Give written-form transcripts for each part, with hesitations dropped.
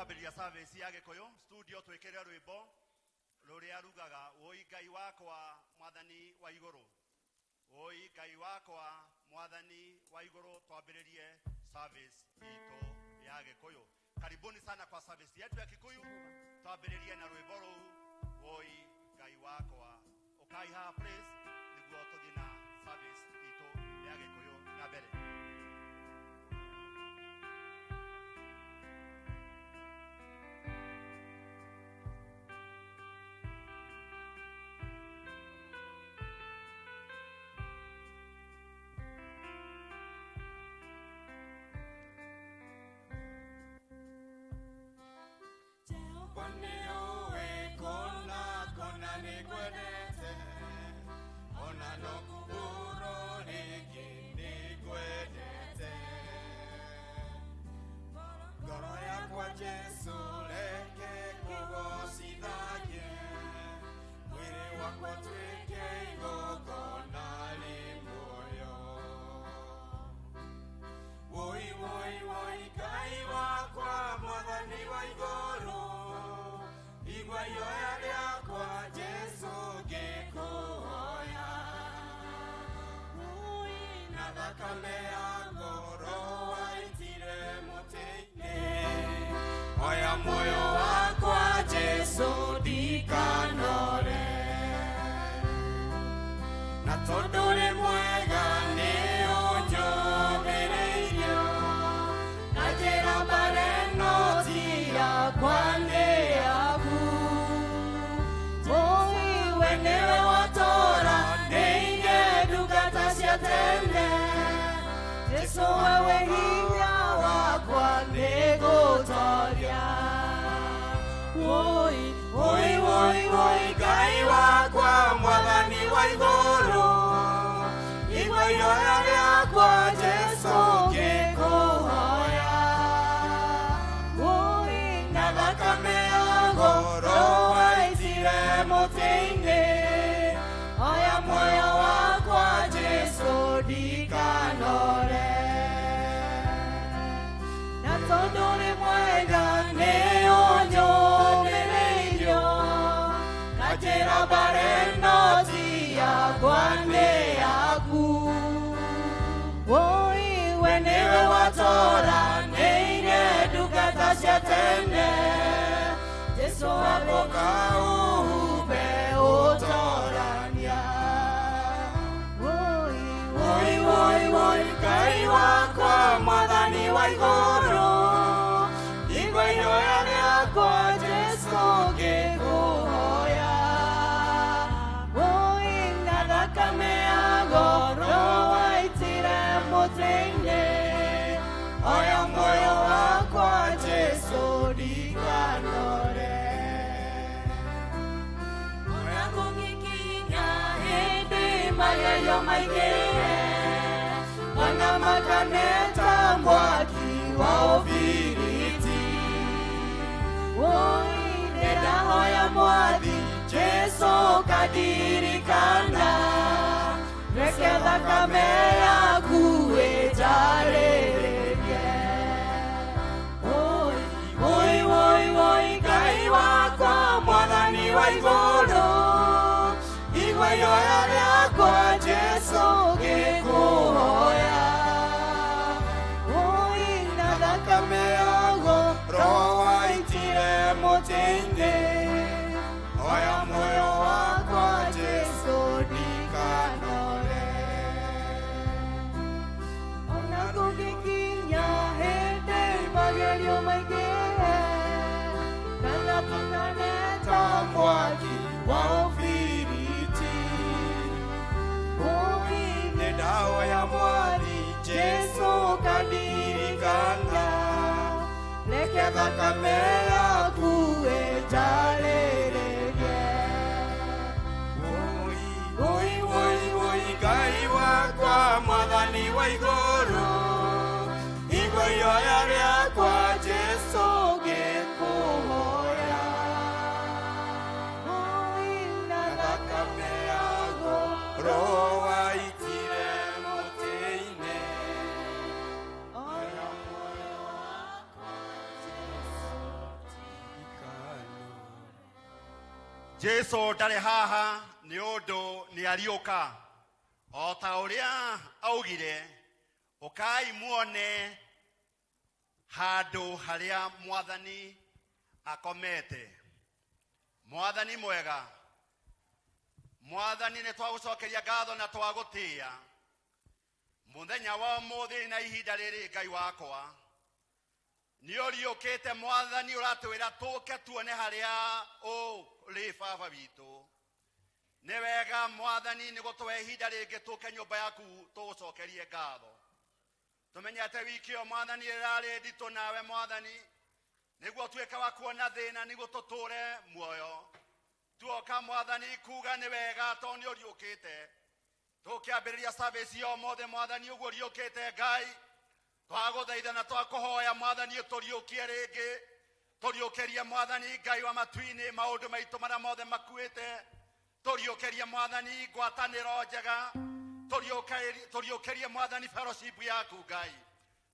Twambĩrĩria service ya Gĩkũyũ studio, twĩkĩre rwĩmbo rũrĩa rugaga woi Ngai wakwa mwathani wa igũrũ, woi Ngai wakwa mwathani wa igũrũ. Twambĩrĩrie service itũ ya Gĩkũyũ. Karibuni sana kwa service yetu ya Kikuyu. Twambĩrĩrie na rwĩmbo rũu, woi Ngai wakwa. Ũkai haha please, nĩguo tũthiĩ na service itũ ya Gĩkũyũ na mbere. Jehova nĩũĩ kũna kũna nĩngwendete, ona no kumbũrwo rĩngĩ nĩngwendete. Ngoro yakwa Jesu reke kũgocithagie, mwĩrĩ wakwa tuĩke igongona rĩ muoyo. Woi woi woi Ngai wakwa mwathani wa igũrũ, igua ihoya rĩakwa Jesu ngĩkũhoya. Woi na thakame ya ngoro waitire mũtĩ-inĩ, oya muoyo wakwa Jesu ndikanore. Na tondũ ũrĩ mwega nĩ ũnjũmĩrĩirio, na njĩra mbare no ti yakwa nĩ yaku. Woi we nĩwe watũra nĩire ndungata cia tene, Jesu wewe hinya wakwa nĩngũtoria. Woi woi woi woi Ngai wakwa mwathani wa igũrũ, igua ihoya rĩakwa Jesu ngĩkũhoya. Woi na thakame ya ngoro waitire mũtĩ-inĩ, oya muoyo wakwa Jesu ndikanore. Na tondũ ũrĩ mwega nĩ ũnyũmĩrĩirio, na njĩra mbare no ti yakwa nĩ yaku. Woi we nĩwe watũra nĩire ndungata cia tene, Jesu amboka ũhumbe ũtorania. Woi woi woi woi Ngai wakwa mwathani wa igũrũ, igua ihoya rĩakwa Jesu ngĩkũhoya. Woi na thakame ya goro waitire mũtĩ-inĩ, oya muoyo wakwa Jesu ndikanore. Ona kũngĩkinya hĩndĩ magerio maingĩhe, ona makane ta mwaki wa ũbiriti, woi nĩndahoya mwathi Jesu kandirikana, reke thakame yaku ĩnjarĩrĩrie. Woi woi woi woi Ngai wakwa mwathani wa igũrũ, igua ihoya rĩakwa Jesu ngĩkũhoya. Woi na thakame ya goro waitire mũtĩ-inĩ, oya muoyo wakwa Jesu ndikanore. Ona kũngĩkinya hĩndĩ magerio maingĩhe, kana tũkane ta mwaki wa ũbiriti, woi nĩndahoya mwathi Jesu kandirikana, reke thakame yaku ĩnjarĩrĩrie. Woi woi woi woi Ngai wakwa mwathani wa igũrũ, igua ihoya rĩakwa Jesu ngĩkũhoya. Woi na thakame ya goro waitire mũtĩ-inĩ, oya muoyo wakwa Jesu. Jesu ndarĩ haha nĩ ũndũ nĩ ariũka o ta ũrĩa augire, ũkai muone handũ harĩa Mwathani akomete. Mwathani mwega, Mwathani, nĩ twagũcokeria ngatho na twagũtĩĩa mũthenya wa ũmũthĩ na ihinda rĩrĩ. Ngai wakwa, nĩ ũriũkĩte. Mwathani, ũratwĩra tũke tuone harĩa ũrĩ. Baba witũ, nĩ wega Mwathani nĩ gũtũhe ihinda rĩngĩ tũke nyũmba yaku tũgũcokerie ngatho. Tũmenyete wiki ĩyo, Mwathani, ĩrarĩ nditũ, nawe Mwathani nĩguo tuĩke wa kuona thĩna nĩguo tũtũre muoyo. Tuoka, Mwathani, kuga nĩ wega tondũ nĩ ũriũkĩte. Tũkĩambĩrĩria service ya ũmũthĩ, Mwathani, ũguo ũriũkĩte, Ngai, twagũthaitha na twakũhoya, Mwathani, tũriũkie rĩngĩ, tũriũkĩrie, Mwathani Ngai wa matu-inĩ, maũndũ maitũ marĩa mothe makuĩte. Tũriũkĩrie, Mwathani, ngwatanĩro njega. Tũriũkĩrie, Mwathani, fellowship yaku. Ngai,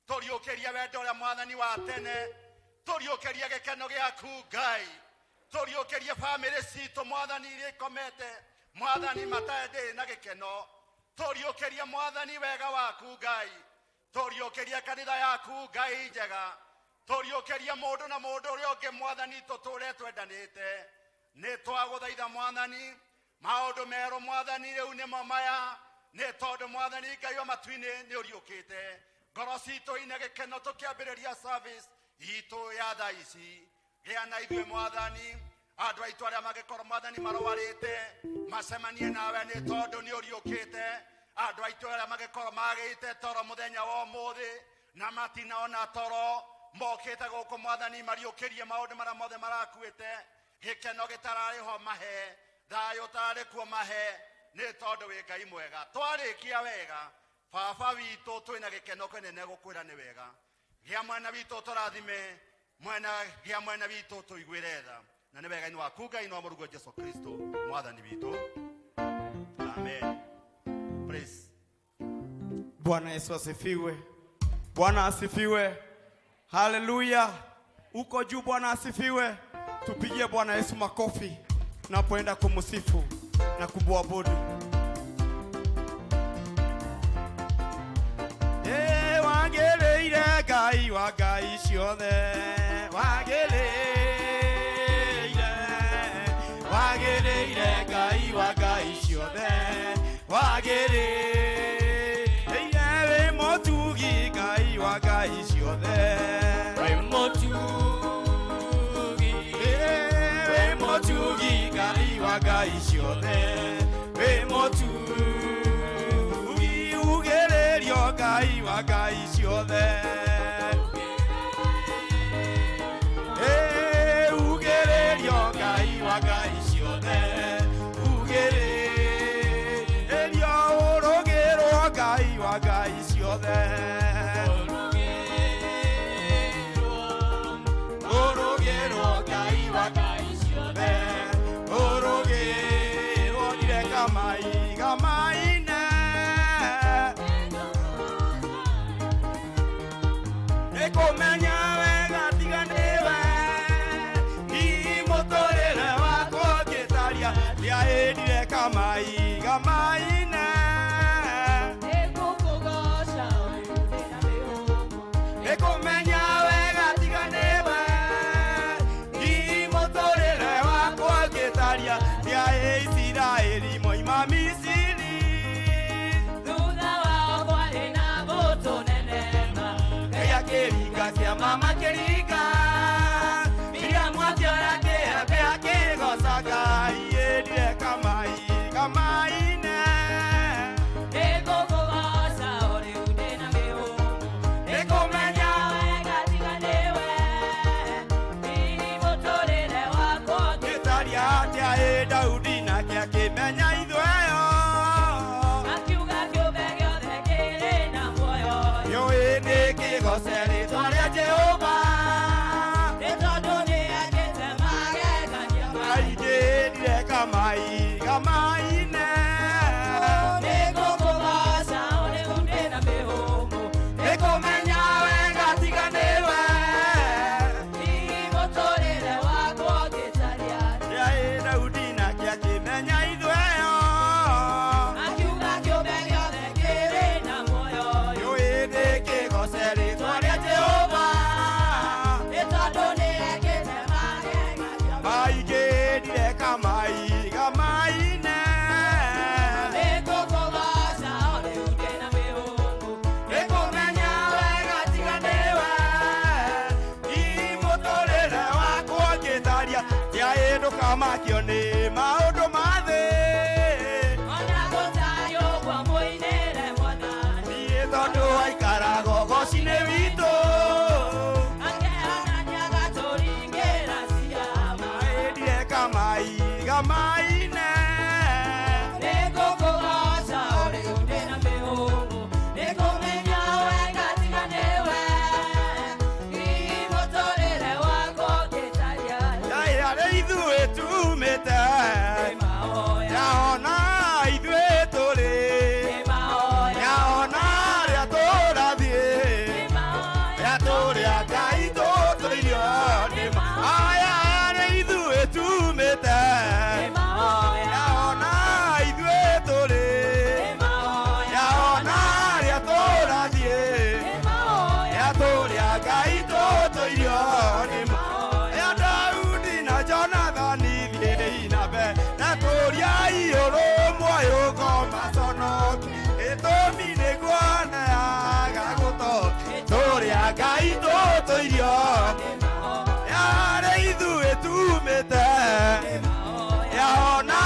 tũriũkĩrie wendo ũrĩa, Mwathani, wa tene. Tũriũkĩrie gĩkeno gĩaku. Ngai, tũriũkĩrie bamĩrĩ citũ, Mwathani, iria ikomete, Mwathani, matendĩ na gĩkeno. Tũriũkĩrie, Mwathani, wega waku. Ngai, tũriũkĩrie kanitha yaku. Ngai njega, tũriũkĩrie mũndũ na mũndũ ũrĩa ũngĩ. Mwathani, tũtũre twendanĩte. Nĩ twagũthaitha, Mwathani, maũndũ merũ, Mwathani, rĩu nĩmo maya, nĩ tondũ, Mwathani Ngai wa matu-inĩ, nĩ ũriũkĩte. Ngoro citũ ina gĩkeno tũkĩambĩrĩria service itũ ya thaa ici. Gĩa na ithuĩ, Mwathani. Andũ aitũ arĩa mangĩkorwo, Mwathani, marwarĩte, macemanie nawe nĩ tondũ nĩ ũriũkĩte. Andũ aitũ arĩa mangĩkorwo magĩte toro mũthenya wa ũmũthĩ na matinaona toro, mokĩte gũkũ, Mwathani, mariũkĩrie maũndũ marĩa mothe marakuĩte. Gĩkeno gĩtararĩ ho mahe, thayũ ũtararĩ kuo mahe, nĩ tondũ wĩ Ngai mwega. Twarĩkia wega, Baba witũ, twĩna gĩkeno kĩnene gũkwĩra nĩ wega. Gĩa mwena witũ, tũrathime mwena, gĩa mwena witũ, tũiguĩre tha, na nĩ wega-inĩ waku, Ngai, no mũrugo Jesu Kristo Mwathani witũ, amen. Praise. Bwana Yesu asifiwe. Bwana asifiwe. Haleluya. Uko juu, Bwana asifiwe. Tupigie Bwana Yesu makofi tunapoenda kumsifu na kumwabudu. Eh, wagĩrĩire Ngai wa ngai ciothe, wagĩrĩire, wagĩrĩire Ngai wa ngai ciothe, wagĩrĩire, wĩ mũtugi Ngai wa ngai ciothe. Wĩ mũtugi. Wĩ mũtugi Ngai wa ngai ciothe, wĩ mũtugi, ugĩrĩrio Ngai wa ngai ciothe. Ĩ, ugĩrĩrio Ngai wa ngai ciothe, ugĩrĩrio, ũrũgĩrwo Ngai wa ngai ciothe. Ũrũgĩrwo Ngai wa ngai ciothe, ũrũgĩrwo nire kamai kamaine. Nĩkũmenya wega tiga nĩwe, hihi mũtũrĩre wakwa ũngĩtaria ndiahĩndire kamai kamaine. Nĩngũkũgooca rĩu ndĩna mĩhũmũ. Nĩkũmenya wega tiga nĩwe, hihi mũtũrĩre wakwa ũngĩtaria ndiaĩ Isiraeli moima Misiri. Thutha wao kwarĩ na mbũtũ nene ma. Ngai akĩringa kĩama makĩringa, Miriamu akĩoya kĩembe akĩgoca Ngai, ĩndire kamai kamaine. Nĩngũkũgooca o rĩu ndĩna mĩhũmũ. Nĩkũmenya wega tiga nĩwe, hihi mũtũrĩre wakwa gĩtaria atĩa ĩ Daudi nake akĩmenya ithweo. Akiuga kĩũmbe gĩothe kĩrĩ na muoyo. Yũĩ nĩ kĩgoce rĩtwa rĩa Jehova. Nĩ tondũ nĩ ekĩte magegania. Aingĩrire kamai kamaine. Nĩngũkũgooca o rĩu ndĩna mĩhũmũ. Nĩkũmenya wega tiga nĩwe. Hihi mũtũrĩre wakwa ũngĩtaria Ndiaĩ Daudi. Ndikamakio nĩ maũndũ ma thĩ. Ona gũtariĩ ũguo mũinĩre Mwathani. Niĩ tondũ aikaraga ũgoci-inĩ witũ. Akehanania agatũringĩra ciama. Ĩndireka maiga maine. Nĩngũkũgooca ũrĩ ndĩ na mĩhũmũ, nĩngũmenya wega tiga nĩwe. Hihi mũtũrĩre wakwa ũngĩtariĩ atĩa? Ngai harĩ ithuĩ tumĩte. Nĩ mahoya, Yaona ithuĩ tũrĩ. nĩ mahoya, Yaona arĩa tũrathiĩ. nĩ mahoya, Ya tũrĩa Ngai tũtũirio nĩ aya harĩ ithuĩ tumĩte. nĩ mahoya, Yaona ithuĩ tũrĩ. nĩ mahoya, Yaona arĩa tũrathiĩ. nĩ mahoya, Ya tũrĩa Ngai tũtũirio nĩ ya Daudi na Jonathani thiĩi na mbere na tũria ũrũmwe ũyũ maconoki gĩtũmi nĩguo yaga gũto tũrĩa Ngai tũtũirio yarĩ ithuĩ tumĩte yaona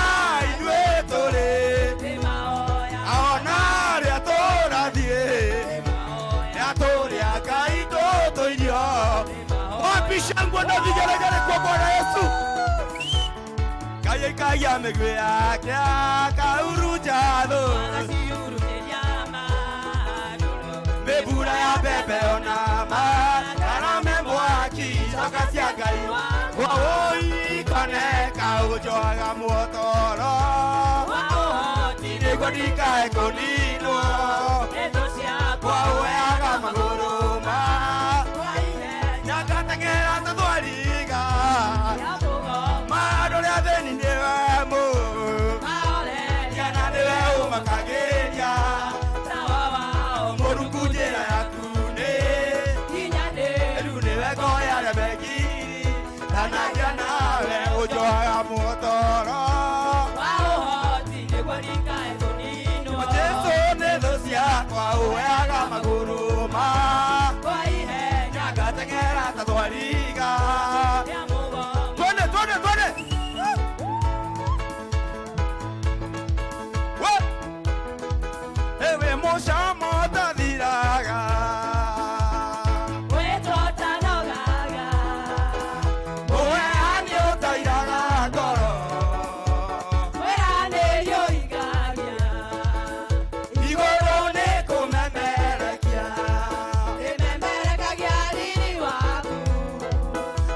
ithuĩ tũrĩ nĩ mahoya, aona arĩa tũrathiĩ ya tũrĩa Ngai tũtũirio. Wapi shangwe na vigelegele kwa Bwana Yesu? Ngai aikagia mĩguĩ yake akahurunja thũ. Agaciurumĩria marũrũ. Mĩbura ya mbembe ona makarame mwaki coka cia Ngai woi koneka ũnjohaga muotoro. Wa ũhoti nĩguo ndikae kũninwo. Nĩ thũ ciakwa. Waũyaga magũrũ ma Kwa ihenya nyangateng'era tũthwariga. Rĩa mũgongo. Maũndũ rĩa thĩni nĩwe mũ Mahoreria na nĩwe ũmakagĩria. Tawa wao mũrungu njĩra yaku nĩ kinyanĩru. rĩu nĩwe ngoya rebekiri ndanagia nawe ũnjohaga muotoro. Wa ũhoti nĩguo ndikae kũninwo. Jesu nĩ thũ ciakwa ũheaga magũrũ ma Kwa ihenya nyangateng'era ta thwariga. Rĩa mũgongo. Twende, twende, twende. We! Ewe mũcamo ũtathiraga. Wĩtotanogaga. Ũheani ũtairaga ngoro. Wĩranĩrio ũhingagia. Igũrũ nĩ kũmemerekia. Ĩmemerekagia riri waku.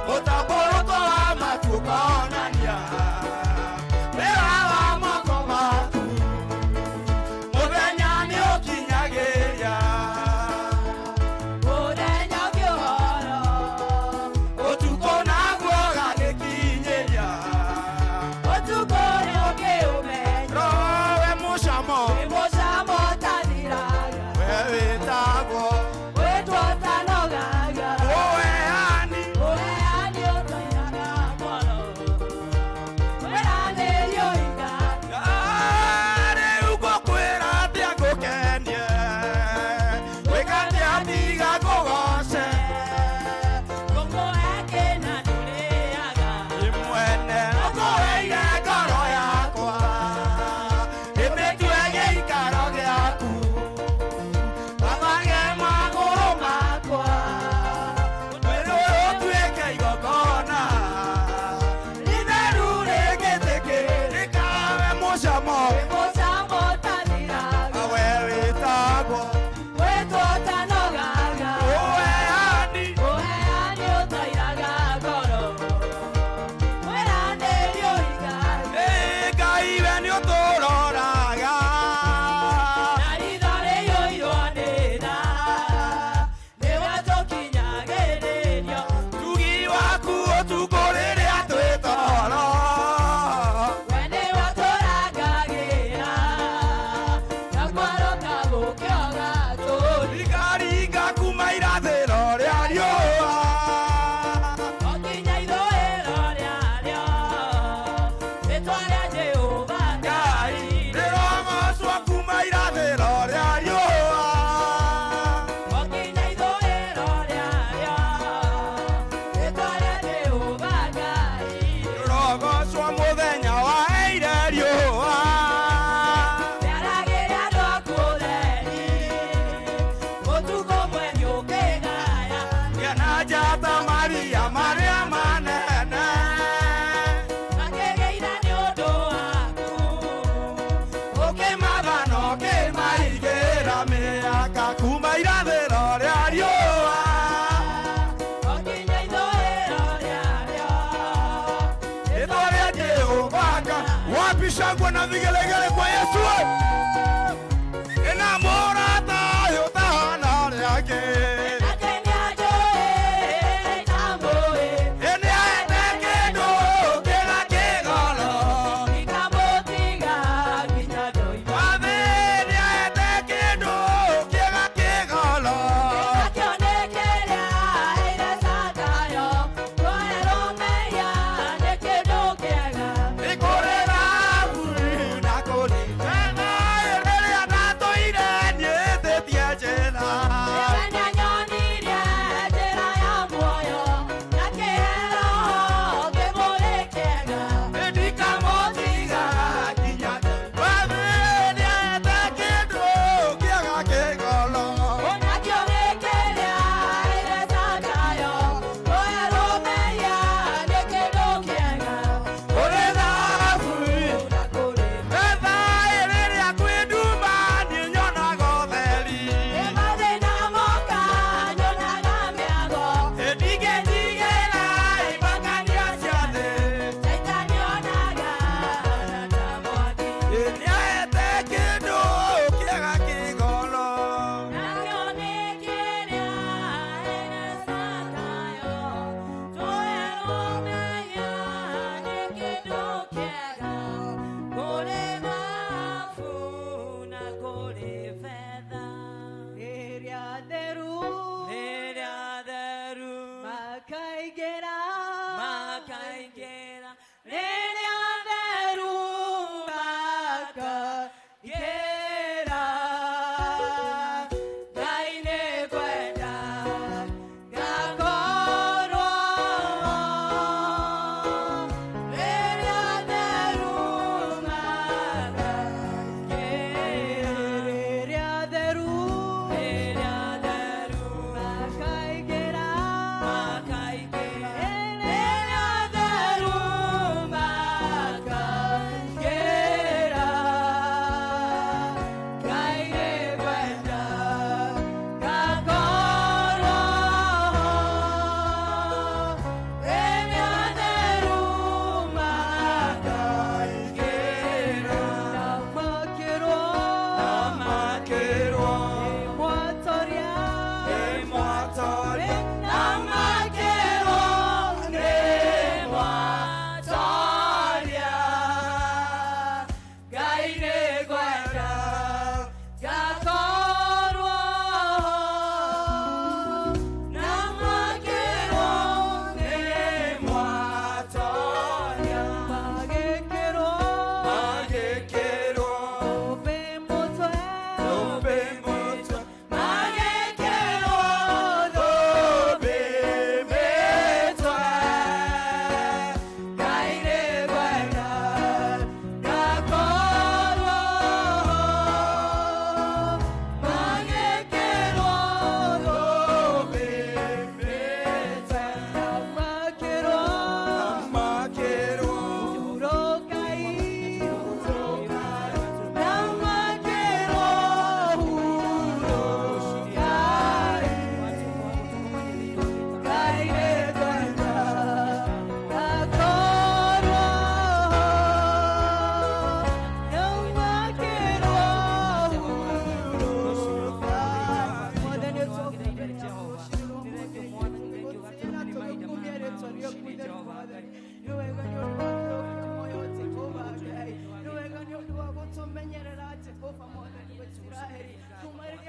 Mũtambũrũko wa matu ũkonania wĩra wa moko maku. Mũthenya nĩ ũkinyaga.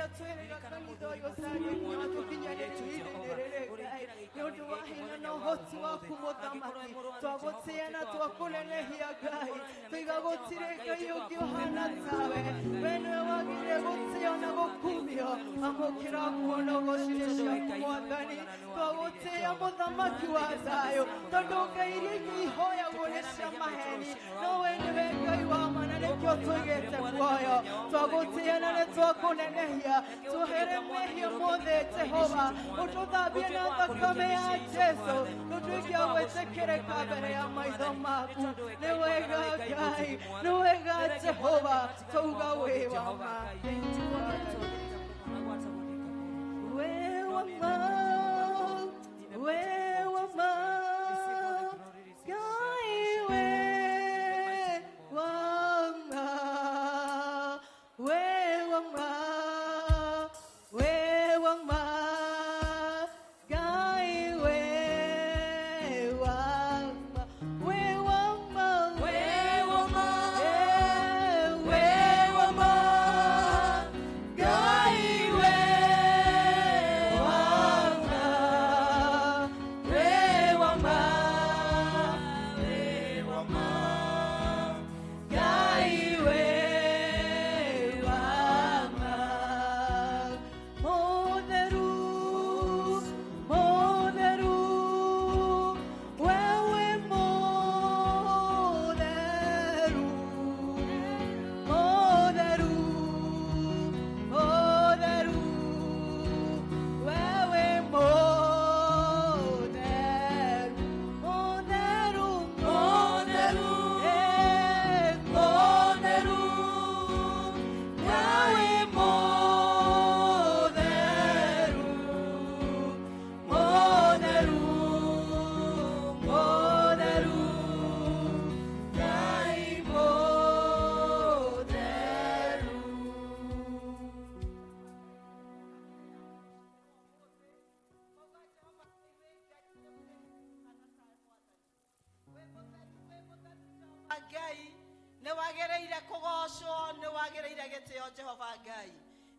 Ũrĩa twĩrĩga kanitha ũyũ ũtangĩkinya tũkinyanĩrie ihinda-inĩ rĩrĩ Ngai, nĩ ũndũ wa hinya na ũhoti waku mũthamaki, twagũtĩĩa na twakũnenehia Ngai, tũiga gũtirĩ Ngai ũngĩ ũhana tawe, we nĩwe wagĩrĩire gũtĩo na gũkumio, amũkĩra nguo na ũgocire ciaku mwathani, twagũtĩĩa mũthamaki wa thayũ, tondũ ngai iria ingĩ ihoyagwo nĩ cia maheni, no we nĩwe Ngai wa ma na nĩkĩo tũigĩte muoyo, twagũtĩĩa na nĩ twakũnenehia, tuohere mehia mothe Jehova, ũtũthambie na thakame ya Jesu, tũtuĩke a gwĩtĩkĩrĩka mbere ya maitho maku. Nĩ wega Ngai, nĩ wega Jehova, twauga wĩ wa ma. Wĩ wa ma, wĩ wa ma, Ngai wĩ wa ma, wĩ wa ma, wĩ wa ma, Ngai wĩ wa ma, wĩ wa ma, Wĩ wa ma, wĩ wa ma, Ngai wĩ wa ma, wĩ wa ma, wĩ wa ma, Ngai wĩ wa ma. Mũtheru, mũtheru, wewe mũtheru, mũtheru, mũtheru, wewe mũtheru, mũtheru, Mũtheru, mũtheru, wewe mũtheru, mũtheru, mũtheru, Ngai mũtheru. Ngai nĩ wagĩrĩire kũgocwo, nĩ wagĩrĩire gĩtĩo Jehova Ngai,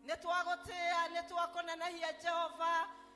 nĩ twagũtĩĩa, nĩ twakũnenehia Jehova.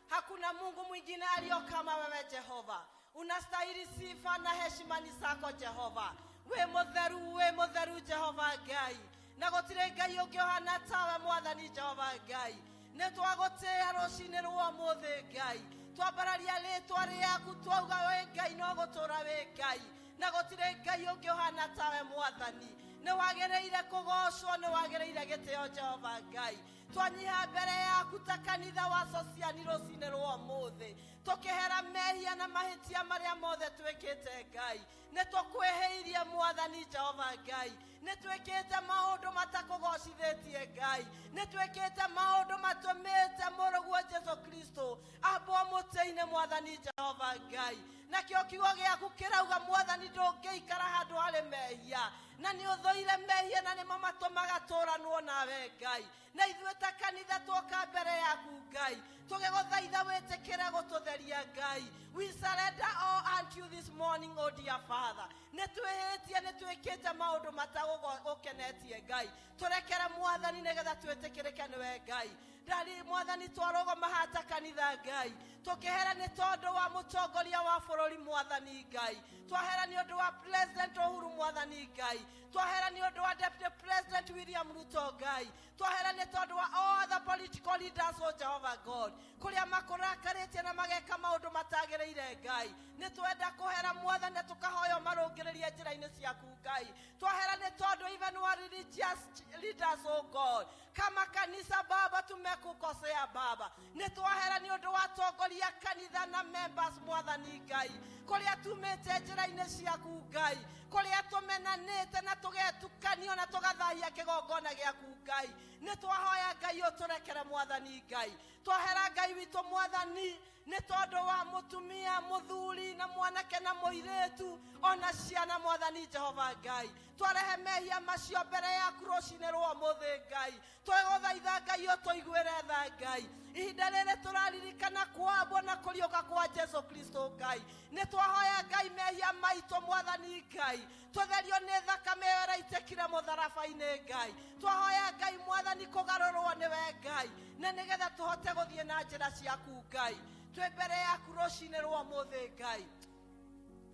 Hakuna Mungu mwingine aliyo kama wewe Jehova, unastahili sifa na heshima ni zako Jehova. Wĩ mũtheru, wĩ mũtheru Jehova Ngai, na gũtirĩ Ngai ũngĩ ũhana tawe mwathani Jehova Ngai. Nĩ twagũtĩĩa rũcinĩ rwa ũmũthĩ Ngai, twambararia rĩtwa rĩaku, twauga wĩ Ngai no gũtũra wĩ Ngai, na gũtirĩ Ngai ũngĩ ũhana tawe mwathani. Nĩ wagĩrĩire kũgocwo, nĩ wagĩrĩire gĩtĩo Jehova Ngai. Twanyiha mbere yaku ta kanitha wa Sociani rũcinĩ rwa ũmũthĩ, tũkĩhera mehia na mahĩtia marĩa mothe twĩkĩte Ngai. Nĩ tũkwĩhĩirie mwathani Jehova Ngai, nĩ twĩkĩte maũndũ matakũgocithĩtie Ngai, nĩ twĩkĩte maũndũ matũmĩte mũrũguo Jesu Kristo ambwo mũtĩ-inĩ mwathani Jehova Ngai. Nakĩo kiugo gĩaku kĩrauga mwathani ndũngĩikara handũ harĩ mehia, na nĩ ũthũire mehia na nĩmo matũmaga tũranwo nawe Ngai. Na ithuĩ ta kanitha tuoka mbere yaku Ngai, tũgĩgũthaitha wĩtĩkĩre gũtũtheria Ngai. We surrender all unto you this morning, O dear Father. Nĩ twĩhĩtie, nĩ twĩkĩte maũndũ matagũkenetie Ngai, tũrekere mwathani nĩgetha twĩtĩkĩrĩke nĩwe Ngai. Ndari mwathani, twarũgama haha ta kanitha Ngai, tũkĩhera nĩ tondũ wa mũtongoria wa bũrũri mwathani Ngai, twahera nĩ ũndũ wa President Uhuru mwathani Ngai, twahera nĩ ũndũ wa Deputy President William Ruto Ngai, twahera nĩ tondũ wa all other political leaders, o Jehovah God, kũrĩa makũrakarĩtie na mageka maũndũ matagĩrĩire Ngai. Nĩ twenda kũhera mwathani na tũkahoya marũngĩrĩrie njĩra-inĩ ciaku Ngai. Twahera nĩ tondũ even wa religious leaders, oh God, kama kanisa Baba tumekukosea Baba. Nĩ twahera nĩ ũndũ wa atongoria kanitha na members mwathani Ngai, kũrĩa tumĩte njĩra-inĩ ciaku Ngai, kũrĩa tũmenanĩte na tũgetukanio na tũgathahia kĩgongona gĩaku Ngai. Nĩ twahoya Ngai ũtũrekere mwathani Ngai. Twahera Ngai witũ mwathani. Nĩ tondũ wa mũtumia, mũthuri na mwanake na mũirĩtu ona ciana, Mwathani Jehova Ngai, twarehe mehia macio mbere yaku rũcinĩ rwa ũmũthĩ Ngai. Twegũthaitha Ngai ũtũiguĩre tha Ngai. Ihinda rĩrĩ tũraririkana kwambwo na kũriũka kwa Jesu Kristo Ngai, nĩ twahoya Ngai mehia maitũ, Mwathani Ngai, tũtherio nĩ thakame ĩyo ĩraitĩkire mũtharaba-inĩ Ngai. Twahoya Ngai Mwathani kũgarũrwo nĩwe Ngai, na nĩgetha tũhote gũthiĩ na njĩra ciaku Ngai. Twĩ mbere yaku rũcinĩ rwa ũmũthĩ Ngai,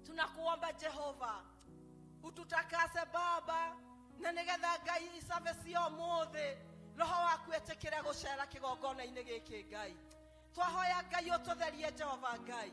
tunakuomba Jehova ututakase Baba, na nigetha Ngai service ya ũmũthĩ roho waku ĩtĩkĩre gũcera kĩgongona-inĩ gĩkĩ Ngai. Twahoya Ngai ũtũtherie Jehova Ngai.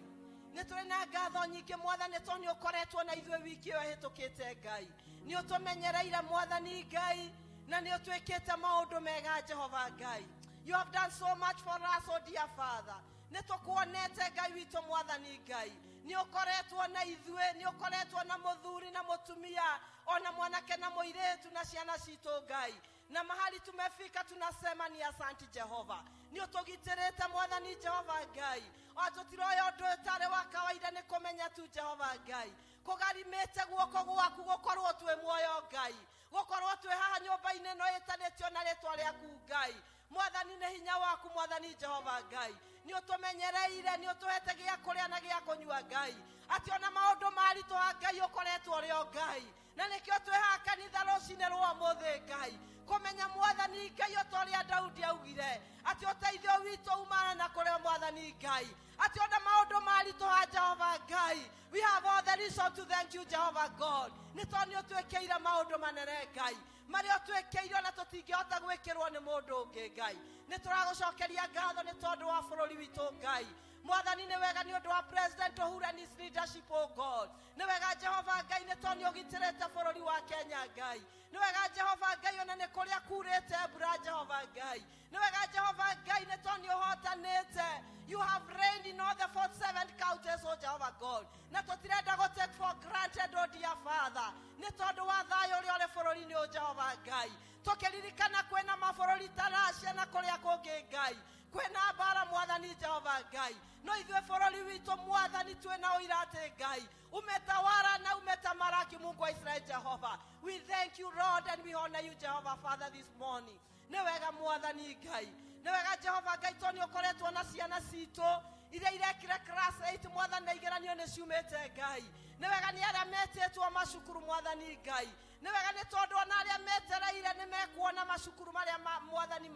Nĩ tũrĩ na ngatho nyingĩ Mwathani, tondũ nĩ ũkoretwo na ithuĩ wiki ĩyo ĩhĩtũkĩte Ngai. Nĩ ũtũmenyereire Mwathani Ngai, na nĩ ũtwĩkĩte maũndũ mega Jehova Ngai. You have done so much for us, oh dear Father. Nĩ tũkuonete Ngai witũ Mwathani Ngai, nĩ ũkoretwo na ithuĩ, nĩ ũkoretwo na mũthuri na mũtumia ona mwanake na mũirĩtu na ciana citũ Ngai, na mahali tumefika tunasema ni asanti Jehova. Nĩ ũtũgitĩrĩte Mwathani Jehova Ngai, o tũtiroya ũndũ ũtarĩ wa kawaida, nĩ kũmenya tu Jehova Ngai kũgarimĩte guoko gwaku gũkorwo twĩ muoyo Ngai, gũkorwo twĩ haha nyũmba-inĩ ĩno ĩtanĩtio na rĩtwa rĩaku Ngai. Mwathani, nĩ hinya waku Mwathani Jehova Ngai. Nĩ ũtũmenyereire, nĩ ũtũhete gĩa kũrĩa na gĩa kũnyua Ngai, atĩ ona maũndũ maritũha Ngai ũkoretwo ũrĩ o Ngai, na nĩkĩo twĩ haha kanitha rũcinĩ rwa ũmũthĩ Ngai, kũmenya Mwathani Ngai o ta ũrĩa Daudi augire atĩ ũteithio witũ umana na kũrĩ Mwathani Ngai, atĩ ona maũndũ maritũha Jehova Ngai, we have all the reason to thank you Jehova God, nĩ tondũ nĩ ũtwĩkĩire maũndũ manene Ngai, marĩa ũtwĩkĩire ona tũtingĩhota gwĩkĩrwo nĩ mũndũ ũngĩ Ngai. Nĩ tũragũcokeria ngatho nĩ tondũ wa bũrũri witũ Ngai. Mwathani, nĩ wega nĩ ũndũ wa President Uhuru and his leadership, oh God. Nĩ wega Jehova Ngai nĩ tondũ nĩ ũgitĩrĩte bũrũri wa Kenya Ngai. Nĩ wega Jehova Ngai ona nĩ kũrĩa kurĩte mbura Jehova Ngai. Nĩ wega Jehova Ngai nĩ tondũ nĩ ũhotanĩte. You have reigned in all the 47 counties, oh Jehovah God, na tũtirenda gũ take for granted, oh dear Father, nĩ tondũ wa thayũ ũrĩa ũrĩ bũrũri-inĩ ũyũ Jehova Ngai. Tũkĩririkana kwĩna mabũrũri ta Russia na kũrĩa kũngĩ Ngai kwĩna mbara Mwathani Jehova Ngai, no ithuĩ bũrũri witũ Mwathani twĩna ũira atĩ Ngai umetawala na umetamalaki. Mungu wa Israel Jehova, we thank you Lord and we honor you Jehovah Father this morning. Nĩ wega Mwathani Ngai, nĩ wega Jehova Ngai tondũ nĩ ũkoretwo na ciana citũ iria irekire class 8 Mwathani, na igeranio nĩ ciumĩte Ngai. Nĩ wega nĩ arĩa metĩtwo macukuru Mwathani Ngai. Nĩ wega nĩ tondũ ona arĩa metereire nĩ mekuona macukuru marĩa Mwathani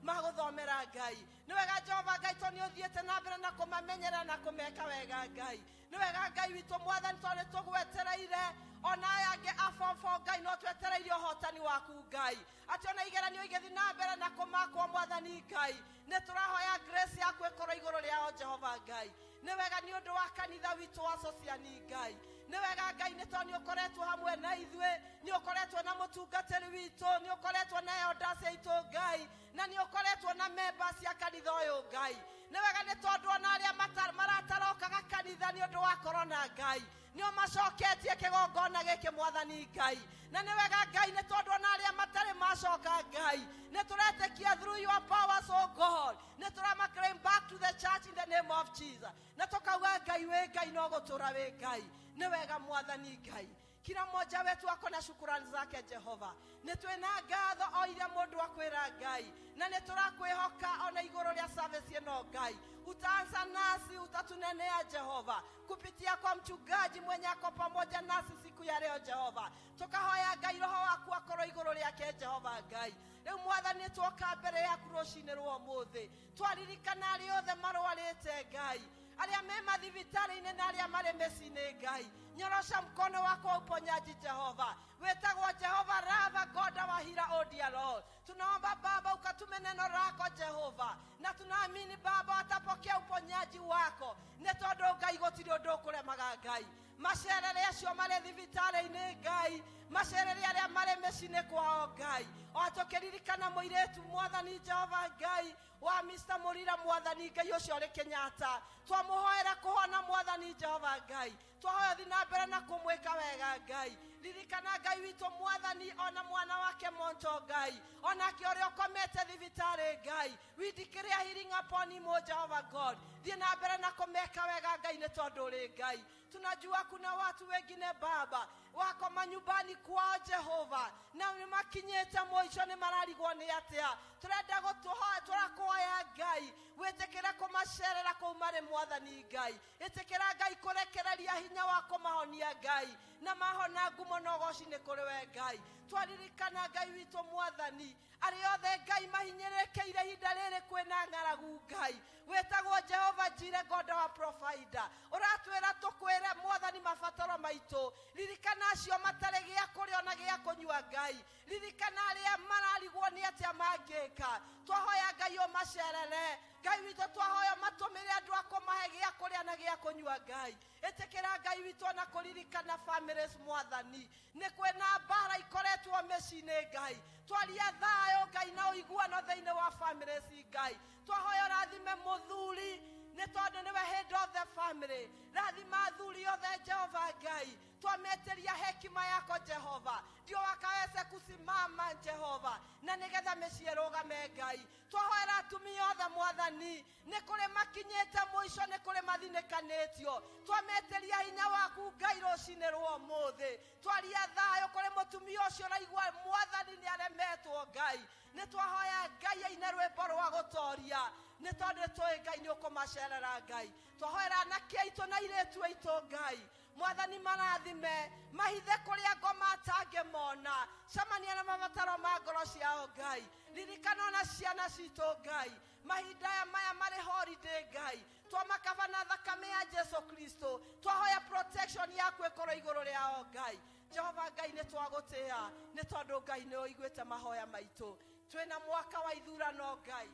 magũthomera Ngai. Nĩ wega Jehova Ngai tondũ nĩ ũthiĩte na mbere na kũmamenyerera na kũmeka wega Ngai. Nĩ wega Ngai witũ Mwathani tondũ nĩ tũgwetereire ona aya angĩ a form 4 Ngai, no twetereire ũhotani waku Ngai, atĩ ona igeranio igĩthiĩ na mbere na kũmakwo Mwathani Ngai, nĩ tũrahoya grace yaku ĩkorwo igũrũ rĩao Jehova Ngai. Nĩ wega nĩ ũndũ wa kanitha witũ wa Sociani Ngai. Nĩ wega Ngai nĩ tondũ nĩ ũkoretwo hamwe na ithuĩ, nĩ ũkoretwo na mũtungatĩri witũ, nĩ ũkoretwo na elders aitũ Ngai, na nĩ ũkoretwo na members cia kanitha ũyũ Ngai. Nĩ wega nĩ tondũ ona arĩa maratarokaga kanitha nĩ ũndũ wa korona Ngai, nĩo macoketie kĩgongona gĩkĩ Mwathani Ngai. Na nĩ wega Ngai nĩ tondũ ona arĩa matarĩ macoka Ngai, nĩ tũretĩkia through your powers, oh God, nĩ tũrama claim back to the church in the name of Jesus, na tũkauga Ngai wĩ Ngai no gũtũra wĩ Ngai. Nĩ wega Mwathani Ngai, kila mmoja wetu ako na shukurani zake Jehova. Nĩ twĩna ngatho o iria mũndũ akwĩra Ngai, na nĩ tũrakwĩhoka ona igũrũ rĩa service ĩno Ngai, utaanza nasi, utatunenea Jehova kupitia kwa mchungaji mwenye ako pamoja nasi siku ya leo Jehova. Tukahoya Ngai roho waku akorwo igũrũ rĩake Jehova Ngai. Rĩu Mwathani nĩ tuoka mbere yaku rũcinĩ rwa ũmũthĩ, twaririkana arĩa othe marwarĩte Ngai, arĩa me mathibitarĩ-inĩ na arĩa marĩ mĩciĩ-inĩ Ngai. Nyorosha mkono wako wa uponyaji Jehova, wĩtagwo Jehova Rafa, God our healer, oh dear Lord. Tunaomba Baba ukatume neno lako Jehova, na tunaamini Baba watapokea uponyaji wako, nĩ tondũ Ngai gũtirĩ ũndũ ũkũremaga Ngai. Macerere acio marĩ thibitarĩ-inĩ Ngai, macerere arĩa marĩ mĩciĩ-inĩ kwao Ngai. O tũkĩririkana mũirĩtu Mwathani Jehova Ngai wa Mr. Mũrira Mwathani Ngai, ũcio ũrĩ Kenyatta, twamũhoera kũhona Mwathani Jehova Ngai, twahoya ũthiĩ na mbere na kũmwĩka wega Ngai. Ririkana Ngai witũ Mwathani ona mwana wake Monto Ngai, onake ũrĩa ũkomete thibitarĩ Ngai. We Declare healing upon him, O Jehovah God. Thiĩ na mbere na kũmeka wega Ngai, nĩ tondũ ũrĩ Ngai. Tunajua kuna watu wengine Baba wako manyumbani kwao Jehova, na nĩ makinyĩte mũico, nĩ mararigwo nĩ atĩa. Tũrenda gũtũhoya, tũrakũhoya Ngai wĩtĩkĩre kũmacerera kũu marĩ, Mwathani Ngai. Ĩtĩkĩra Ngai kũrekereria hinya wa kũmahonia Ngai, na mahona ngumo na ũgoci nĩ kũrĩ we Ngai. Twaririkana Ngai witũ Mwathani, arĩa othe Ngai mahinyĩrĩkĩire ihinda rĩrĩ kwĩna ng'aragu, Ngai wĩtagwo Jehova Jire, God our provider, ũratwĩra tũkwĩre Mwathani mabataro maitũ. Ririkana acio matarĩ gĩa kũrĩa ona gĩa kũnyua Ngai. Ririkana arĩa mararigwo nĩ atĩa mangĩka. Twahoya Ngai ũmacerere, Ngai witũ. Twahoya matũmĩre andũ a kũmahe gĩa kũrĩa na gĩa kũnyua Ngai. Ĩtĩkĩra Ngai witũ ona kũririkana families, Mwathani. Nĩ kwĩna mbara ikoretwo mĩciĩ-inĩ Ngai. Twaria thayũ Ngai na ũiguano thĩinĩ wa families Ngai. Twahoya ũrathime mũthuri, nĩ tondũ nĩwe head of the family. Rathima athuri othe Jehova Ngai. Twametĩria hekima yako Jehova, ndio wakaweze kusimama Jehova, na nĩgetha mĩciĩ ĩrũgame Ngai. Twahoera atumia othe Mwathani, nĩ kũrĩ makinyĩte mũico, nĩ kũrĩ mathinĩkanĩtio. Twametĩria hinya waku Ngai rũcinĩ rwa ũmũthĩ. Twaria thayũ kũrĩ mũtumia ũcio ũraigua Mwathani nĩ aremetwo Ngai. Nĩ twahoya Ngai aine rwĩmbo rwa gũtoria, nĩ tondũ nĩ tũĩ Ngai nĩ ũkũmacerera Ngai. Twahoera anake aitũ na airĩtu aitũ Ngai. Mwathani, marathime, mahithe kũrĩa ngoma atangĩmona. Cemania na mabataro ma ngoro ciao Ngai. Ririkana ona ciana citũ Ngai, mahinda aya maya marĩ holiday Ngai. Twamakaba na thakame ya Jesu Kristo. Twahoya protection yaku ĩkorwo igũrũ rĩao Ngai. Jehova Ngai, nĩ twagũtĩa, nĩ tondũ Ngai nĩ ũiguĩte mahoya maitũ. Twĩna mwaka wa ithurano Ngai,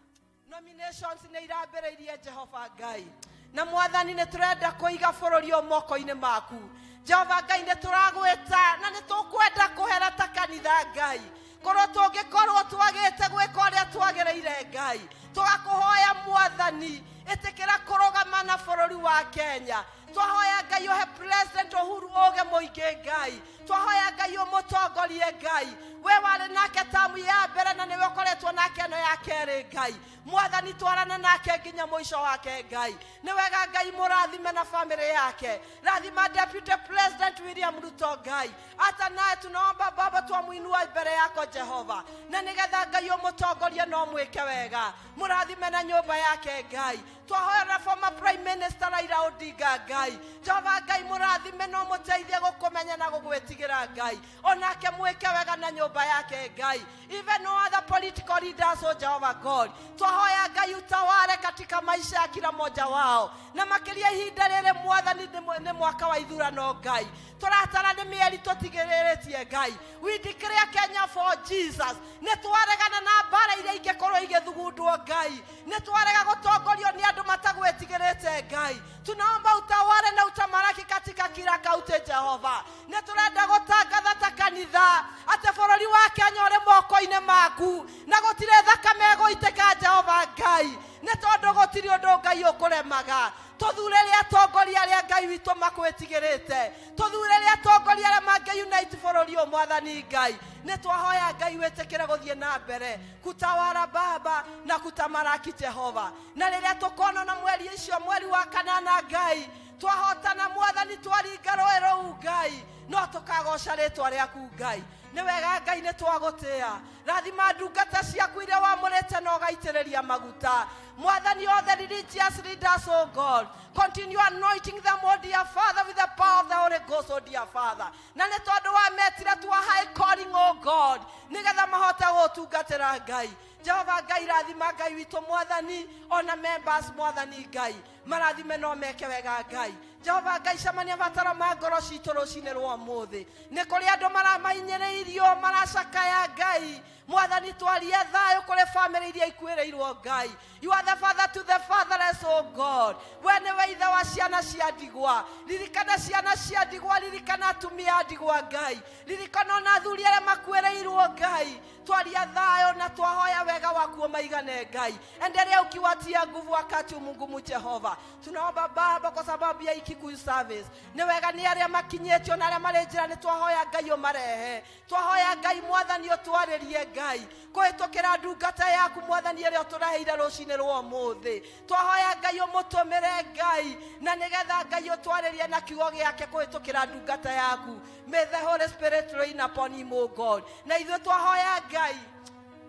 nominations nĩ irambĩrĩirie Jehova Ngai, na Mwathani nĩ tũrenda kũiga bũrũri ũyũ moko-inĩ maku Jehova Ngai. Nĩ tũragwĩta na nĩ tũkwenda kũhera ta kanitha Ngai, korwo tũngĩkorwo twagĩte gwĩka ũrĩa twagĩrĩire Ngai. Tũgakũhoya Mwathani, ĩtĩkĩra kũrũgama na bũrũri wa Kenya. Twahoya Ngai ũhe President Uhuru ũge mũingĩ Ngai. Twahoya Ngai ũmũtongorie Ngai. We warĩ nake tamu ya mbere na nĩwe ũkoretwo nake ĩno ya kerĩ Ngai. Mwathani, twarana nake nginya mũico wake Ngai. Nĩ wega Ngai, mũrathime na famĩlĩ yake. Rathima Deputy President William Ruto Ngai. Hata naye tunaomba Baba, twamuinua mbere yako Jehova, na nĩgetha Ngai ũmũtongorie no mwĩke wega. Mũrathime na nyũmba yake Ngai. Twahoya na former Prime Minister Raila Odinga Ngai. Jehova Ngai, mũrathime no mũteithie gũkũmenya na gũgwĩtigĩra Ngai. Onake mwĩke wega na nyũmba yake Ngai. Even no other political leaders, oh Jehovah God, twahoya Ngai utawale katika maisha ya kila mmoja wao, na makĩria ihinda rĩrĩ Mwathani nĩ mwaka wa ithurano Ngai. Tũratara nĩ mĩeri tũtigĩrĩrĩtie Ngai. We declare Kenya for Jesus. Nĩ twaregana na mbara iria ingĩkorwo igĩthugundwo Ngai. Nĩ twarega gũtongorio nĩ andũ matagwĩtigĩrĩte Ngai. Tunaomba utawale na utamalaki katika kila kaunti Jehova. Nĩ tũrenda gũtangatha ta kanitha atĩ bũrũri wa Kenya ũrĩ moko-inĩ maku, na gũtirĩ thakame ĩgũitĩka Jehova Ngai, nĩ tondũ gũtirĩ ũndũ Ngai ũkũremaga. Tũthure atongoria arĩa Ngai witũ makwĩtigĩrĩte. Tũthure atongoria arĩa mangĩ unite bũrũri ũyũ Mwathani Ngai. Nĩ twahoya Ngai wĩtĩkĩre gũthiĩ na mbere kutawara Baba na kutamaraki Jehova. Na rĩrĩa tũkona na mweri icio, mweri wa kanana Ngai, twahotana Mwathani, twaringa rũĩ rũu Ngai, no tũkagoca rĩtwa rĩaku Ngai. Nĩ wega Ngai, nĩ twagũtĩa. Rathima ndungata ciaku iria wamũrĩte na ũgaitĩrĩria maguta Mwathani. All the religious leaders, oh God, continue anointing them, oh dear Father, with the power of the Holy Ghost, oh dear Father. Na nĩ tondũ wametire to a high calling, oh God, nĩgetha mahote gũtungatĩra Ngai. Jehova Ngai, rathima Ngai witũ Mwathani ona members. Mwathani Ngai, marathime no meke wega Ngai. Jehova Ngai, cemania mataro ma ngoro citũ rũcinĩ rwa ũmũthĩ. Nĩ kũrĩ andũ maramahinyĩrĩirio, maracakaya Ngai. Mwathani, twarie thayũ kũrĩ famĩlĩ iria ikuĩrĩirwo Ngai. You are the father to the fatherless, oh God. We nĩwe ithe wa ciana cia ndigwa. Ririkana ciana cia ndigwa, ririkana atumia a ndigwa Ngai, ririkana ona athuri arĩa makuĩrĩirwo Ngai. Twaria thayũ na twahoya wega waku ũmaigane Ngai. Endelea ukiwatia nguvu wakati mgumu Jehova. Tunaomba Baba kwa sababu ya hiki. Kikuyu service. Nĩ wega nĩ arĩa makinyĩtio na arĩa marĩ njĩra, nĩ twahoya Ngai ũmarehe. Twahoya Ngai Mwathani ũtwarĩrie Ngai kũhĩtũkĩra ndungata yaku Mwathani ĩrĩa ũtũreheire rũcinĩ rwa ũmũthĩ. Twahoya Ngai ũmũtũmĩre Ngai, na nĩgetha Ngai ũtwarĩrie na kiugo gĩake kũhĩtũkĩra ndungata yaku. May the Holy Spirit reign upon him, O God. Na ithuĩ twahoya Ngai,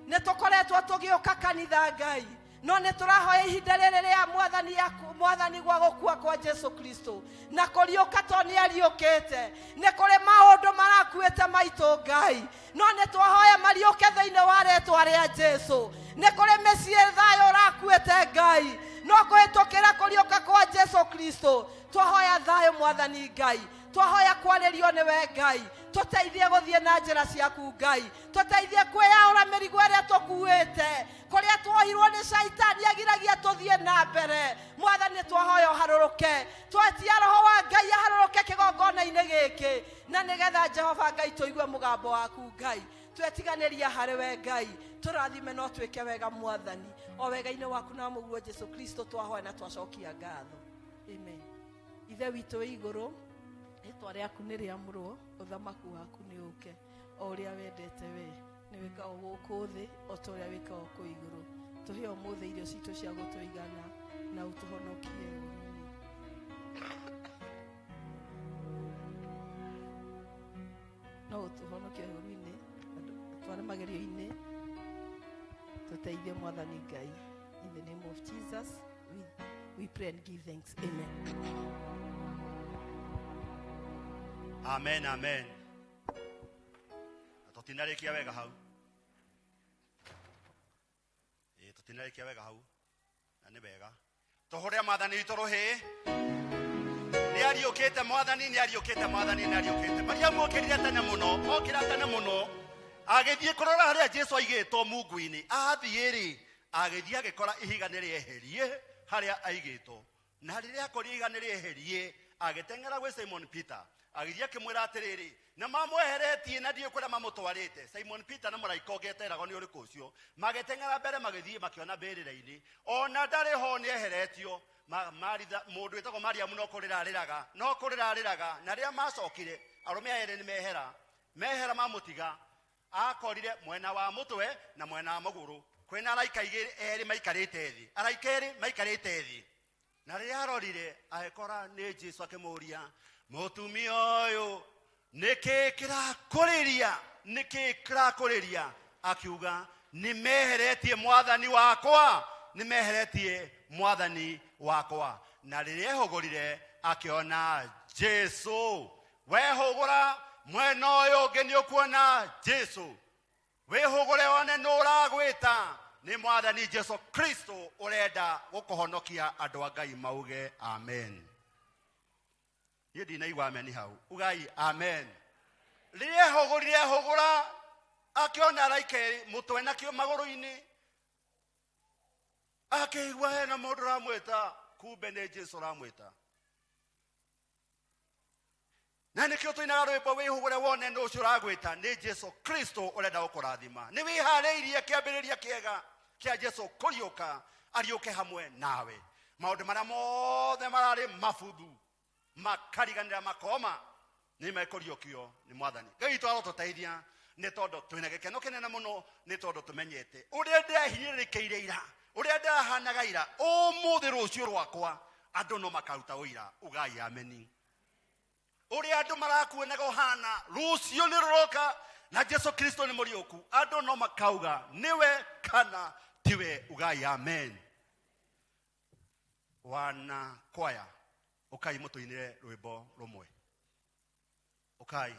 nĩ tũkoretwo tũgĩũka kanitha Ngai, no nĩ tũrahoya ihinda rĩrĩ rĩa Mwathani yaku, Mwathani gwa gũkua kwa Jesu Kristo na kũriũka, to nĩ ariũkĩte, nĩ kũrĩ maũndũ marakuĩte maitũ Ngai, no nĩ twahoya mariũke thĩinĩ wa rĩtwa rĩa Jesu. Nĩ kũrĩ mĩciĩ thayũ ũrakuĩte Ngai, no kũhĩtũkĩra kũriũka kwa Jesu Kristo twahoya thayũ Mwathani Ngai. Twahoya kwarĩrio nĩwe Ngai, tũteithie gũthiĩ na njĩra ciaku Ngai, tũteithie kwĩyaũra mĩrigo ĩrĩa tũkuĩte, kũrĩa tuohirwo nĩ caitani agiragia tũthiĩ na mbere. Mwathani, twahoya ũharũrũke, twetia Roho wa Ngai aharũrũke kĩgongona-inĩ gĩkĩ, na nĩgetha Jehova Ngai tũigue mũgambo waku Ngai. Twetiganĩria harĩ we Ngai, tũrathime no twĩke wega Mwathani, o wega-inĩ waku na mũguo Jesu Kristo twahoya na twacokia ngatho, amen. Ithe witũ wĩ igũrũ, rĩtwa rĩaku nĩ rĩamũrwo, ũthamaki waku nĩ ũke, o ũrĩa wendete we nĩ wĩkagwo gũkũ thĩ o ta ũrĩa wĩkagwo kũu igũrũ. Tũhe ũmũthĩ irio citũ cia gũtũigana, na ũtũhonokie ũũru-inĩ, no ũtũhonokie ũũru-inĩ, tware magerio-inĩ, tũteithie Mwathani Ngai. In the name of Jesus we pray and give thanks, amen. Amen, amen. Na tũtinarĩkia wega hau. Ĩ, tũtinarĩkia wega hau, na nĩ wega tũhũre Mwathani witũ rũhĩ. Nĩ ariũkĩte Mwathani, nĩ ariũkĩte Mwathani, nĩ ariũkĩte. Mariamu okĩrire tene mũno, okĩra tene mũno, agĩthiĩ kũrora harĩa Jesu aigĩtwo mungu-inĩ. Athiĩ rĩ, agĩthiĩ agĩkora ihiga nĩ rĩeherie harĩa aigĩtwo. Na rĩrĩa akorire ihiga nĩ rĩeherie, agĩteng'era gwĩ Simon Peter, agĩthiĩ akĩmwĩra atĩrĩrĩ, na mamweheretie na ndiũĩ kũrĩa mamũtwarĩte. Simon Peter na mũraika ũngĩ eteragwo nĩ ũrĩkũ ũcio magĩteng'era mbere, magĩthiĩ makĩona mbĩrĩra-inĩ ona ndarĩ ho, nĩ eheretio. Maritha, mũndũ wĩtagwo Mariamu, no kũrĩra arĩraga, no kũrĩra arĩraga. Na rĩrĩa macokire, arũme aya erĩ nĩ mehera, mehera mamũtiga. Akorire mwena wa mũtwe na mwena wa magũrũ kwĩna araika igĩrĩ, erĩ maikarĩte thĩ, araika erĩ maikarĩte thĩ. Na rĩrĩa arorire agĩkora nĩ Jesu, akĩmũria, mũtumia ũyũ, nĩkĩ kĩrakũrĩria? Nĩkĩ kĩrakũrĩria? Akiuga, nĩ meheretie Mwathani wakwa, nĩ meheretie Mwathani wakwa. Na rĩrĩa ehũgũrire akĩona Jesu. Wehũgũra mwena ũyũ ũngĩ nĩ ũkuona Jesu. Wĩhũgũre one nũ ũragwĩta. Nĩ Mwathani Jesu Kristo ũrenda gũkũhonokia. Andũ a Ngai mauge amen. Niĩ ndinaigua amen hau, ugai amen. Rĩrĩa ehũgũrire, ehũgũra akĩona araika erĩ mũtwe na kĩo magũrũ-inĩ, akĩigua hena mũndũ ũramwĩta, kumbe nĩ Jesu ũramwĩta. Na nĩkĩo tũinaga rwĩmbo, wĩhũgũre wone nũ ũcio ũragwĩta. Nĩ Jesu Kristo ũrenda gũkũrathima. Nĩ wĩharĩirie kĩambĩrĩria kĩega kĩa Jesu kũriũka, ariũke hamwe nawe? Maũndũ marĩa mothe mararĩ mabuthu makariganĩra, makoma, nĩ mekũriũkio nĩ Mwathani Ngai witũ. Arotũteithia, nĩ tondũ twĩna gĩkeno kĩnene mũno, nĩ tondũ tũmenyete ũrĩa ndĩrahinyĩrĩrĩkĩire ira, ũrĩa ndĩrahanaga ira, ũmũthĩ rũciũ rwakwa andũ no makaruta ũira. Ugai ameni. Ũrĩa andũ marakuonaga ũhana, rũciũ nĩ rũroka na Jesu Kristo nĩ mũriũku, andũ no makauga nĩwe kana tiwe. Ugai amen. Wana kwaya, ũkai mũtũinĩre rwĩmbo rũmwe, ũkai.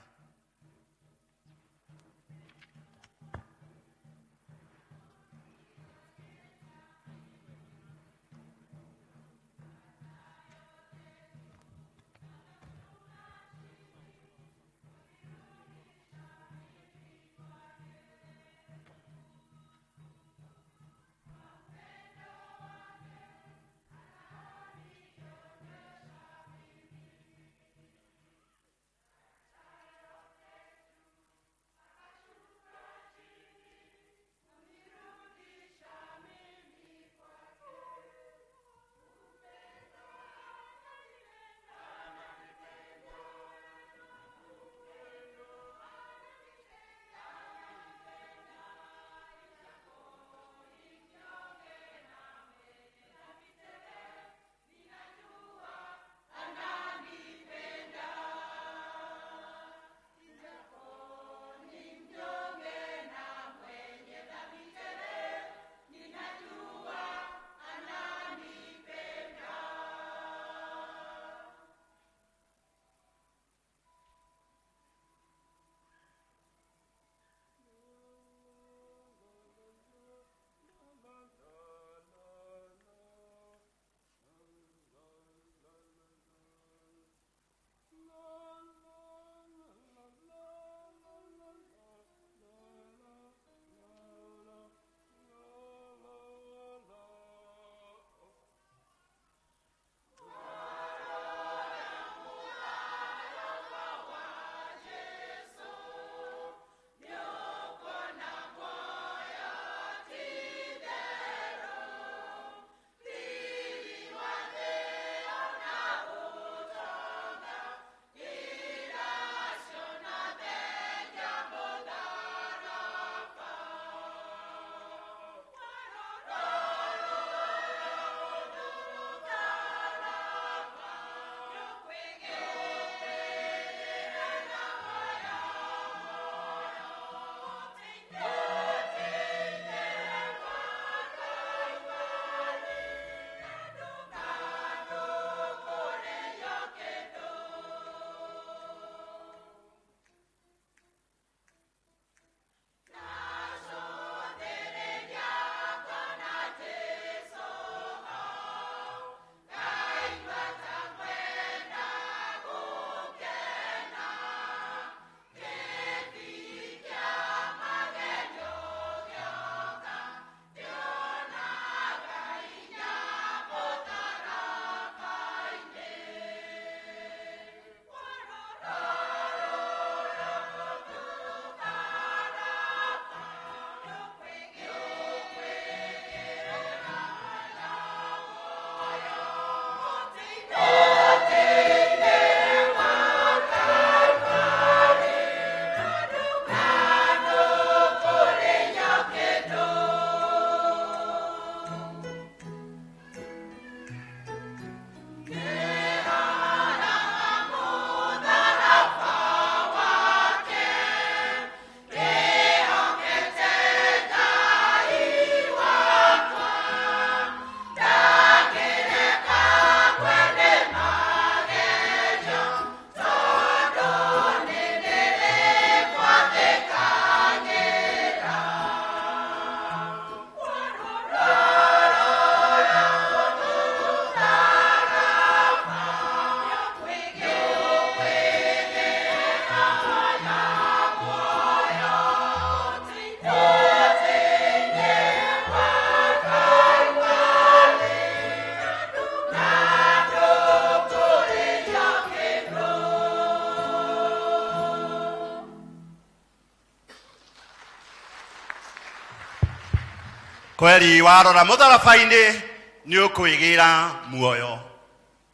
Kweli warora mũtharaba-inĩ nĩ ũkwĩgĩra muoyo.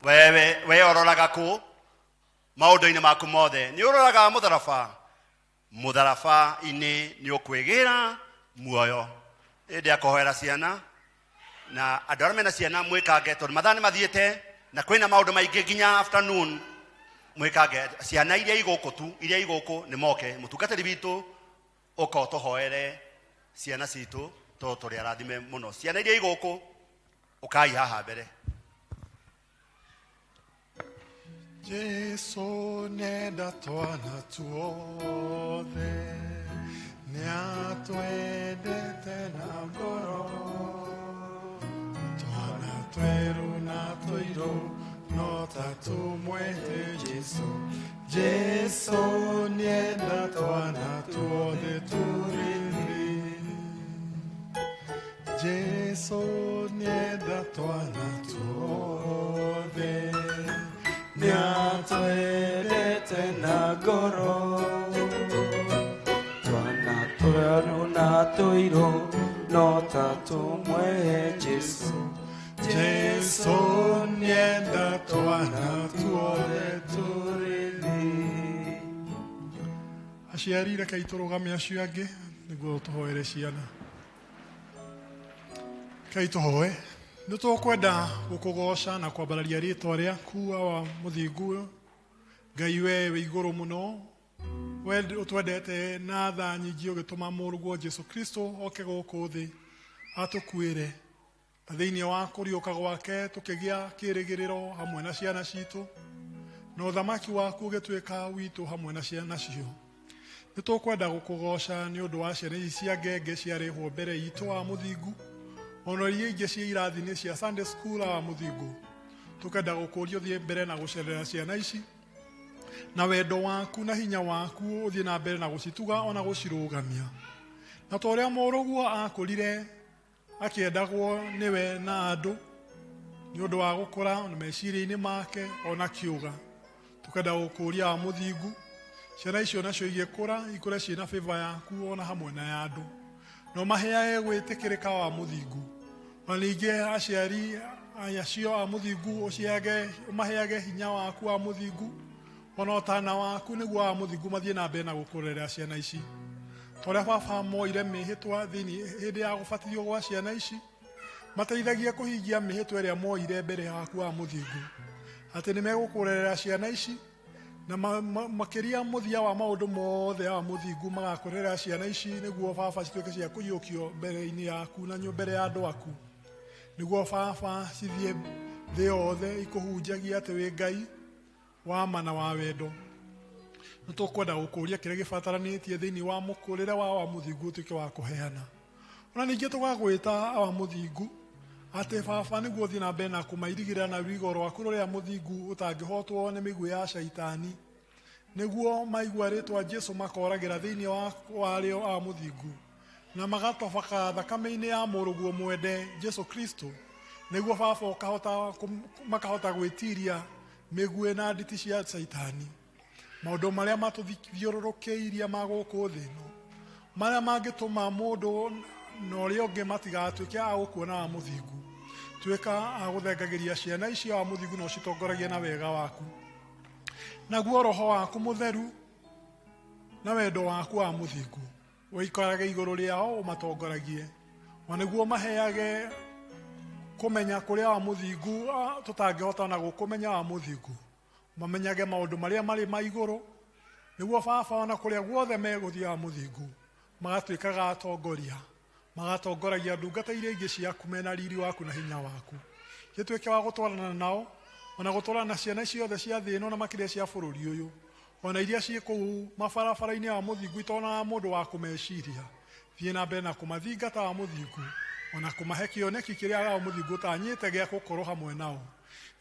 Wewe we ũroraga kũ maũndũ-inĩ maku mothe? Nĩ ũroraga mũtharaba. Mũtharaba-inĩ nĩ ũkwĩgĩra muoyo. Ĩndĩ akũhoera ciana na andũ arĩa mena ciana mwĩkange, tondũ mathaa nĩ mathiĩte na kwĩna maũndũ maingĩ nginya afternoon. Mwĩkange ciana iria igũkũ tu, iria igũkũ nĩ moke. Mũtungatĩri witũ, ũka ũtũhoere ciana citũ, tondũ tũrĩ arathime mũno. Ciana iria igũkũ, ũkai haha mbere. Jesu nenda twana tuothe, nĩatwendete na ngoro. Twana tweru na tũirũ no ta tũmwete Jesu. Jesu nĩenda twana tuothe tũrĩ thĩ. Jesu nĩenda twana tuothe, nĩatwendete na ngoro. Twana tweru na tũirũ no ta tũmwe Jesu. Jesu nĩenda twana tuothe tũrĩ thĩ. Aciari, rekei tũrũgame acio angĩ nĩguo tũhoere ciana. Rekei tũhoe. Nĩ tũkwenda gũkũgoca na kwambararia rĩtwa rĩaku, Awa mũthingu Ngai, we wĩ igũrũ mũno. We ũtwendete na tha nyingĩ, ũgĩtũma mũrũguo Jesu Kristo oke gũkũ thĩ atũkuĩre, na thĩinĩ wa kũriũka gwake tũkĩgĩa kĩrĩgĩrĩro hamwe na ciana citũ, na ũthamaki waku ũgĩtuĩka witũ hamwe na ciana cio. Nĩ tũkwenda gũkũgoca nĩ ũndũ wa ciana ici cia ngenge ciarehwo mbere itũ, wa mũthingu, ona iria ingĩ ciĩ irathi-inĩ cia Sunday school. Wa mũthingu, tũkenda gũkũria ũthiĩ mbere na gũcerera ciana ici na wendo waku na hinya waku, ũthiĩ na mbere na gũcituga ona gũcirũgamia, na ta ũrĩa mũrũguo akũrire akĩendagwo nĩwe na andũ nĩ ũndũ wa gũkũra na meciria-inĩ make ona kiuga. Tukenda gũkũria, wa mũthingu, ciana icio nacio igĩkũra ikũre ciĩna favor yaku ona hamwe na ya andũ, no maheage gwĩtĩkĩrĩka, wa mũthingu. Ona ningĩ aciari acio a mũthingu, ũciheage, ũmaheage hinya waku, wa mũthingu, ona ũtana waku, nĩguo, wa mũthingu, mathiĩ na mbere na gũkũrerera ciana ici ta ũrĩa baba moire mĩhĩtwa thĩinĩ hĩndĩ ya gũbatithio gwa ciana ici. Mateithagie kũhingia mĩhĩtwa ĩrĩa moire mbere yaku, wa mũthingu, atĩ nĩ megũkũrerera ciana ici na makĩria mũthia wa maũndũ mothe, wa mũthingu, magakũrerera ciana ici nĩguo baba cituĩke cia kũiyũkio mbere-inĩ yaku na mbere ya andũ aku, nĩguo baba cithiĩ thĩ yothe ikũhunjagia atĩ wĩ Ngai wa ma na wa wendo. Nĩ tũkwenda gũkũria kĩrĩa gĩbataranĩtie thĩinĩ wa mũkũrĩre wa mũthingu ũtuĩke wa kũheana. Ona ningĩ tũgagwĩta, wa mũthingu, atĩ baba nĩguo ũthiĩ na mbere na kũmairigĩra na rwigo rwaku rũrĩa mũthingu ũtangĩhotwo nĩ mĩguĩ ya caitani, nĩguo maigua rĩtwa Jesu makoragĩra thĩinĩ wa warĩo, wa mũthingu, na magatobaka thakame-inĩ ya mũrũguo mwende Jesu Kristo, nĩguo baba ũkahota makahota gwĩtiria mĩguĩ na nditi cia caitani, maũndũ marĩa matũthiũrũrũkĩirie ma gũkũ thĩ ĩno, marĩa mangĩtũma mũndũ na ũrĩa ũngĩ matigatuĩke a gũkuona, wa mũthingu. Tuĩka a gũthengagĩria ciana icio, wa mũthingu, na ũcitongoragie na wega waku, naguo roho waku mũtheru na wendo waku, wa mũthingu, ũikarage igũrũ rĩao, ũmatongoragie, na nĩguo maheage kũmenya kũrĩa, wa mũthingu, tũtangĩhota na gũkũmenya, wa mũthingu, mamenyage maũndũ marĩa marĩ ma igũrũ, nĩguo baba ona kũrĩa guothe megũthiĩ, wa mũthingu, magatuĩkaga atongoria, magatongoragia ndungata iria ingĩ ciaku mena riri waku na hinya waku. Gĩtuĩke wa gũtwarana nao ona gũtwarana na ciana ciothe cia thĩ ĩno na makĩria cia bũrũri ũyũ, ona iria ciĩ kũu mabarabara-inĩ, wa mũthingu, itonaga mũndũ wa kũmeciria. Thiĩ na mbere na kũmathingata, wa mũthingu, ona kũmahe kĩoneki kĩrĩa, wa mũthingu, ũtanyĩte gĩa gũkorwo hamwe nao.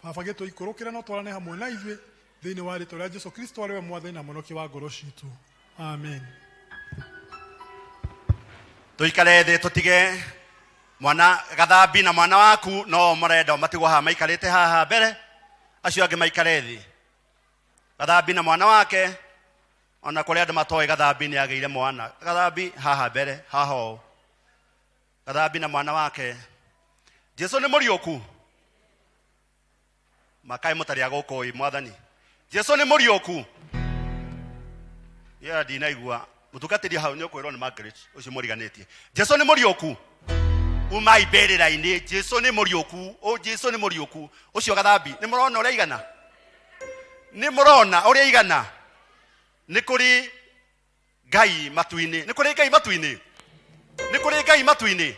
Baba, gĩtũikũrũkĩre no twarane hamwe na ithuĩ thĩinĩ wa rĩtwa rĩa Jesu Kristo, arĩ we mwathani na mũnokia wa ngoro citũ. Amen. Tuikare thĩ, tũtige mwana gathambi na mwana waku no marenda matigwo haha maikarĩte haha mbere, acio angĩ maikare thĩ. Gathambi na mwana wake, ona kũrĩ andũ matoĩ gathambi nĩ agĩire mwana. Gathambi, haha mbere haha ũũ. Gathambi na mwana wake. Jesu nĩ mũriũku. Makaĩ mũtarĩ a gũkũ ĩ mwathani. Jesu nĩ mũriũku. Ya ndinaigua mũtungatĩri hau nĩ ũkwĩrwo nĩ Margaret ũcio mũriganĩtie. Jesu nĩ mũriũku. Umai mbĩrĩra-inĩ. Jesu nĩ mũriũku. O Jesu nĩ mũriũku. Ũcio Gathambi nĩ mũrona ũrĩa igana? Nĩ mũrona ũrĩa igana? Nĩ kũrĩ Ngai matu-inĩ. Nĩ kũrĩ Ngai matu-inĩ. Nĩ kũrĩ Ngai matu-inĩ.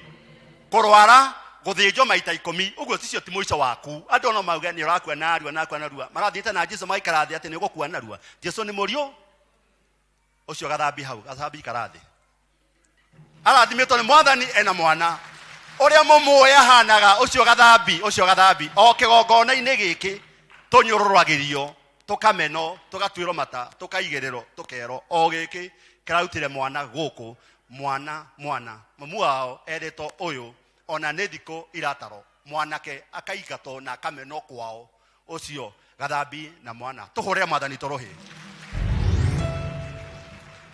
Kũrwara gũthĩnjwo maita 10 ũguo ticio ti mũico waku. Andũ no mauge nĩ ũrakua narua nakua narua. Marathiĩte na Jesu magaikara thĩ atĩ nĩ ũgũkua narua. Jesu nĩ mũriũ ũcio Gathambi hau. Gathambi ikara thĩ. Arathimĩtwo nĩ mwathani ena mwana ũrĩa mũmũĩ ahanaga ũcio Gathambi, ũcio Gathambi o kĩgongona-inĩ gĩkĩ tũnyũrũragĩrio tũkameno tũgatuĩrwo mata tũkaigĩrĩrwo tũkerwo o gĩkĩ kĩrarutire mwana gũkũ mwana mwana mamu wao erĩtwo ũyũ ona nĩ thikũ irataro mwanake akaingatwo na akamenwo kwao ũcio Gathambi na mwana. Tũhũrĩre mwathani tũrũhĩ.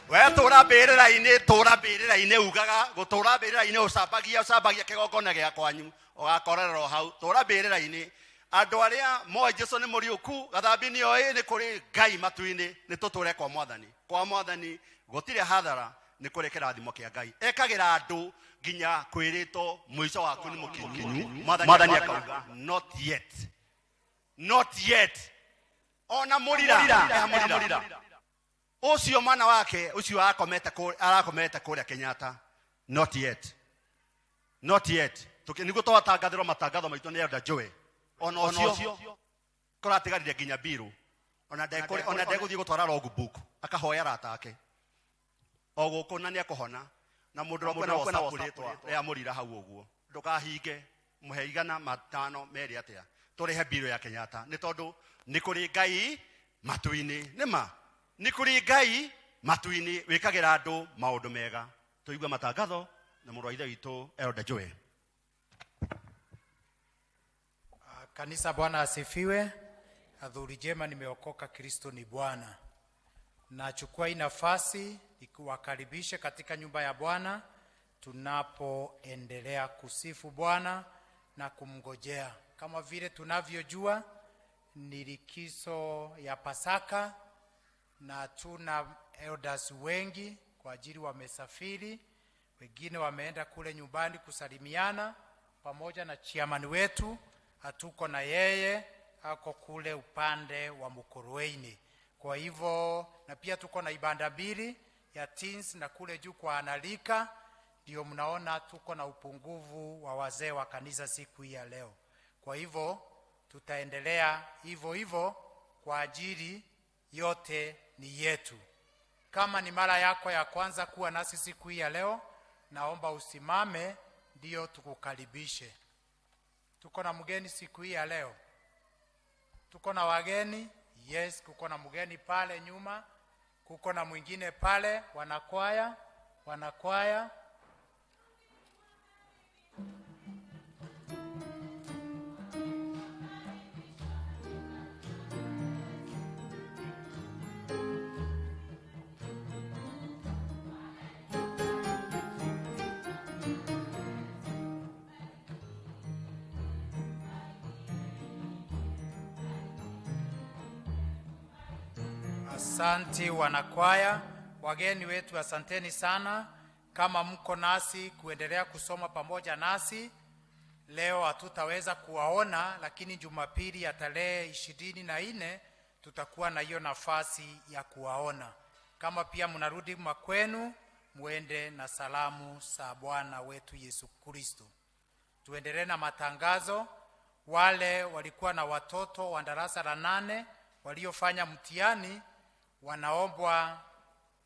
We tũra mbĩrĩra-inĩ, tũra mbĩrĩra-inĩ ugaga gũtũra mbĩrĩra-inĩ ũcambagia ũcambagia kĩgongona gĩa kwanyu ũgakorererwo hau. Tũra mbĩrĩra-inĩ. Andũ arĩa moĩ Jesu nĩ mũriũku, Gathambi nĩ oĩ nĩ kũrĩ Ngai matu-inĩ, nĩ tũtũre kwa mwathani. Kwa mwathani gũtirĩ hathara, nĩ kũrĩ kĩrathimo kĩa Ngai. Ekagĩra andũ nginya kwĩrĩtwo mũico waku nĩ mũkinyu. Mwathani akauga not yet. Not yet. Ona mũrira, eha mũrira. Ũcio mwana wake ũcio akomete arakomete kũrĩa Kenyatta. Not yet. Not yet. Nĩguo twatangathĩrwo matangatho maitũ nĩ Elder Joe. Ona ũcio kũratigarire nginya biru. Ona ndegũthiĩ gũtwara logbook akahoya arata ake. O gũkũ na nĩekũhona. Na mũndũ ũrĩa ũkwenda WhatsApp rĩtwa rĩa mũrira hau ũguo. Ndũkahinge mũhe igana matano merĩ atĩa. Tũrĩhe biru ya Kenyatta nĩ tondũ nĩ kũrĩ Ngai matu-inĩ. Nĩ ma nĩ kũrĩ Ngai matu-inĩ wĩkagĩra andũ maũndũ mega. Tũigue matangatho na mũrũ wa ithe witũ Elder Joe. Kanisa, Bwana asifiwe. Adhuhuri njema, nimeokoka, Kristo ni Bwana. Nachukua hii nafasi nikuwakaribishe katika nyumba ya Bwana tunapoendelea kusifu Bwana na kumngojea. Kama vile tunavyojua ni likizo ya Pasaka na tuna elders wengi kwa ajili wamesafiri, wengine wameenda kule nyumbani kusalimiana pamoja na chairman wetu, hatuko na yeye, ako kule upande wa Mukurweini. Kwa hivyo na pia tuko na ibada mbili ya teens na kule juu kwa analika, ndio mnaona tuko na upungufu wa wazee wa kanisa siku hii ya leo. Kwa hivyo tutaendelea hivyo hivyo kwa ajili yote ni yetu. Kama ni mara yako ya kwanza kuwa nasi siku hii ya leo, naomba usimame ndio tukukaribishe. Tuko na mgeni siku hii ya leo. Tuko na wageni? Yes, kuko na mgeni pale nyuma, kuko na mwingine pale, wanakwaya, wanakwaya. Asanti wanakwaya, wageni wetu, asanteni sana kama mko nasi kuendelea kusoma pamoja nasi. Leo hatutaweza kuwaona, lakini Jumapili ya tarehe 24 tutakuwa na hiyo nafasi ya kuwaona. Kama pia mnarudi makwenu, muende na salamu za Bwana wetu Yesu Kristo. Tuendelee na matangazo. Wale walikuwa na watoto wa darasa la 8 waliofanya mtihani wanaombwa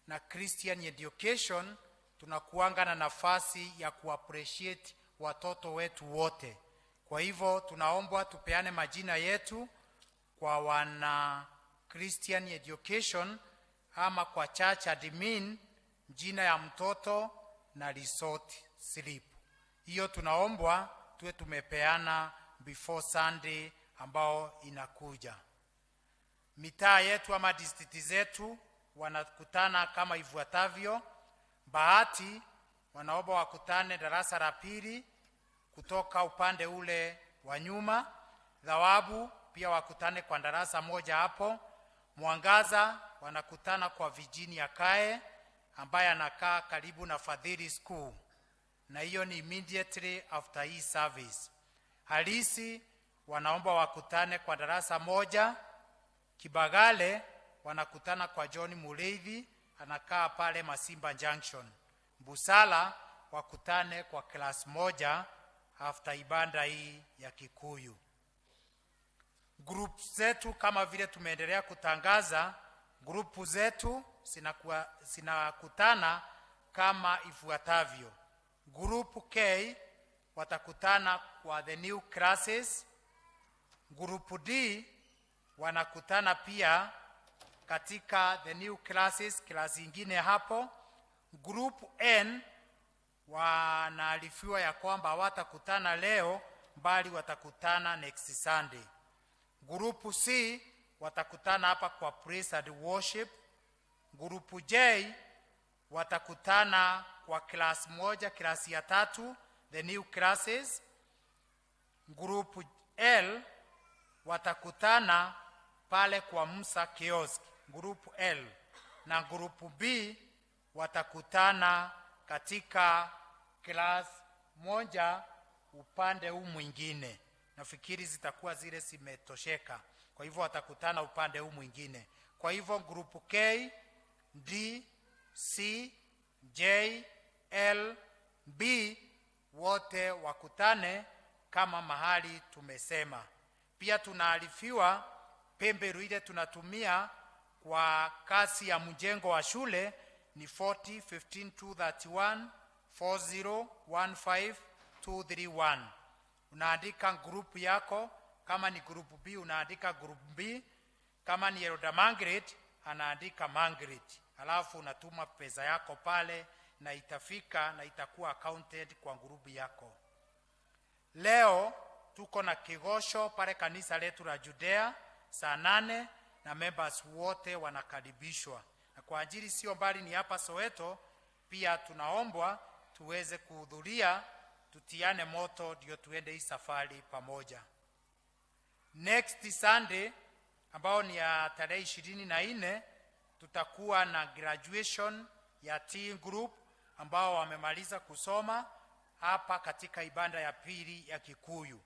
na Christian Education, tunakuanga na nafasi ya kuappreciate watoto wetu wote. Kwa hivyo tunaombwa tupeane majina yetu kwa wana Christian Education ama kwa church admin, jina ya mtoto na result slip. Hiyo tunaombwa tuwe tumepeana before Sunday ambao inakuja. Mitaa yetu ama district zetu wanakutana kama ifuatavyo. Bahati Wanaomba wakutane darasa la pili kutoka upande ule wa nyuma. Thawabu pia wakutane kwa darasa moja hapo. Mwangaza wanakutana kwa Virginia Kae ambaye anakaa karibu na Fadhili School, na hiyo ni immediately after hii service. Halisi wanaomba wakutane kwa darasa moja. Kibagale wanakutana kwa John Mureithi, anakaa pale Masimba Junction. Busala wakutane kwa class moja after ibada hii ya Kikuyu. Group zetu kama vile tumeendelea kutangaza, grupu zetu zinakutana kama ifuatavyo. Group K watakutana kwa the new classes. Group D wanakutana pia katika the new classes, class ingine hapo. Group N wanaarifiwa ya kwamba hawatakutana leo, bali watakutana next Sunday. Group C watakutana hapa kwa praise and worship. Group J watakutana kwa class moja, class ya tatu, the new classes. Group L watakutana pale kwa Musa kiosk, group L, na group B watakutana katika class moja upande huu mwingine. Nafikiri zitakuwa zile zimetosheka, kwa hivyo watakutana upande huu mwingine. Kwa hivyo group K, D, C, J, L, B wote wakutane kama mahali tumesema. Pia tunaarifiwa paybill ile tunatumia kwa kazi ya mjengo wa shule ni 40 15 231 40 15 231. Unaandika group yako, kama ni group B unaandika group B, kama ni Elder Margaret anaandika Margaret, alafu unatuma pesa yako pale na itafika na itakuwa accounted kwa group yako. Leo tuko na kigosho pale kanisa letu la Judea saa 8 na members wote wanakaribishwa, na kwa ajili sio mbali ni hapa Soweto, pia tunaombwa tuweze kuhudhuria, tutiane moto ndio tuende hii safari pamoja. Next Sunday ambao ni ya tarehe 24 tutakuwa na graduation ya teen group ambao wamemaliza kusoma hapa katika ibada ya pili ya Kikuyu,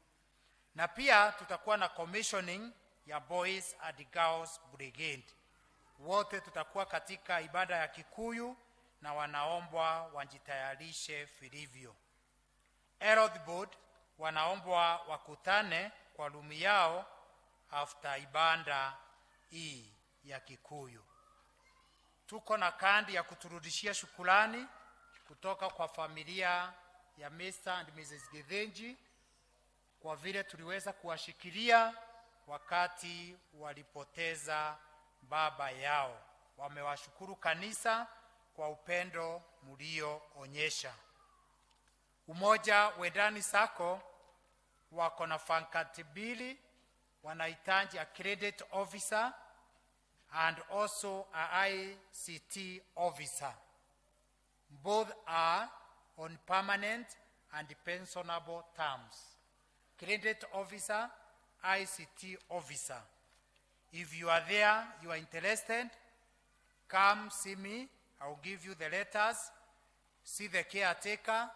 na pia tutakuwa na commissioning ya Boys and Girls Brigade. Wote tutakuwa katika ibada ya Kikuyu na wanaombwa wajitayarishe vilivyo. Health Board wanaombwa wakutane kwa room yao after ibada hii ya Kikuyu. Tuko na kadi ya kuturudishia shukulani kutoka kwa familia ya Mr. and Mrs. Githinji kwa vile tuliweza kuwashikilia wakati walipoteza baba yao. Wamewashukuru kanisa kwa upendo mlioonyesha. Umoja Wendani Sacco wako na vacancy mbili, wanahitaji a credit officer and also a ICT officer. Both are on permanent and pensionable terms. Credit officer, ICT officer. If you are there, you are interested, come see me. I will give you the letters. See the caretaker.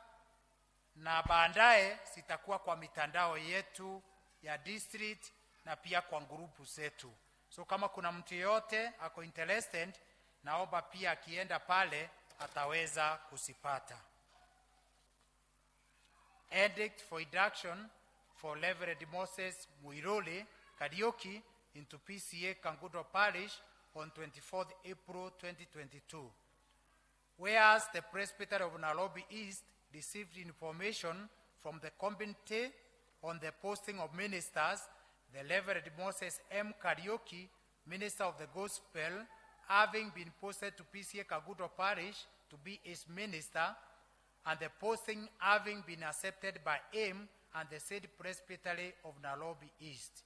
Na baadaye zitakuwa kwa mitandao yetu ya district na pia kwa grupu zetu. So kama kuna mtu yeyote ako interested, naomba pia akienda pale ataweza kuzipata. Edict for induction for Reverend Moses Muiroli Kariuki into PCEA Kangundo Parish on 24th April 2022. Whereas the Presbytery of Nairobi East received information from the committee on the posting of ministers, the Reverend Moses M. Kariuki, minister of the gospel, having been posted to PCEA Kangundo Parish to be its minister, and the posting having been accepted by him and the said Presbytery of Nairobi East.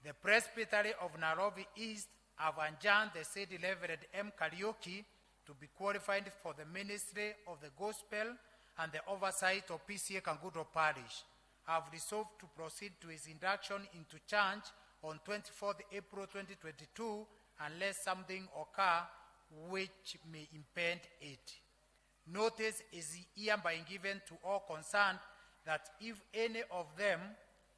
The Presbytery of Nairobi East have adjourned the said Reverend M. Kariuki to be qualified for the ministry of the gospel and the oversight of PCEA Kangundo Parish. I have resolved to proceed to his induction into church on 24th April 2022 unless something occur which may impede it. Notice is hereby given to all concerned that if any of them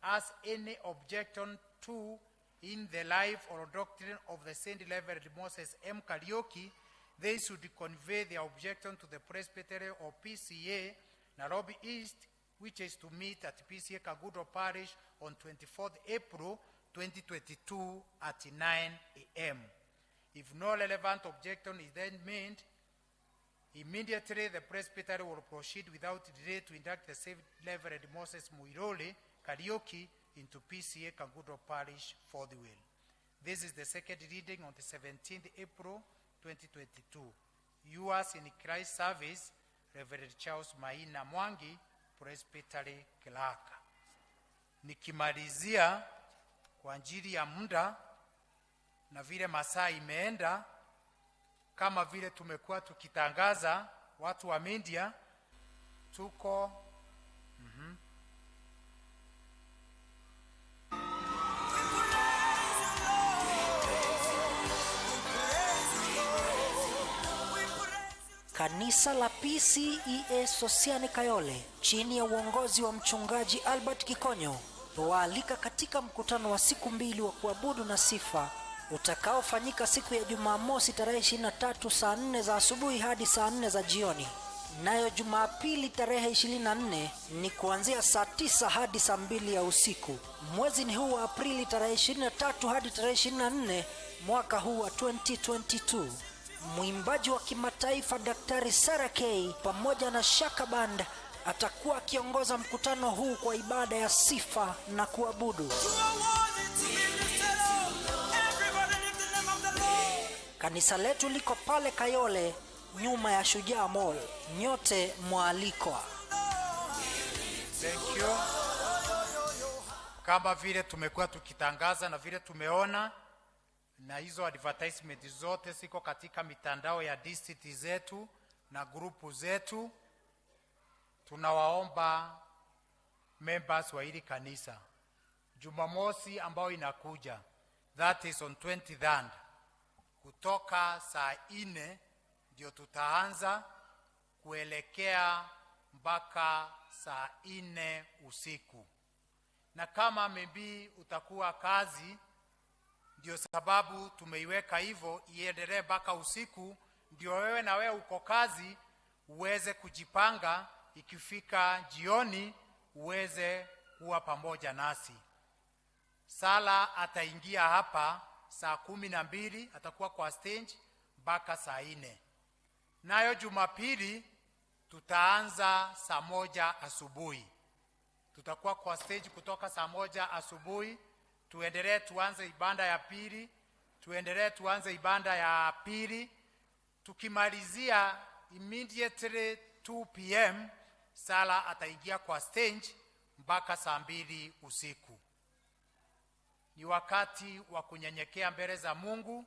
has any objection to in the life or doctrine of the Saint Reverend Moses M. Kariuki, they should convey their objection to the Presbytery or PCEA Nairobi East, which is to meet at PCEA Kangundo Parish on 24th April 2022 at 9 a.m. If no relevant objection is then made, immediately the presbytery will proceed without delay to induct the Saint Reverend Moses Muiruri Kariuki into PCEA Kangundo Parish forthwith. This is the second reading on the 17th April 2022. Yours in Christ service, Reverend Charles Maina Mwangi, Presbytery Clerk. Nikimalizia kwa ajili ya muda na vile masaa imeenda, kama vile tumekuwa tukitangaza watu wa media, tuko. Kanisa la PCEA Sosiani Kayole chini ya uongozi wa mchungaji Albert Kikonyo waalika katika mkutano wa siku mbili wa kuabudu na sifa utakaofanyika siku ya Jumamosi tarehe 23 saa 4 za asubuhi hadi saa 4 za jioni. Nayo Jumapili tarehe 24 ni kuanzia saa 9 hadi saa 2 ya usiku. Mwezi ni huu wa Aprili tarehe 23 hadi tarehe 24 mwaka huu wa 2022. Mwimbaji wa kimataifa Daktari Sarah K pamoja na Shaka Band atakuwa akiongoza mkutano huu kwa ibada ya sifa na kuabudu. Kanisa letu liko pale Kayole nyuma ya Shujaa Mall. Nyote mwalikwa. Thank you. Kama vile tumekuwa tukitangaza na vile tumeona na hizo advertisement zote ziko katika mitandao ya district zetu na grupu zetu. Tunawaomba members wa hili kanisa, Jumamosi ambayo inakuja, that is on 23rd, kutoka saa 4 ndio tutaanza kuelekea mpaka saa 4 usiku, na kama maybe utakuwa kazi, ndio sababu tumeiweka hivyo iendelee mpaka usiku, ndio wewe na wewe uko kazi uweze kujipanga, ikifika jioni uweze kuwa pamoja nasi. Sala ataingia hapa saa 12, atakuwa kwa stage mpaka saa 4. Nayo Jumapili tutaanza saa 1 asubuhi, tutakuwa kwa stage kutoka saa 1 asubuhi, tuendelee tuanze ibada ya pili, tuendelee tuanze ibada ya pili, tukimalizia immediately 2 p.m. Sala ataingia kwa stage mpaka saa 2 usiku. Ni wakati wa kunyenyekea mbele za Mungu,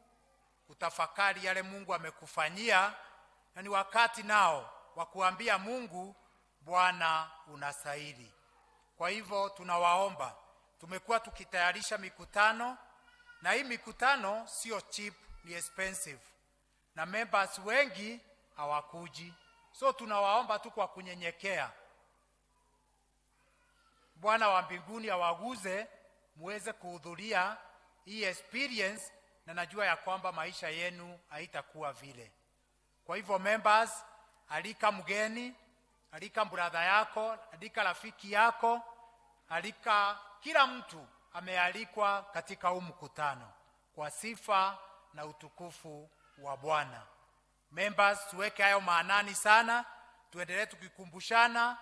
kutafakari yale Mungu amekufanyia, na ni wakati nao wa kuambia Mungu, "Bwana, unastahili." Kwa hivyo tunawaomba, tumekuwa tukitayarisha mikutano, na hii mikutano sio cheap, ni expensive, na members wengi hawakuji. So tunawaomba tu kwa kunyenyekea, Bwana wa mbinguni awaguze muweze kuhudhuria hii experience, na najua ya kwamba maisha yenu haitakuwa vile. Kwa hivyo members, alika mgeni, alika brother yako, alika rafiki yako, alika kila mtu amealikwa katika huu mkutano kwa sifa na utukufu wa Bwana. Members, tuweke hayo maanani sana, tuendelee tukikumbushana,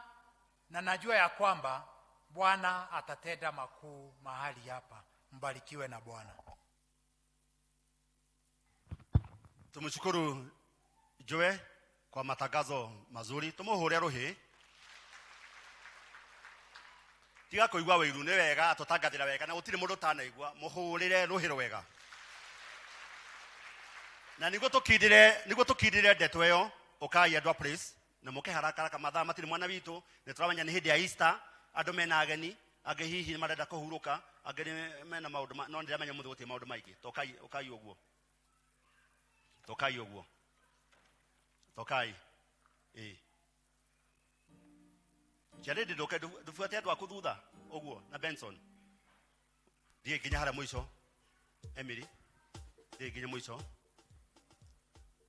na najua ya kwamba Bwana atatenda makuu mahali hapa. Mbarikiwe na Bwana. Tumshukuru Joe kwa matangazo mazuri, tumuhure ruhi tiga kuigua wĩiru. Nĩ wega atũtangathĩra wega na gũtirĩ mũndũ ũtanaigua. Mũhũrĩre rũhĩ rwega. Na niguo tukindire, niguo tukindire ndeto ĩyo, ũkai andũ a Praise na mũke haraka haraka, mathaa matirĩ mwana witũ, nĩ tũramenya nĩ hĩndĩ ya Easter, andũ mena ageni, angĩ hihi nĩ marenda kũhurũka, angĩ nĩ mena maũndũ no ndĩramenya mũthĩ gũtirĩ maũndũ maingĩ. Tokai, ũkai ũguo. Tokai ũguo. Tokai. Ĩĩ. Charity ndũke ndubuate andũ aku thutha ũguo na Benson. Thiĩ nginya harĩa mũico. Emily, thiĩ nginya mũico.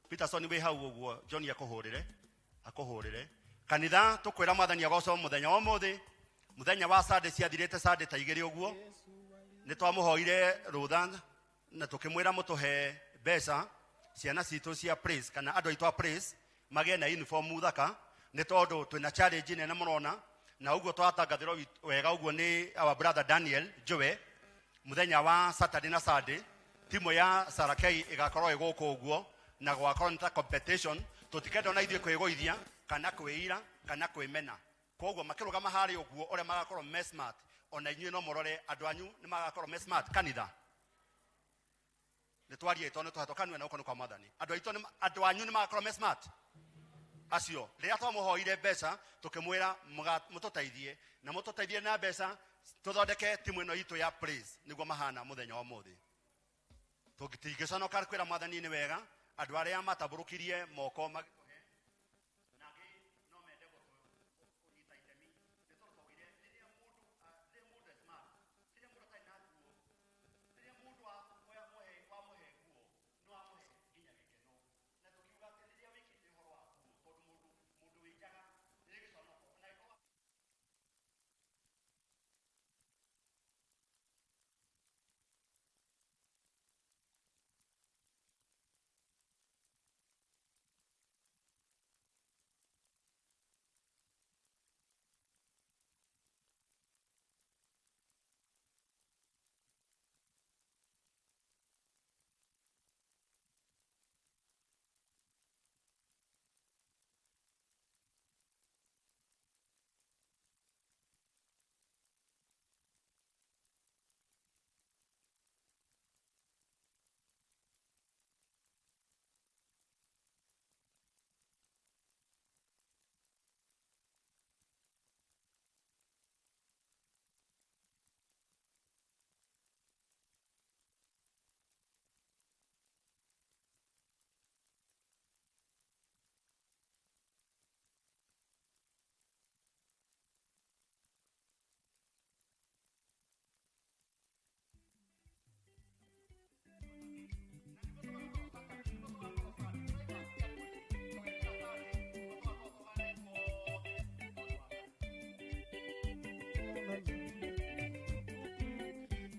Peterson wĩ hau ũguo, John akũhũrĩre, akũhũrĩre. Kanitha tũkwĩra mwathani agocwo mũthenya wa ũmũthĩ, mũthenya wa Sunday ciathirĩte Sunday ta igĩrĩ ũguo. Nĩ twamũhoire rũtha na tũkĩmwĩra mũtũhe mbeca ciana citũ cia Praise kana andũ aitũ a Praise magĩe na uniform thaka, nĩ tondũ twĩna challenge nene mũrona, na ũguo twatangathĩrwo wega ũguo nĩ our brother Daniel Njowe mũthenya wa Saturday na Sunday timu ya Sarakei ĩgakorwo ĩ gũkũ ũguo, na gwakorwo nĩ ta competition, tũtikenda ona ithuĩ kwĩgũithia kana kwĩira kana kwĩmena. Koguo makĩrũgama harĩa ũguo ũrĩa magakorwo me smart, ona inyuĩ no mũrore andũ anyu nĩ magakorwo me smart kanitha. Nĩ twarie tondũ nĩ tũhetwo kanua na gũkũ nĩ kwa mwathani. Andũ aitũ nĩ andũ anyu nĩ magakorwo me smart acio. Rĩrĩa twamũhoire mbeca tũkĩmwĩra mũtũteithie na mũtũteithie na mbeca tũthondeke timu ĩno itũ ya Praise nĩguo mahana mũthenya wa ũmũthĩ. Tũtingĩconoka kwĩra mwathani nĩ wega andũ arĩa matambũrũkirie moko magĩtũhe, na angĩ no mende kũnyita itemi, nĩ tondũ twaugire rĩrĩa mũndũ, rĩrĩa mũndũ e smart, rĩrĩa mũndũ atarĩ na nguo, rĩrĩa mũndũ wamũhe nguo, nĩ wamũhe nginya gĩkeno. Na tũkiuga atĩ rĩrĩa wĩkĩte ũhoro wa nguo, tondũ mũndũ wĩ njaga nĩ gĩconoko, na angĩkorwo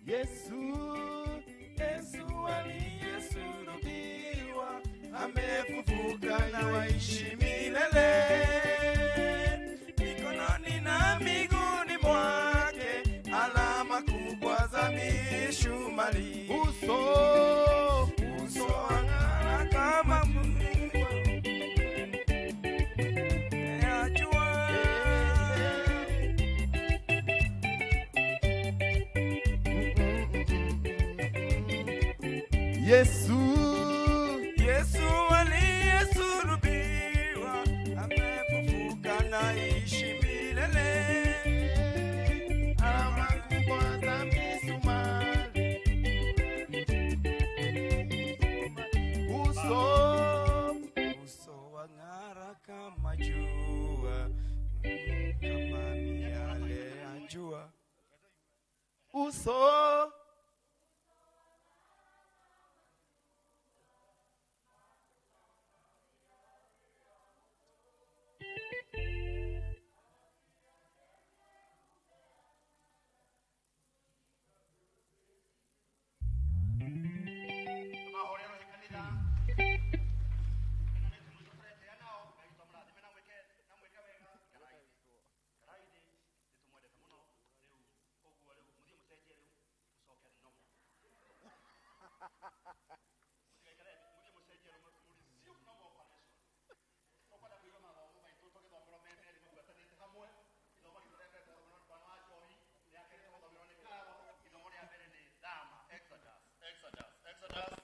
Yesu, Yesu aliyesulubiwa amefufuka na waishi milele. Mikononi na miguuni mwake alama kubwa za mishumari. Uso, uso ang'ara kama mvua ya jua. Yesu, Yesu aliyesulubiwa amefufuka na ishi milele. Alama kubwa za misumari. Uso, uso wang'ara kama jua, kama miale ya jua. Uso Exodus, Exodus, Exodus.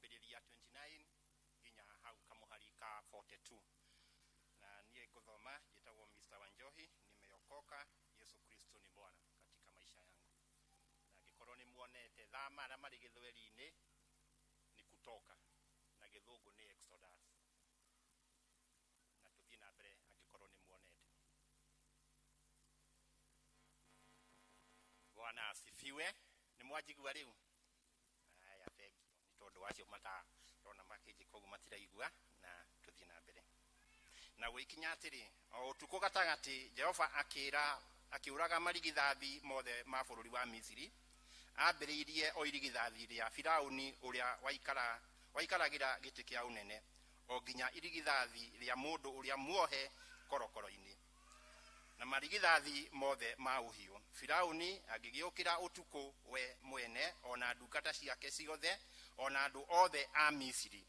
Kwambĩrĩria 29 nginya hau kamũhari ka 42. Na niĩ ngũthoma njĩtagwo Mr. Wanjohi, nimeokoka, Yesu Kristo ni Bwana katika maisha yangu. Na angĩkorwo nĩ muonete thama arĩa marĩ gĩthweri-inĩ ni kutoka na gĩthũngũ nĩ Exodus. Na tũthiĩ na mbere angĩkorwo nĩ muonete. Bwana asifiwe. Nĩ mwanjigua rĩu? Aya, thengio nĩ tondũ wacio matarona makĩnjĩka ũguo matiraigua, na tũthiĩ na mbere. Na gũgĩkinya atĩrĩ, o ũtukũ gatagatĩ Jehova akĩra akĩũraga marigithathi mothe ma bũrũri wa Misiri, ambĩrĩirie o irigithathi rĩa Firauni ũrĩa waikara waikaragĩra gĩtĩ kĩa ũnene, o nginya irigithathi rĩa mũndũ ũrĩa muohe korokoro-inĩ, na marigithathi mothe ma ũhiũ. Firauni agĩgĩũkĩra ũtukũ we mwene, o na ndungata ciake ciothe, o na andũ othe a Misiri.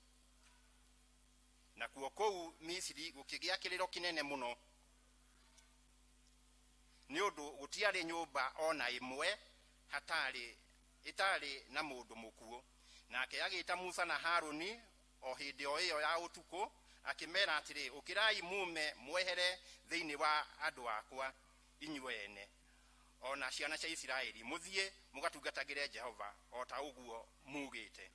Nakuo kũu Misiri gũkĩgĩa kĩrĩro kĩnene mũno, nĩ ũndũ gũtiarĩ nyũmba o na ĩmwe hatarĩ ĩtarĩ na mũndũ mũkuũ. Nake agĩĩta Musa na Haruni o hĩndĩ o ĩyo ya ũtukũ, akĩmera atĩrĩ, ũkĩrai mume mwehere thĩinĩ wa andũ akwa inyuĩ ene, o na ciana cia Isiraeli, mũthiĩ mũgatungatagĩre Jehova o ta ũguo muugĩte.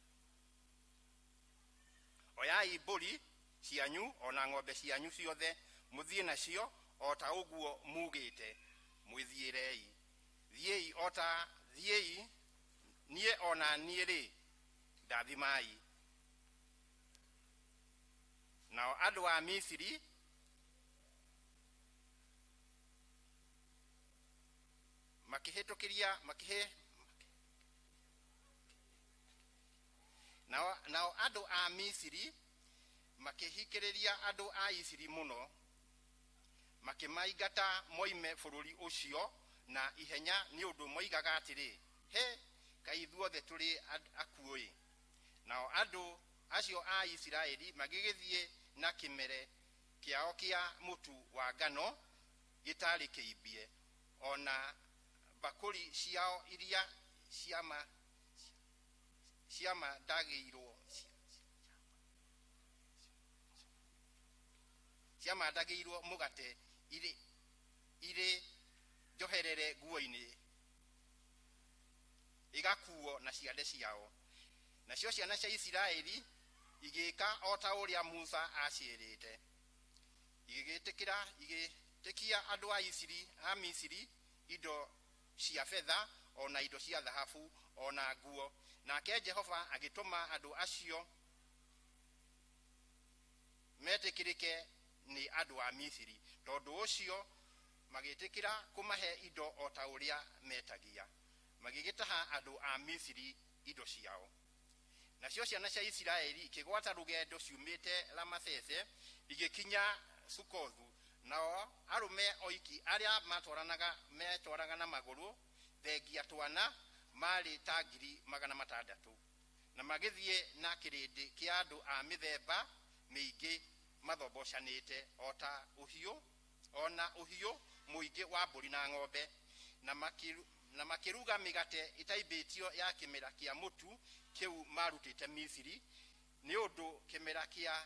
Oyai mbũri cianyu o na ng'ombe cianyu ciothe, mũthiĩ nacio o ta ũguo muugĩte, mwĩthiĩrei. Thiĩi o ta thiĩi, niĩ o na niĩ-rĩ, ndathimai. Nao andũ a Misiri makĩhĩtũkĩria makĩhĩ nao, nao andũ a Misiri makĩhikĩrĩria andũ a Isiri mũno, makĩmaingata moime bũrũri ũcio na ihenya, nĩ ũndũ moigaga atĩrĩ, Hĩ, kaĩ ithuothe tũrĩ akuũ-ĩ! Nao andũ acio a Isiraeli magĩgĩthiĩ na kĩmere kĩao kĩa mũtu wa ngano gĩtarĩ kĩimbie, o na mbakũri ciao iria ciama ciamandagĩirwo ciamandagĩirwo mũgate irĩ irĩ njoherere nguo-inĩ igakuo na ciande ciao. Nacio ciana cia Isiraeli igĩka o ta ũrĩa Musa aciĩrĩte, igĩgĩtĩkĩra igĩtĩkia andũ a Isiri a Misiri indo cia betha o na indo cia thahabu o na nguo. Nake Jehova agĩtũma andũ acio metĩkĩrĩke nĩ andũ a Misiri, tondũ ũcio magĩtĩkĩra kũmahe indo o ta ũrĩa metagia, magĩgĩtaha andũ a Misiri indo ciao. Nacio ciana cia Isiraeli ikĩgwata rũgendo ciumĩte Ramasese igĩkinya Sukothu, nao arũme oiki arĩa matwaranaga metwaraga na magũrũ thengia twana maarĩ ta 600,000, na magĩthiĩ na kĩrĩndĩ kĩa andũ a mĩthemba mĩingĩ mathombocanĩte o ta ũhiũ o na ũhiũ mũingĩ wa mbũri na ng'ombe, na makĩru, na makĩruga mĩgate ĩtaimbĩtio ya kĩmera kĩa mũtu kĩu maarutĩte Misiri, nĩ ũndũ kĩmera kĩa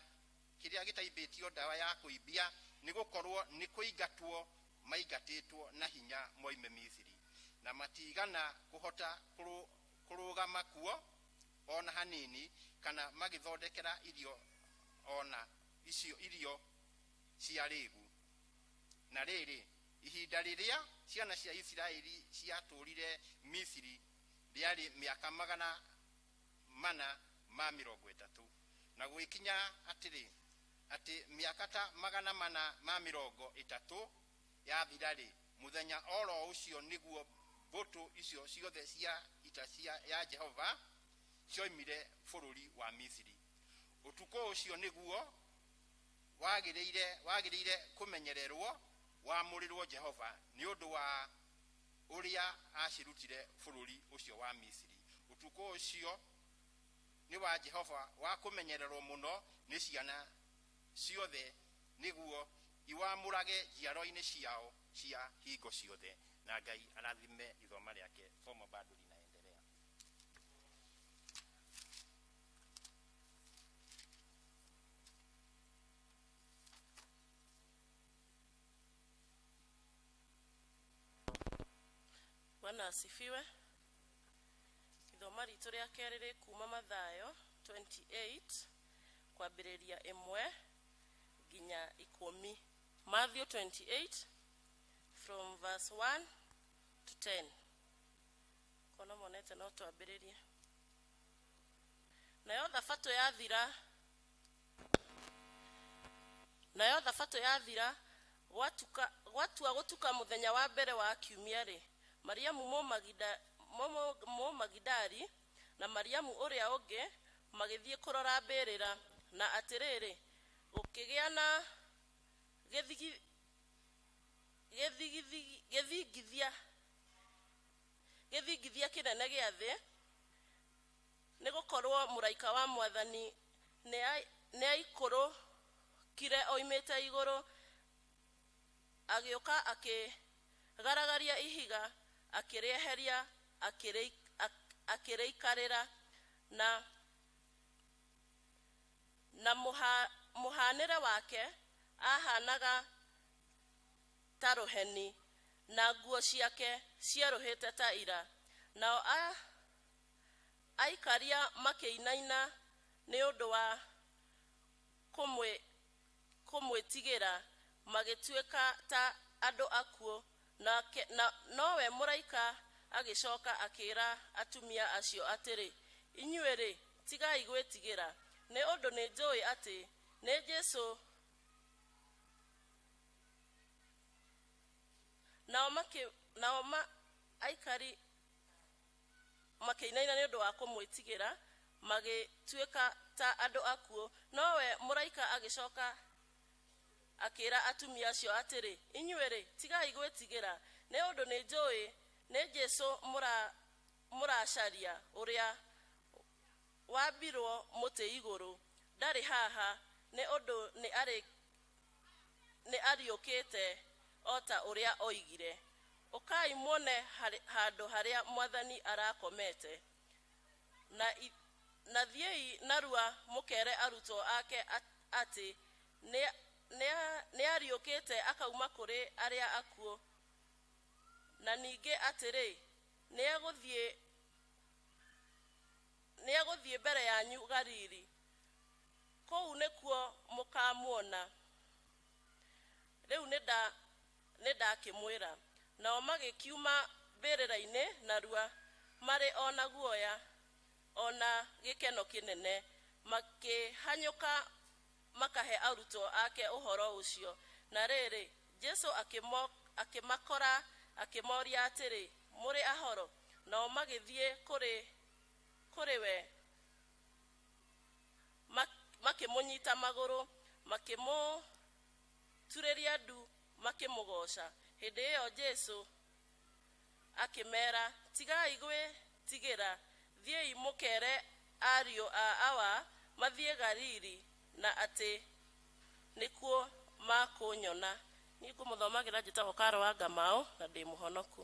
kĩrĩa gĩtaimbĩtio ndawa ya kũimbia, nĩ gũkorwo nĩ kũingatwo maingatĩtwo na hinya moime Misiri, na matiigana kũhota kũrũgama kuo o na hanini, kana magĩthondekera irio o na icio irio cia rĩgu. Na rĩrĩ, ihinda rĩrĩa ciana cia Isiraeli ciatũũrire Misiri rĩarĩ mĩaka 430. Na gũgĩkinya atĩrĩ, atĩ mĩaka ta 430 yathira-rĩ, mũthenya o ro ũcio nĩguo mbũtũ icio ciothe cia ita cia ya Jehova cioimire bũrũri wa Misiri. Ũtukũ ũcio nĩguo wagĩrĩire wagĩrĩire kũmenyererwo wamũrĩrwo Jehova nĩ ũndũ wa ũrĩa aacirutire bũrũri ũcio wa Misiri. Ũtukũ ũcio nĩ wa Jehova wa kũmenyererwo mũno nĩ ciana ciothe, nĩguo iwamũrage njiaro-inĩ ciao cia hingo ciothe. Na Ngai arathime ithoma rĩake. Somo bado linaendelea. Bwana asifiwe. Ithoma ritũ rĩa kerĩ rĩ kuma Mathayo 28 kwambĩrĩria 1 nginya 10. Matthew 28 from verse 1 to 10. Kona monete no twambĩrĩrie. Nayo thabatũ yathira, nayo thabatũ yathira, gwatuka, gwatua gũtuka mũthenya wa mbere wa kiumia-rĩ, Mariamu Mũmagidali na Mariamu ũrĩa ũngĩ magĩthiĩ kũrora mbĩrĩra. Na atĩrĩrĩ, gũkĩgĩa na gĩthingithia kĩnene gĩa thĩ, nĩ gũkorwo mũraika wa Mwathani nĩaikũrũkire oimĩte igũrũ, agĩũka akĩgaragaria ihiga, akĩrĩeheria, akĩrĩikarĩra. Na mũhanĩre wake ahanaga ta rũheni, na nguo ciake cierũhĩte ta ira. Nao aikaria makĩinaina nĩ ũndũ wa kũmwĩtigĩra, magĩtuĩka ta andũ akuũ. Nowe mũraika agĩcoka akĩra atumia acio atĩrĩ, inyuĩ-rĩ, tigai gwĩtigĩra, nĩ ũndũ nĩ njũĩ atĩ nĩ Jesũ. Nao aikari makĩinaina nĩ ũndũ wa kũmwĩtigĩra, magĩtuĩka ta andũ akuũ. Nowe mũraika agĩcoka akĩra atumia acio atĩrĩ, inyuĩ-rĩ, tigai gwĩtigĩra, nĩ ũndũ nĩ njũĩ nĩ Jesũ mũracaria, ũrĩa wambirwo mũtĩ igũrũ. Ndarĩ haha, nĩ ũndũ nĩ ariũkĩte o ta ũrĩa oigire. Ũkai muone handũ harĩa Mwathani arakomete. Na thiĩi narua mũkere arutwo ake atĩ nĩ ariũkĩte akauma kũrĩ arĩa akuũ, na ningĩ atĩrĩ, nĩegũthiĩ mbere yanyu Galili, kũu nĩkuo mũkamuona. Rĩu nĩndakĩmwĩra. Nao magĩkiuma mbĩrĩra-inĩ narua, marĩ o na guoya o na gĩkeno kĩnene, makĩhanyũka makahe arutwo ake ũhoro ũcio. Na rĩrĩ, Jesũ akĩmakora, akĩmoria atĩrĩ, mũrĩ ahoro? Nao magĩthiĩ kũrĩ we, makĩmũnyita magũrũ, makĩmũturĩria ndu, makĩmũgooca. Hĩndĩ ĩyo Jesũ akĩmeera, tigai gwĩtigĩra, thiĩi mũkere ariũ a Awa mathiĩ Galili, na atĩ nĩkuo makũnyona. Niĩ ngũmũthomagĩra njĩtagwo Karo wa Ngamau na ndĩ mũhonoku.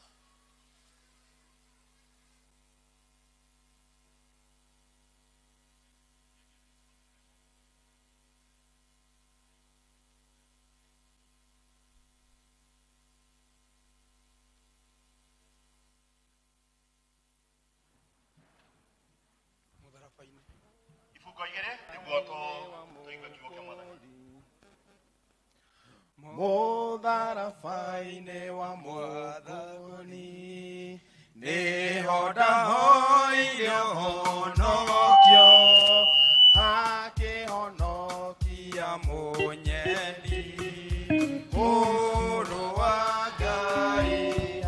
Mũtharaba-inĩ. Ibungo igĩrĩ nĩguo tũigue kiugo kĩa Mwathani. Mũtharaba-inĩ wa Mwathani nĩho ndahoire ũhonokio, akĩhonokia mũnyendi, Mũrũ wa Ngai,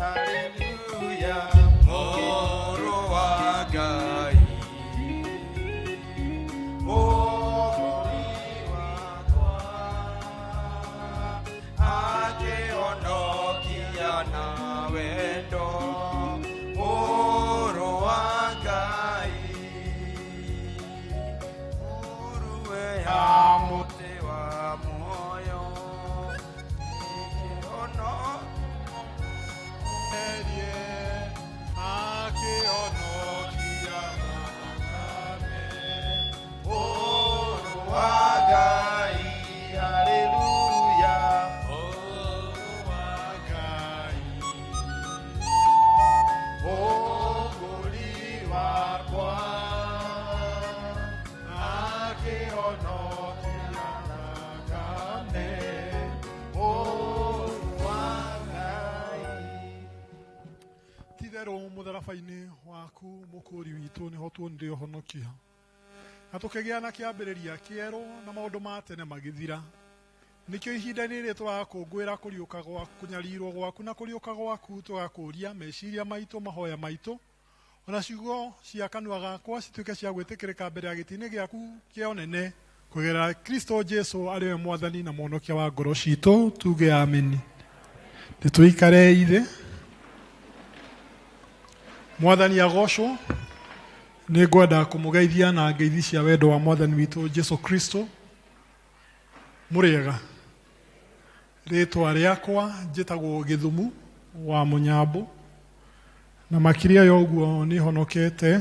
haleluya, Mũrũ wa Ngai, Mũhori wakwa, akĩhonokia na wendo, Mũrũ wa Ngai, Mũrũwe ya mũtĩ wa muoyo, ĩkĩhono Erie akĩhonokia thakame. Mũrũ wa Ngai, haleluya, Mũrũ wa Ngai. Ti itherũ mũtharaba-inĩ waku mũkũri witũ nĩho tuonire ũhonokia na tũkĩgĩa na kĩambĩrĩria kĩerũ na maũndũ ma tene magĩthira. Nĩkĩo ihinda rĩrĩ tũrakũngũĩra kũriũka gwa kũnyarirwo gwaku na kũriũka gwaku, tũgakũria meciria maitũ, mahoya maitũ ona ciugo cia kanua gakwa cituĩke cia gwĩtĩkĩrĩka mbere ya gĩtĩ-inĩ gĩaku kĩa ũnene kũgerera Kristo Jesu arĩ we mwathani na mwonokia wa ngoro citũ, tuge ameni. Nĩ tũikare ithe. Mwathani agocwo. Nĩ ngwenda kũmũgeithia na ngeithi cia wendo wa mwathani witũ Jesu Kristo. Mũrĩega. Rĩtwa rĩakwa njĩtagwo Gĩthumu wa Mũnyambũ, na makĩria ya ũguo nĩ honokete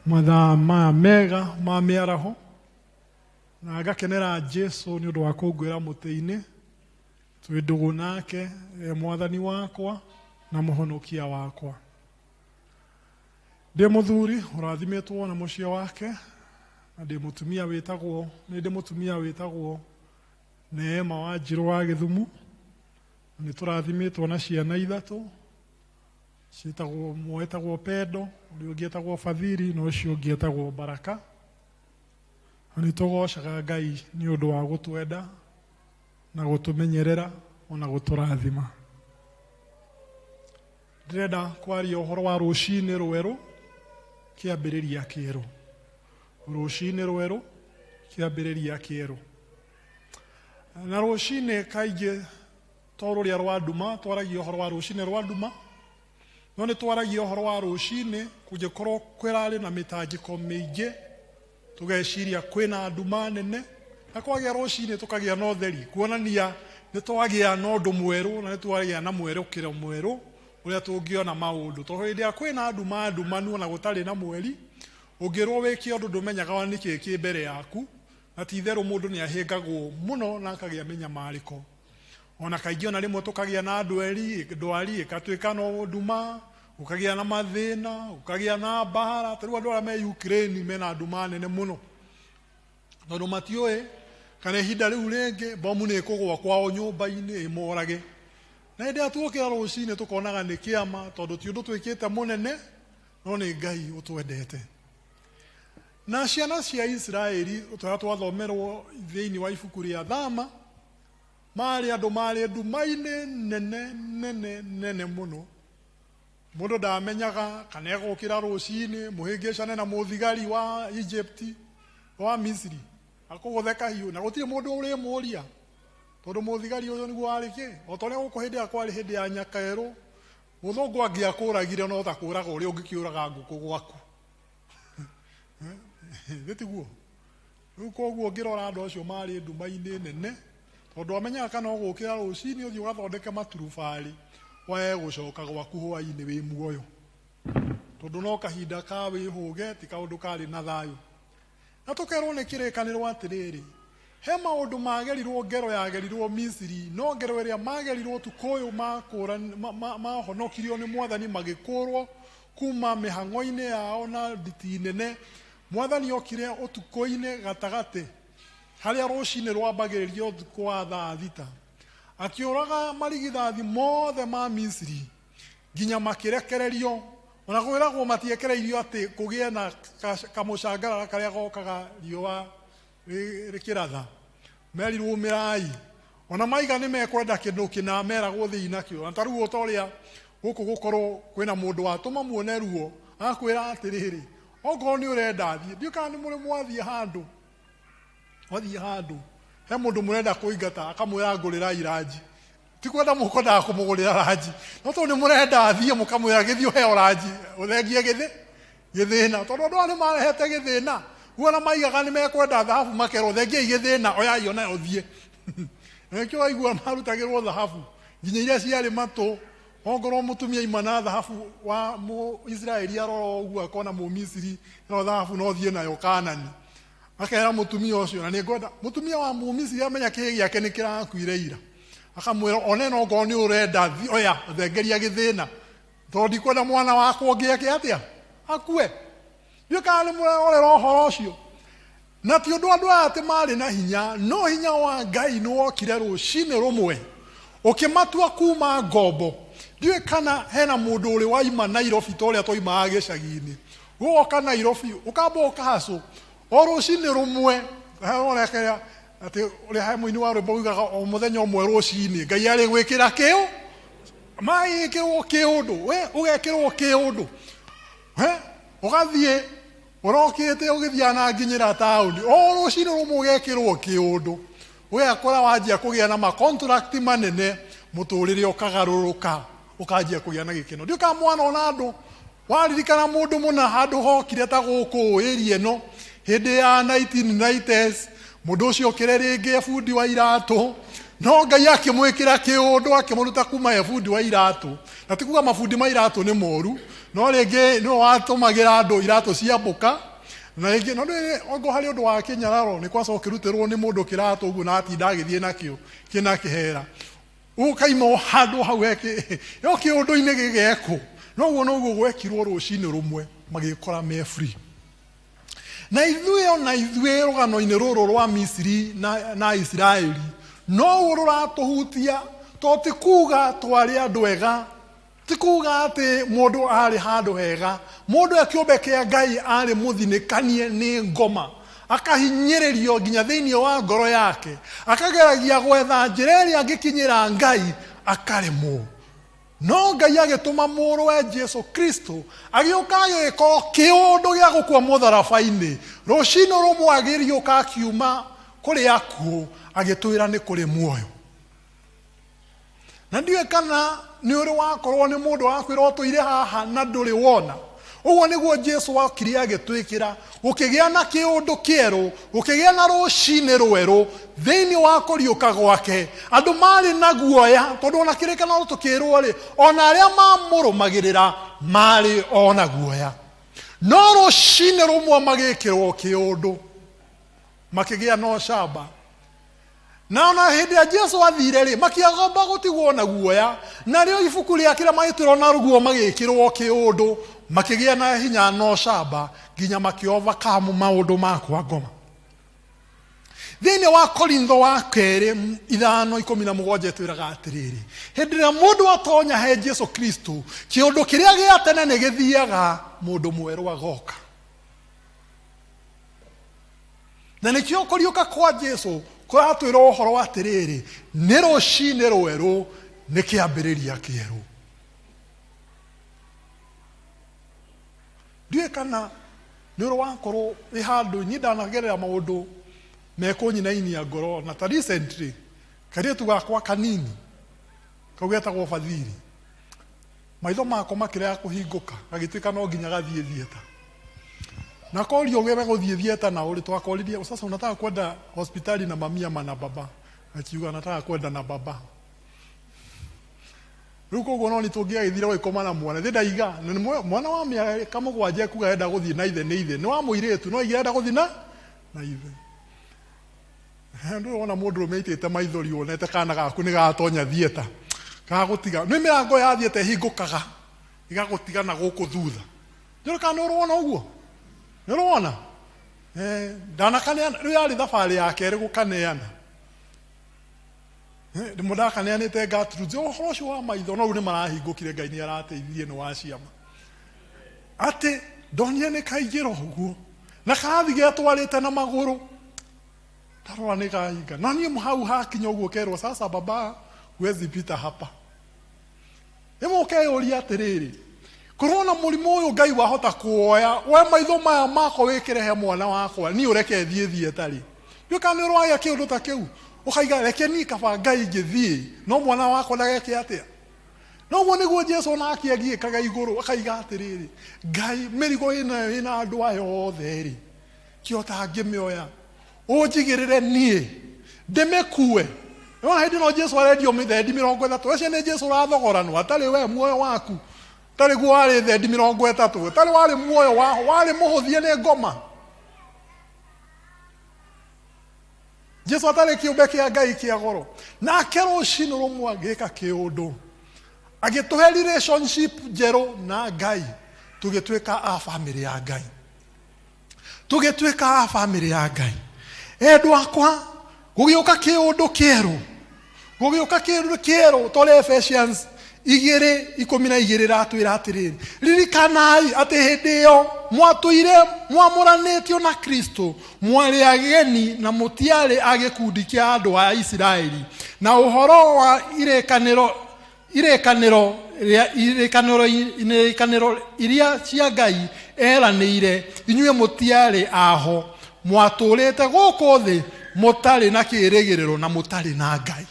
mathaa maya mega ma mĩaraho, na ngakenera Jesu nĩ ũndũ wa kũnguĩra mũtĩ-inĩ, twĩ ndũgũ nake e mwathani wakwa na mũhonokia wakwa. Ndĩ mũthuri ũrathimĩtwo na mũciĩ wake, na ndĩ mũtumia wĩtagwo, nĩ ndĩ mũtumia wĩtagwo Neema wa Njirũ wa Gĩthumu. Nĩ tũrathimĩtwo na ciana ithatũ, ciĩtagwo, ũmwe etagwo Pendo, ũrĩa ũngĩ etagwo Fadhili, na ũcio ũngĩ etagwo Baraka. Na nĩ tũgocaga Ngai nĩ ũndũ wa gũtwenda na gũtũmenyerera ona gũtũrathima. Ndĩrenda kwaria ũhoro wa rũcinĩ rwerũ, kĩambĩrĩria kĩerũ. Rũcinĩ rwerũ, kĩambĩrĩria kĩerũ. Na rũcinĩ kaingĩ to rũrĩa rwa nduma, twaragia ũhoro wa rũcinĩ rwa nduma, no nĩ twaragia ũhoro wa rũcinĩ kũngĩkorwo kwĩrarĩ na mĩtangĩko mĩingĩ, tũgeciria kwĩna nduma nene, na kwagĩa rũcinĩ tũkagĩa na ũtheri, kuonania nĩ twagĩa na ũndũ mwerũ na nĩ twagĩa na mwerekero mwerũ ũrĩa tũngĩona maũndũ. Tondũ hĩndĩ ĩrĩa kwĩna nduma ndumanu ona gũtarĩ na mweri, ũngĩrwo wĩke ũndũ ndũmenyaga ona nĩkĩ kĩ mbere yaku, na ti itherũ mũndũ nĩ ahĩngagwo mũno na akagĩa mĩnyamarĩko. Ona kaingĩ ona rĩmwe tũkagĩa na ndweri, ndwari ĩgatuĩka no nduma, gũkagĩa na mathĩna, gũkagĩa na mbara. Ta rĩu andũ arĩa me Ukraine mena nduma nene mũno, tondũ matiũĩ kana ihinda rĩu rĩngĩ bomu nĩ ĩkũgwa kwao nyũmba-inĩ ĩmorage. Na hĩndĩ ĩrĩa tuokĩra rũcinĩ tũkonaga nĩ kĩama, tondũ ti ũndũ twĩkĩte mũnene, no nĩ Ngai ũtwendete. Na ciana cia Isiraeli, tũrĩa twathomerwo thĩinĩ wa ibuku rĩa Thama, marĩ andũ marĩ nduma-inĩ nene nene nene mũno. Mũndũ ndamenyaga kana egũkĩra rũcinĩ mũhĩngĩcane na mũthigari wa Egypt, wa Misiri, akũgũthe kahiũ, na gũtirĩ mũndũ ũrĩmũria, tondũ mũthigari ũyũ nĩguo warĩ kĩ? O ta ũrĩa gũkũ hĩndĩ ĩrĩa kwarĩ hĩndĩ ya Nyakerũ, mũthũngũ angĩakũragire no ta kũraga ũrĩa ũngĩkĩũraga ngũkũ gwaku. Githĩ tiguo? Rĩu koguo ũngĩrora andũ acio marĩ nduma-inĩ nene, tondũ amenyaga kana ũgũkĩra rũcinĩ ũthiĩ ũgathondeke maturubarĩ, wae gũcoka gwaku hwainĩ wĩ muoyo. Tondũ no kahinda ka wĩhũge, ti kaũndũ karĩ na thayũ. Na tũkerwo nĩ kĩrĩkanĩro atĩrĩrĩ, he maũndũ magerirwo ngero yagerirwo Misiri, no ngero ĩrĩa magerirwo ũtukũ ũyũ mahonokirio nĩ mwathani magĩkũrwo kuma mĩhang'o-inĩ yao na nditi nene. Mwathani okire ũtukũ-inĩ gatagatĩ, harĩa rũcinĩ rwambagĩrĩria ũtukũ wa thaa thita, akĩũraga marigithathi mothe ma Misiri nginya makĩrekererio. Ona kwĩragwo matiekereirio atĩ kũgĩe na kamũcangarara karĩa gokaga riũa rĩkĩratha. Merirwo umĩrai. Ona maiga nĩ mekwenda kĩndũ kĩna meragwo thiĩ nakĩo. Na ta rĩu ota ũrĩa gũkũ gũkorwo kwĩna mũndũ watũma muone ruo, agakwĩra atĩrĩrĩ, okorwo nĩ ũrenda thiĩ, ndiũĩ kana nĩ mũrĩ mwathiĩ handũ, wathiĩ handũ he mũndũ mũrenda kũingata akamwĩra ngũrĩrai ranji. Ti kwenda mũkwendaga kũmũgũrĩra ranji, no tondũ nĩ mũrenda athiĩ mũkamwĩra gĩthiĩ ũheo ranji, ũthengie gĩthĩna. Tondũ andũ aya nĩ marehete gĩthĩna. Rĩu ona maigaga nĩ mekwenda thahabu makerwo thengiai gĩthĩna, oyai ona ũthiĩ. Nĩkĩo waigua marutagĩrwo thahabu nginya iria ciarĩ matũ. Ongorwo mũtumia aima na thahabu wa Mũisiraeli arora ũguo akona Mũmisiri ĩno thahabu no thiĩ nayo Kanani. Akera mũtumia ũcio, na nĩngwenda mũtumia wa Mũmisiri amenya kĩĩ gĩake nĩ kĩrakuire ira, akamwĩra one no ngorwo nĩ ũrenda thiĩ, oya thengeria gĩthĩna, tondũ ndikwenda mwana wakwa ũngĩ eke atĩa, akue. Ndiũĩ kana nĩ mũrerorera ũhoro ũcio. Na ti ũndũ andũ aya atĩ marĩ na hinya, no hinya wa Ngai nĩ wokire rũcinĩ rũmwe ũkĩmatua kuma ngombo. Ndiũĩ kana hena mũndũ ũrĩ waima Nairobi ta ũrĩa twaimaga gĩcagi-inĩ. Ũgoka Nairobi, ũkamba ũkahacũ, o rũcinĩ rũmwe, ũrekera atĩ ũrĩa he mũini wa rwĩmbo ugaga o mũthenya ũmwe rũcinĩ, Ngai arĩ gwĩkĩra kĩũ, magĩkĩrwo kĩũndũ, we ũgekĩrwo kĩũndũ. He, ũgathiĩ ũrokĩte ũgĩthiaga na nginyĩra taũni, o rũcinĩ rũmwe ũgekĩrwo kĩũndũ. Ũgekora wanjia kũgĩa na ma contract manene, mũtũrĩre ũkagarũrũka, ũkanjia kũgĩa na gĩkeno. Ndiũĩ kana mwana ona andũ, waririkana mũndũ mũna handũ hokire ta gũkũ area ĩno, hĩndĩ ya 1990s, mũndũ ũcio okire rĩngĩ e bundi wa iratũ, no Ngai akĩmwĩkĩra kĩũndũ akĩmũruta kuma e bundi wa iratũ. Na ti kuga mabundi ma iratũ nĩ moru, no rĩngĩ nĩwe watũmagĩra andũ iratũ cia mbũka, na rĩngĩ no ndũĩ ongo harĩ ũndũ wa kĩnyararo nĩ kwacoka ũkĩrutĩrwo nĩ mũndũ kĩratũ ũguo na atinda agĩthiĩ nakĩo kĩna kĩhera. Ũkaima o handũ hau he yo kĩũndũ-inĩ gĩgekwo. Noguo noguo gwekirwo rũcinĩ rũmwe magĩkora me free. Na ithuĩ ona ithuĩ rũgano-inĩ rũrũ rwa Misiri na Isiraeli noguo rũratũhutia, to ti kuga twarĩ andũ ega, ti kuga atĩ mũndũ arĩ handũ hega. Mũndũ e kĩũmbe kĩa Ngai arĩ mũthinĩkanie nĩ ngoma, akahinyĩrĩrio nginya thĩinĩ wa ngoro yake, akageragia gwetha njĩra ĩrĩa angĩkinyĩra Ngai akaremwo. No Ngai agĩtũma mũrũwe Jesu Kristo, agĩũka agĩka o kĩũndũ gĩa gũkua mũtharaba-inĩ. Rũcinĩ rũmwe agĩriũka akiuma kũrĩ akuũ, agĩtwĩra nĩ kũrĩ muoyo. Na ndiũĩ kana nĩ ũrĩ wakorwo nĩ mũndũ wakwĩra ũtũire haha na ndũrĩ wona. Ũguo nĩguo Jesu okire agĩtwĩkĩra, gũkĩgĩa na kĩũndũ kĩerũ, gũkĩgĩa na rũcinĩ rwerũ thĩinĩ wa kũriũka gwake. Andũ marĩ na guoya, tondũ ona kĩrĩkanĩro tũkĩrwo rĩ, ona arĩa mamũrũmagĩrĩra marĩ o na guoya. No rũcinĩ rũmwe magĩkĩrwo kĩũndũ, makĩgĩa na ũcamba. Na ona hĩndĩ ya Jesu athire rĩ, makĩagomba gũtigwo na guoya. Narĩo ibuku rĩa kĩrĩa magĩtwĩrwo na ruguo magĩkĩrwo kĩũndũ, makĩgĩa na hinya na ũcamba nginya makĩ overcome maũndũ ma kwa ngoma. Thĩinĩ wa Korintho wa kerĩ 5:17 ĩtwĩraga atĩrĩrĩ, hĩndĩ ĩrĩa mũndũ atonya he Jesu Kristo, kĩũndũ kĩrĩa gĩa tene nĩ gĩthiaga, mũndũ mwerũ agoka. Na nĩkĩo kũriũka kwa Jesu kũratwĩra ũhoro atĩrĩrĩ, nĩ rũcinĩ rwerũ, nĩ kĩambĩrĩria kĩerũ. Ndiũĩ kana nĩ ũrĩ wakorwo wĩ handũ, niĩ ndanagerera maũndũ mekũnyinainia ngoro, na ta recently kairĩtu gakwa kanini kau getagwo Bathiri, maitho makwa makĩrega kũhingũka, gagĩtuĩka no nginya gathiĩ theatre. Na korio wewe gũthiĩ theatre na ũrĩ, twakoririe sasa unataka kwenda hospitali na mami ama na baba? Akiuga nataka kwenda na baba. Rĩu koguo no nĩ tũngĩagĩthire gũgĩkoma na mwana. Thĩ ndaiga, na nĩ mwana wa mĩaka mũgwanja ekuga enda gũthiĩ na ithe nĩ ithe. Nĩ wa mũirĩtu, no aigire enda gũthiĩ na ithe. Ndũrĩ wona mũndũrũme aitĩte maithori wonete kana gaku nĩ gatonya theatre. Gagũtiga. Nĩ mĩrango ya theatre ĩhingũkaga, ĩgagũtiga na gũkũ thutha. Ndũrĩ kana nĩ ũrĩ wona ũguo? Nĩ ũrĩ wona? Ndanakaneana, rĩu yarĩ thabarĩ ya kerĩ gũkaneana. Ndĩmwe ndakaneanĩte Gertrude, ũhoro ũcio wa maitho, no rĩu nĩ marahingũkire, Ngai nĩ arateithirie nĩ wa ciama. Atĩ ndonire nĩ kaingĩra ũguo, na karathiĩ getwarĩte na magũrũ. Ndarora nĩ kahinga. Na niĩ hau hakinya ũguo kerwo, sasa baba, huwezi pita hapa. Rĩmwe ũkeyũria atĩrĩrĩ, korwo na mũrimũ ũyũ Ngai wahota kuoya, we maitho maya makwa wĩkĩre he mwana wakwa, niĩ ũreke thiĩ thieta rĩ. Ndiũĩ kana nĩ ũrwagĩa kĩũndũ ta kĩu, ũkaiga reke niĩ kaba Ngai ngĩthiĩ, no mwana wakwa ndageke atĩa. Na ũguo nĩguo Jesu onake agiĩkaga igũrũ, akaiga atĩrĩrĩ, Ngai mĩrigo ĩno ĩna andũ aya othe rĩ, kĩo tangĩmĩoya, ũnjigĩrĩre niĩ, ndĩmĩkue. Nĩwona hĩndĩ ĩno Jesu arendio mĩthendi mĩrongo ĩtatũ, ũcio nĩ Jesu ũrathogoranwo, atarĩ we muoyo waku, tarĩ guo warĩ thendi mĩrongo ĩtatũ, tarĩ warĩ muoyo waho, warĩ mũhũthie nĩ ngoma. Jesu atarĩ kĩũmbe kĩa Ngai kĩa goro. Nake rũcinĩ rũmwe agĩka kĩũndũ, agĩtũhe relationship njerũ na Ngai, tũgĩtuĩka a famĩlĩ ya Ngai. Tũgĩtuĩka a famĩlĩ ya Ngai. Endwa akwa, gũgĩũka kĩũndũ kĩerũ. Gũgĩũka kĩũndũ kĩerũ tondũ Ephesians Igĩrĩ ikũmi na igĩrĩ ratwĩra atĩrĩrĩ, ririkanai atĩ hĩndĩ ĩyo mwatũire mwamũranĩtio na Kristo, mwarĩ ageni na mũtiarĩ a gĩkundi kĩa andũ a Isiraeli, na ũhoro wa irĩkanĩro irĩkanĩro rĩa- irĩkanĩro irĩkanĩro iria cia Ngai eranĩire, inyuĩ mũtiarĩ aho, mwatũũrĩte gũkũ thĩ mũtarĩ na kĩĩrĩgĩrĩro na mũtarĩ na Ngai.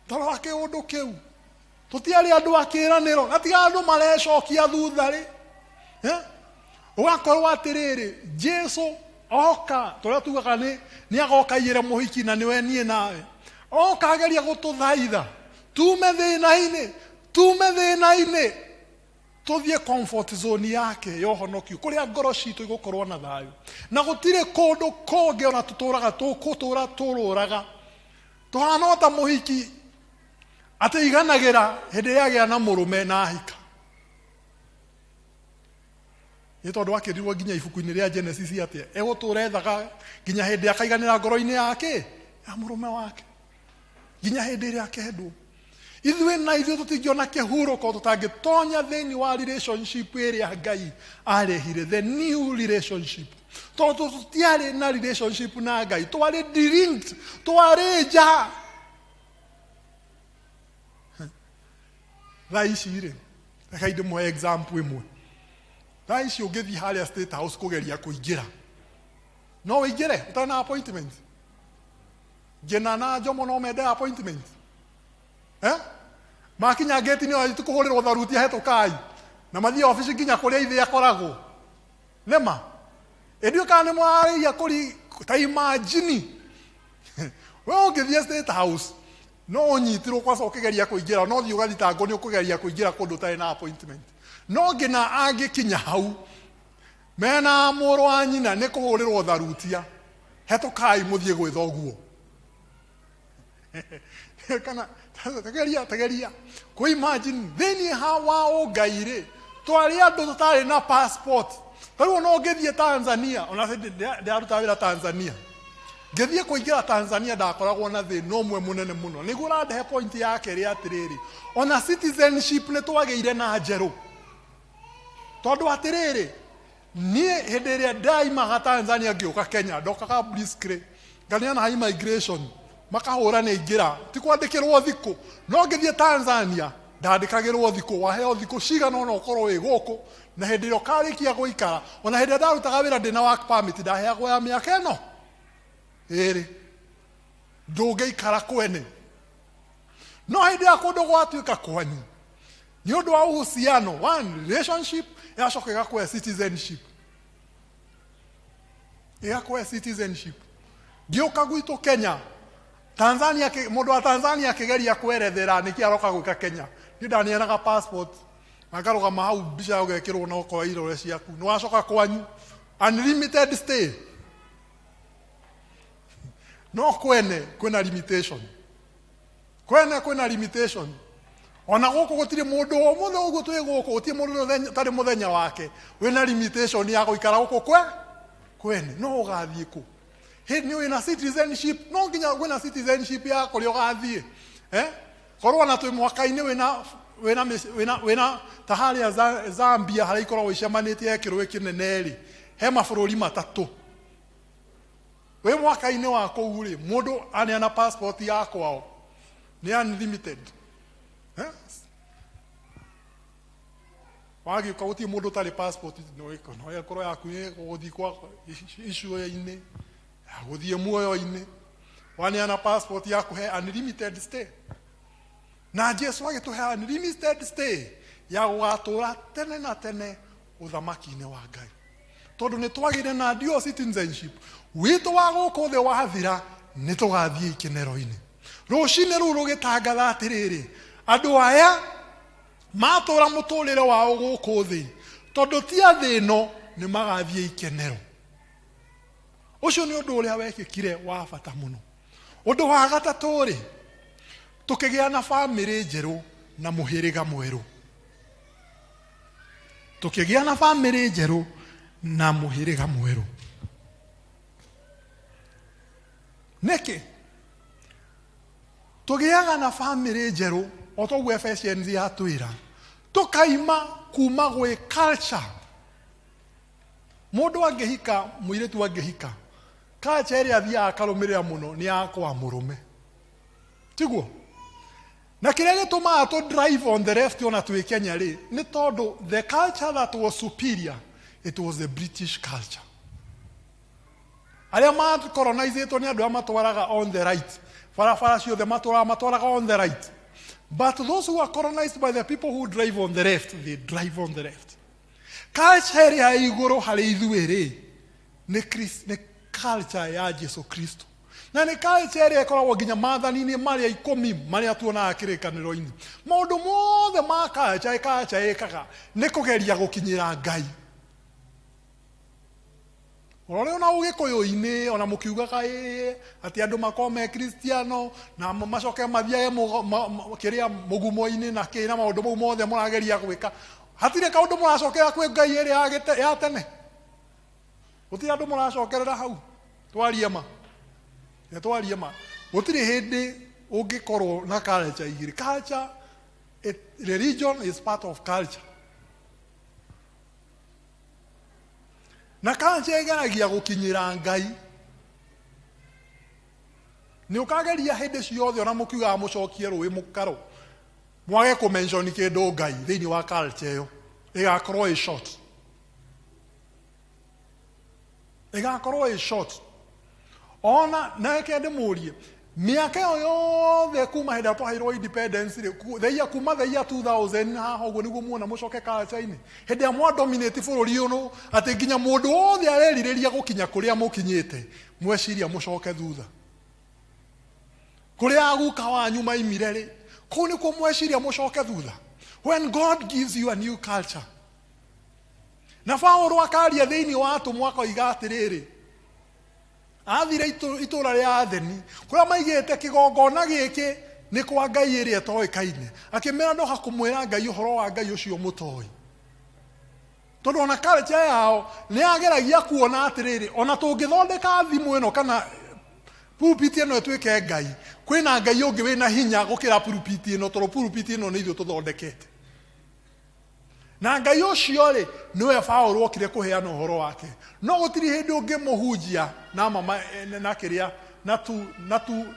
Toro wa kĩũndũ kĩu, tũtiarĩ andũ a kĩĩranĩro, na tiga andũ marecokia thutha rĩ, eh? Ũgakorwo atĩrĩrĩ, Jesu oka, tũrĩa tugaga nĩ nĩ agoka aiyĩre mũhiki na nĩwe niĩ nawe, oka ageria gũtũthaitha tume thĩna-inĩ, tume thĩna-inĩ tũthiĩ comfort zone yake ya ũhonokio, kũrĩa ngoro citũ igũkorwo na thayũ, na gũtirĩ kũndũ kũngĩ ona tũtũraga tũkũtũra tũrũraga tũhana o ta mũhiki atĩ iganagĩra hĩndĩ ĩrĩa agĩa na mũrũme na ahika. Nĩ tondũ akĩrirwo nginya ibuku-inĩ rĩa Genesis atĩa egũtũra ethaga nginya hĩndĩ akaiganĩra ngoro-inĩ yake ya mũrũme wake, nginya hĩndĩ ĩrĩa akendwo. Ithuĩ na ithuĩ tũtingĩona kĩhurũko tũtangĩtonya thĩinĩ wa relationship ĩrĩa Ngai arehire, the new relationship. Tondũ tũtiarĩ na relationship na Ngai, twarĩ delinked, twarĩ nja. Thaa ici rĩ, reke ndĩmũhe example ĩmwe. Thaa ici ũngĩthiĩ harĩa State House kũgeria kũingĩra, no ũingĩre ũtarĩ na appointment? Ngĩna na Njomo no mende appointment? Eh? Makinya ngĩti-inĩ o tũkũhũrĩrwo tharuti hetũkai na mathiĩ obici nginya kũrĩa ithe akoragwo. Nĩma? Ĩndĩ kana nĩ mũrarĩria kũri ta imagine we ũngĩthiĩ State House no ũnyitirwo kwaca ũkĩgeria kũingĩra, no thiĩ ũgathitangwo nĩ ũkũgeria kũingĩra kũndũ ũtarĩ na appointment. No ngĩna angĩkinya hau mena mũrũ wa nyina nĩ kũhũrĩrwo tharutia, hetũkai mũthiĩ gwĩtha ũguo. Kana tegeria, tegeria kũ imagine thĩinĩ ha wa ũngai rĩ, twarĩ andũ tũtarĩ na passport. Ta rĩu ona ũngĩthiĩ Tanzania, ona ndĩraruta wĩra Tanzania, ngĩthiĩ kũingĩra Tanzania ndakoragwo na thĩna ũmwe mũnene mũno. Nĩguo ũrandehe point ya kerĩ atĩrĩrĩ, ona citizenship nĩ twagĩire na njerũ. Tondũ atĩrĩrĩ, niĩ hĩndĩ ĩrĩa ndaimaga Tanzania ngĩũka Kenya, ndokaga briskly, nganeana ha immigration, makahũra nĩ ingĩra, ti kwandĩkĩrwo thikũ. No ngĩthiĩ Tanzania, ndandĩkagĩrwo thikũ, waheo thikũ cigana ũna ũkorwo wĩ gũkũ, na hĩndĩ ĩrĩa ũkarĩkia gũikara, ona hĩndĩ ĩrĩa ndarutaga wĩra ndĩna work permit, ndaheagwo ya mĩaka ĩno ĩrĩ. Ndũngĩikara kwene. No hĩndĩ ya kũndũ gwatuĩka kwanyu, nĩ ũndũ wa uhusiano, one relationship, yacoka ĩgakũhe citizenship. Ĩgakũhe citizenship. Ngĩũka gwitũ Kenya, Tanzania, mũndũ wa Tanzania akĩgeria kwerethera nĩkĩ aroka gwĩka Kenya, niĩ ndaneanaga passport, na ngarũgama hau mbica ũgekĩrwo na ũkoya irore ciaku, nĩ wacoka kwanyu, unlimited stay. No kwene kwĩna limitation. Kwene kwĩna limitation. Ona gũkũ gũtirĩ mũndũ ũmũthĩ ũguo twĩ gũkũ, gũtirĩ mũndũ ũtarĩ mũthenya wake wĩna limitation ya gũikara gũkũ kwene. No ũgathiĩ kũ? Hĩndĩ wĩna citizenship, no nginya wĩna citizenship ya kũrĩa ũgathiĩ. Korwo ona twĩ mwaka-inĩ wĩna ta harĩa Zambia harĩa ikoragwo icemanĩtie he kĩrũĩ kĩnene rĩ, he mabũrũri matatũ. Wĩ mwaka-inĩ wa kũu rĩ, mũndũ aneana passport ya kwao nĩ unlimited. Wagĩũka gũtirĩ mũndũ ũtarĩ passport, no ĩkorwo yaku nĩ gũthiĩ kwa icua-inĩ, ya gũthiĩ muoyo-inĩ. Waneana passport yaku he unlimited stay. Na Jesu agĩtũhe unlimited stay ya gũgatũra tene na tene ũthamaki-inĩ wa Ngai. Tondũ nĩ twagĩire na dual citizenship, witũ wa gũkũ thĩ wathira nĩ tũgathiĩ ikenero-inĩ. Rũcinĩ rũu rũgĩtangatha atĩrĩrĩ, andũ aya matũra mũtũrĩre wao gũkũ thĩ, tondũ ti a thĩ ĩno, nĩ magathiĩ ikenero. Ũcio nĩ ũndũ ũrĩa wekĩkire wa bata mũno. Ũndũ wa gatatũ rĩ, tũkĩgĩa na bamĩrĩ njerũ na mũhĩrĩga mwerũ. Tũkĩgĩa na bamĩrĩ njerũ na mũhĩrĩga mwerũ. Nĩkĩ? Tũgĩaga na bamĩrĩ njerũ O toguo Ephesians yatwĩra tũkaima kuma gwĩ culture. Mũndũ angĩhika, mũirĩtu angĩhika, culture ĩrĩa athiaga akarũmĩrĩra mũno nĩ ya kwa mũrũme, tiguo? Na kĩrĩa gĩtũmaga tũ drive on the left ona twĩ Kenya rĩ, nĩ tondũ the culture that was superior, it was the British culture. Arĩa macolonizĩtwo nĩ andũ arĩa matwaraga on the right, barabara ciothe matwaraga matwaraga on the right. But those who are colonized by the people who drive on the left, they drive on the left. Culture ĩrĩa ya igũrũ harĩ ithuĩ rĩ, nĩ nĩ culture ya Jesu Kristo, na nĩ culture ĩrĩa ĩkoragwo nginya maathani-inĩ marĩa 10 marĩa tuonaga kĩrĩkanĩro-inĩ. Maũndũ mothe ma culture, culture ĩkaga nĩ kũgeria gũkinyĩra Ngai. Ũrore ona ũgĩkũyũ-inĩ, ona mũkiugaga ĩĩ atĩ andũ makorwo me kristiano na macoke mathiage kĩrĩa mũgumo-inĩ na kĩ na maũndũ mau mothe mũrageria gwĩka, hatirĩ kaũndũ mũracokera kwĩ Ngai ĩrĩa ya tene. Gũtirĩ andũ mũracokerera hau. Twarie ma, nĩ twarie ma, gũtirĩ hĩndĩ ũngĩkorwo na culture igĩrĩ. Culture, religion is part of culture, na culture ĩgeragia gũkinyĩra Ngai. Nĩ ũkageria hĩndĩ ciothe, ona mũkiugaga mũcokie rũĩ mũkaro, mwage kũmention kĩndũ Ngai thĩinĩ wa culture ĩyo, ĩgakorwo ĩ short, ĩgakorwo ĩ short. Ona na reke ndĩmũrie, mĩaka ĩyo yothe kuma hĩndĩ ĩrĩa twaheirwo independence rĩ, the year kuma the year 2000 haha ũguo, nĩguo muona mũcoke culture-inĩ hĩndĩ ĩrĩa mwadominate bũrũri ũyũ, atĩ nginya mũndũ wothe arerirĩria gũkinya kũrĩa mũkinyĩte, mweciria mũcoke thutha kũrĩa aguka wanyu maimire rĩ, kũu nĩkuo mweciria mũcoke thutha, when God gives you a new culture? Na Paulo akaria thĩinĩ wa atũmwo akoiga atĩrĩrĩ, athire itũra rĩa Atheni kũrĩa maigĩte kĩgongona gĩkĩ nĩ kwa ngai ĩrĩa ĩtoĩkaine, akĩmera ndoka kũmwĩra Ngai ũhoro wa Ngai ũcio mũtoĩ, tondũ ona culture yao nĩ yageragia kuona atĩrĩrĩ, ona tũngĩthondeka thimũ ĩno kana pulpit ĩno ĩtuĩke ngai, kwĩna ngai ũngĩ wĩna hinya gũkĩra pulpit ĩno, tondũ pulpit ĩno nĩ ithuĩ tũthondekete, na ngai ũcio rĩ, nĩwe Paũlũ okire kũheana ũhoro wake. No gũtirĩ hĩndĩ ũngĩmũhunjia na mama na kĩrĩa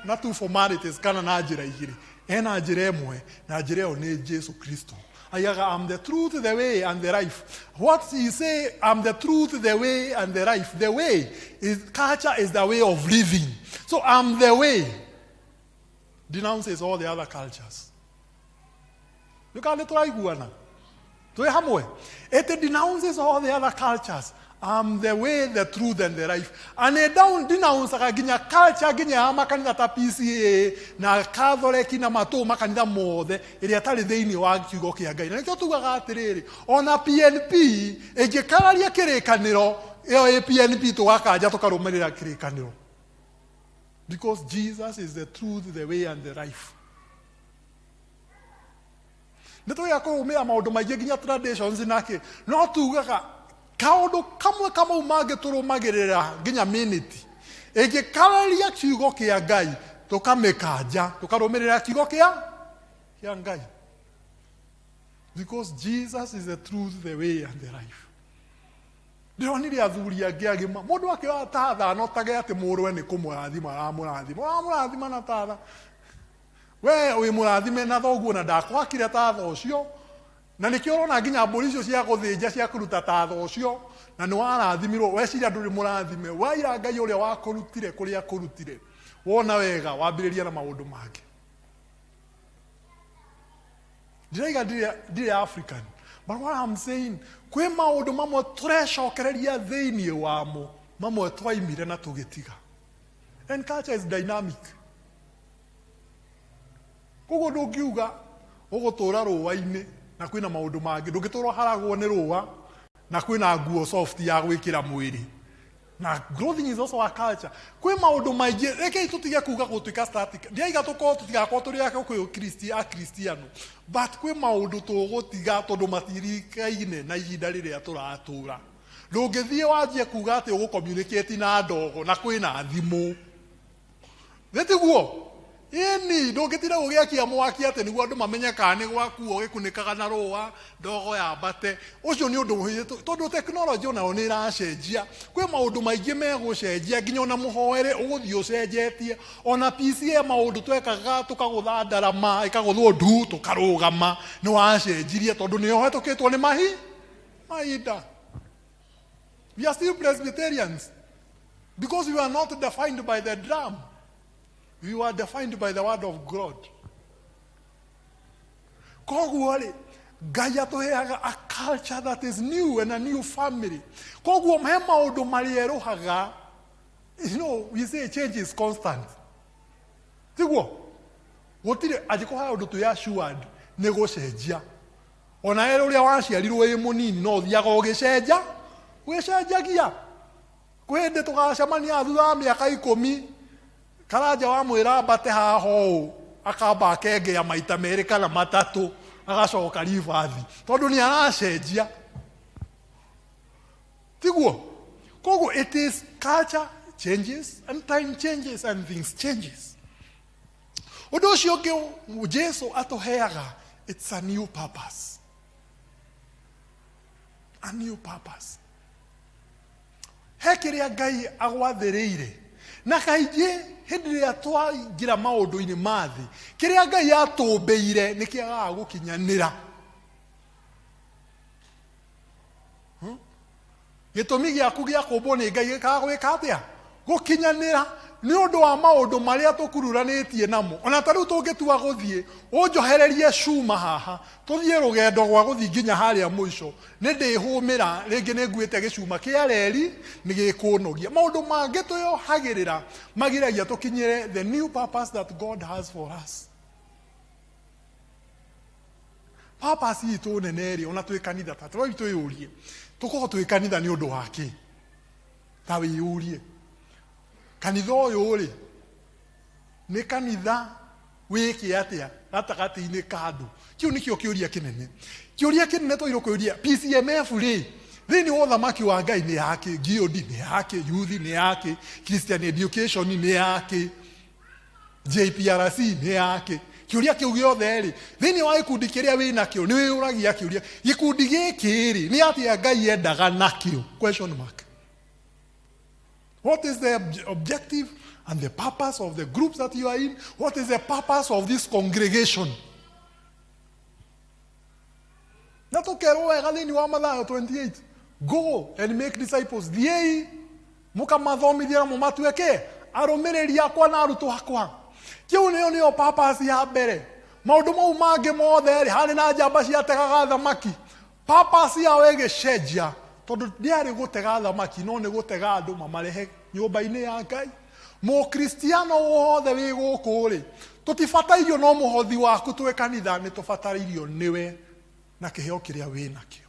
na tu formalities kana na njĩra igĩrĩ. Ena njĩra ĩmwe, na njĩra ĩyo nĩ Jesu Kristo. Aigaga, "I'm the truth, the way and the life." What he say, "I'm the truth, the way and the life." The way is culture, is the way of living. So "I'm the way" denounces all the other cultures. Nĩ nĩ tũraiguana twĩ hamwe? It denounces all the other cultures. "I'm the way, the truth and the life." And it down denounceaga nginya culture, nginya ya makanitha ta PCA na Catholic na matũ makanitha mothe ĩrĩa ĩtarĩ thĩinĩ wa kiugo kĩa Ngai. Na nĩkĩo tugaga atĩrĩrĩ, ona PNP ĩngĩkararia kĩrĩkanĩro, ĩyo ĩ PNP tũgakanja, tũkarũmĩrĩra kĩrĩkanĩro, because Jesus is the truth, the way and the life. Nĩ tũgĩa kũrũmĩrĩra maũndũ maingĩ nginya traditions nake, no tugaga kaũndũ kamwe kamau mangĩ tũrũmagĩrĩra nginya minute ĩngĩkararia kiugo kĩa Ngai, tũkamĩkanja, tũkarũmĩrĩra kiugo kĩa Ngai, because Jesus is the truth, the way and the life. Ndĩronire athuri angĩ agima, mũndũ akĩoya tatha anotage atĩ mũrũwe nĩ kũmũrathima aramũrathima, ũramũrathima na tatha, we wĩ mũrathime na thoguo na ndakwakire tatha ũcio, na nĩkĩo ũrona nginya mbũri icio cia gũthĩnja cia kũruta tatha ũcio, na nĩ warathimirwo. Weciria ndũrĩ mũrathime, waira Ngai ũrĩa wakũrutire kũrĩa kũrutire. Wona wega wambĩrĩria na maũndũ mangĩ. Ndiraiga ndirĩ African, but what I'm saying, kwĩ maũndũ mamwe tũrecokereria thĩinĩ wamo, mamwe twaimire na tũgĩtiga. And culture is dynamic. Koguo ndũngiuga ũgũtũra rũa-inĩ na kwĩna maũndũ mangĩ, ndũngĩtũra haragwo nĩ rũa na kwĩna nguo soft ya gwĩkĩra mwĩrĩ, na clothing is also a culture. Kwĩ maũndũ maingĩ, rekei tũtige kuga gũtuĩka static. Ndiaiga tũkorwo tũtigakorwo tũrĩ akũyũ kristi akristiano, but kwĩ maũndũ tũgũtiga tondũ matirikaine na ihinda rĩrĩa tũratũra. Ndũngĩthiĩ wanjie kuga atĩ ũgũ communicate na ndogo na kwĩna thimũ, nĩ tiguo? Ĩni, ndũngĩtinda ũgĩakia mwaki atĩ nĩguo andũ mamenye kana nĩ gwaku ũgĩkunĩkaga na rũa ndogo yambate. Ũcio nĩ ũndũ ũhĩtũ, tondũ tekinoronjĩ onayo nĩ ĩracenjia. Kwĩ maũndũ maingĩ megũcenjia nginya ona mũhoere ũgũthiĩ ũcenjetie. Ona PCA maũndũ twekaga tũkagũtha ndarama ĩkagũthwo ndu tũkarũgama nĩ wacenjirie tondũ nĩ ũhetũkĩtwo nĩ mahi mahinda. We are still Presbyterians because we are not defined by the drum. We were defined by the word of God. Koguo rĩ, Ngai atũheaga a culture that is new and a new family. Koguo he maũndũ marĩerũhaga. You know, we say change is constant. Tiguo? Gũtirĩ angĩkorwo he ũndũ twĩ assured nĩ gũcenjia. Ona erĩ ũrĩa waciarirwo wĩ mũnini no ũthiaga ũgĩcenja, ũgĩcenjagia. Kwĩ hĩndĩ tũgacemania thutha wa mĩaka ikũmi, Karanja wamwĩra ambate haha ũũ, akamba akengea maita merĩ kana matatũ, agacoka ribathi, tondũ nĩ aracenjia. Tiguo? Koguo it is culture changes and time changes and things changes. Ũndũ ũcio ũngĩ Jesu atũheaga, it's a new purpose. A new purpose. He kĩrĩa Ngai agwathĩrĩire. Na kaingĩ hĩndĩ ĩrĩa twaingĩra maũndũ-inĩ ma thĩ, kĩrĩa Ngai atũmbĩire nĩ kĩagaga gũkinyanĩra. Gĩtũmi gĩaku gĩa kũmbwo nĩ Ngai gĩkaga gwĩka atĩa? Gũkinyanĩra nĩ ũndũ wa maũndũ marĩa tũkururanĩtie namo. Ona ta rĩu tũngĩtua gũthiĩ, ũnjohererie cuma haha, tũthiĩ rũgendo rwa gũthiĩ nginya harĩa mũico, nĩ ndĩhũmĩra, rĩngĩ nĩ nguĩte gĩcuma kĩa reri, nĩ gĩkũnogia. Maũndũ mangĩ twĩyohagĩrĩra magiragia tũkinyĩre the new purpose that God has for us. Purpose itũ nene rĩ, ona twĩ kanitha, ta tũroi twĩyũrie, tũkorwo twĩ kanitha nĩ ũndũ wa kĩ? Ta wĩyũrie, kanitha ũyũ rĩ, nĩ kanitha wĩke atĩa gatagatĩ-inĩ ka andũ? Kĩu nĩkĩo kĩũria kĩnene. Kĩũria kĩnene twagĩrĩirwo kwĩyũria, PCMF rĩ, thĩinĩ wa ũthamaki wa Ngai nĩ yakĩ? GOD nĩ yakĩ? Youth nĩ yakĩ? Christian Education nĩ yakĩ? JPRC nĩ yakĩ? Kĩũria kĩu gĩothe rĩ, thĩinĩ wa gĩkundi kĩrĩa wĩ nakĩo nĩ wĩyũragia kĩũria, gĩkundi gĩkĩ rĩ, nĩ atĩa Ngai endaga nakĩo? Question mark. What is the objective and the purpose of the groups that you are in? What is the purpose of this congregation? Na tũkerwo wega thĩinĩ wa Mathayo 28, go and make disciples, thiĩi mũkamathomithie na mũmatue kĩ arũmĩrĩri akwa na arutwo akwa. Kĩu nĩyo nĩyo purpose ya mbere. Maũndũ mau mangĩ mothe rĩ, harĩ na njamba ciategaga thamaki. Purpose yao ĩgĩcenjia tondũ ndĩarĩ gũtega thamaki no nĩ gũtega andũ mamarehe nyũmba-inĩ ya Ngai. Mũkristiano wothe wĩ gũkũ rĩ, tũtibatairio no mũhothi waku twĩ kanitha, nĩ tũbatarĩirio nĩwe na kĩheo kĩrĩa wĩ nakĩo.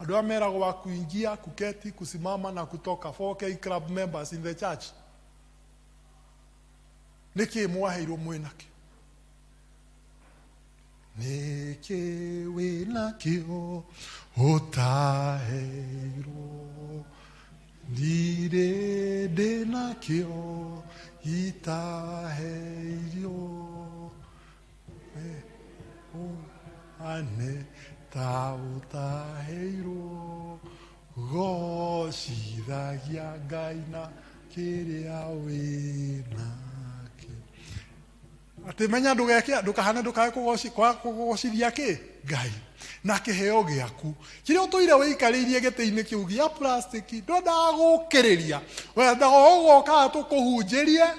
Andũ arĩa meragwo wa kuingia, kuketi, kusimama na kutoka, 4K club members in the church. Nĩkĩ mwaheirwo mwĩ nakĩo? Nĩkĩ wĩ nakĩo ũtaheirwo? Ndirĩ ndĩ nakĩo itaheirwo. Ane ta ũtaheirwo, gocithagia Ngai na kĩrĩa wĩ nakĩo. Atĩ menya ndũgeke ndũkahane ndũkae kũgoci kwaga kũgocithia kĩ Ngai na kĩheo gĩaku kĩrĩa ũtũire wĩikarĩirie gĩtĩ-inĩ kĩu gĩa plastic ndwendaga gũkĩrĩria, wendaga ũgoka tũkũhunjĩrie,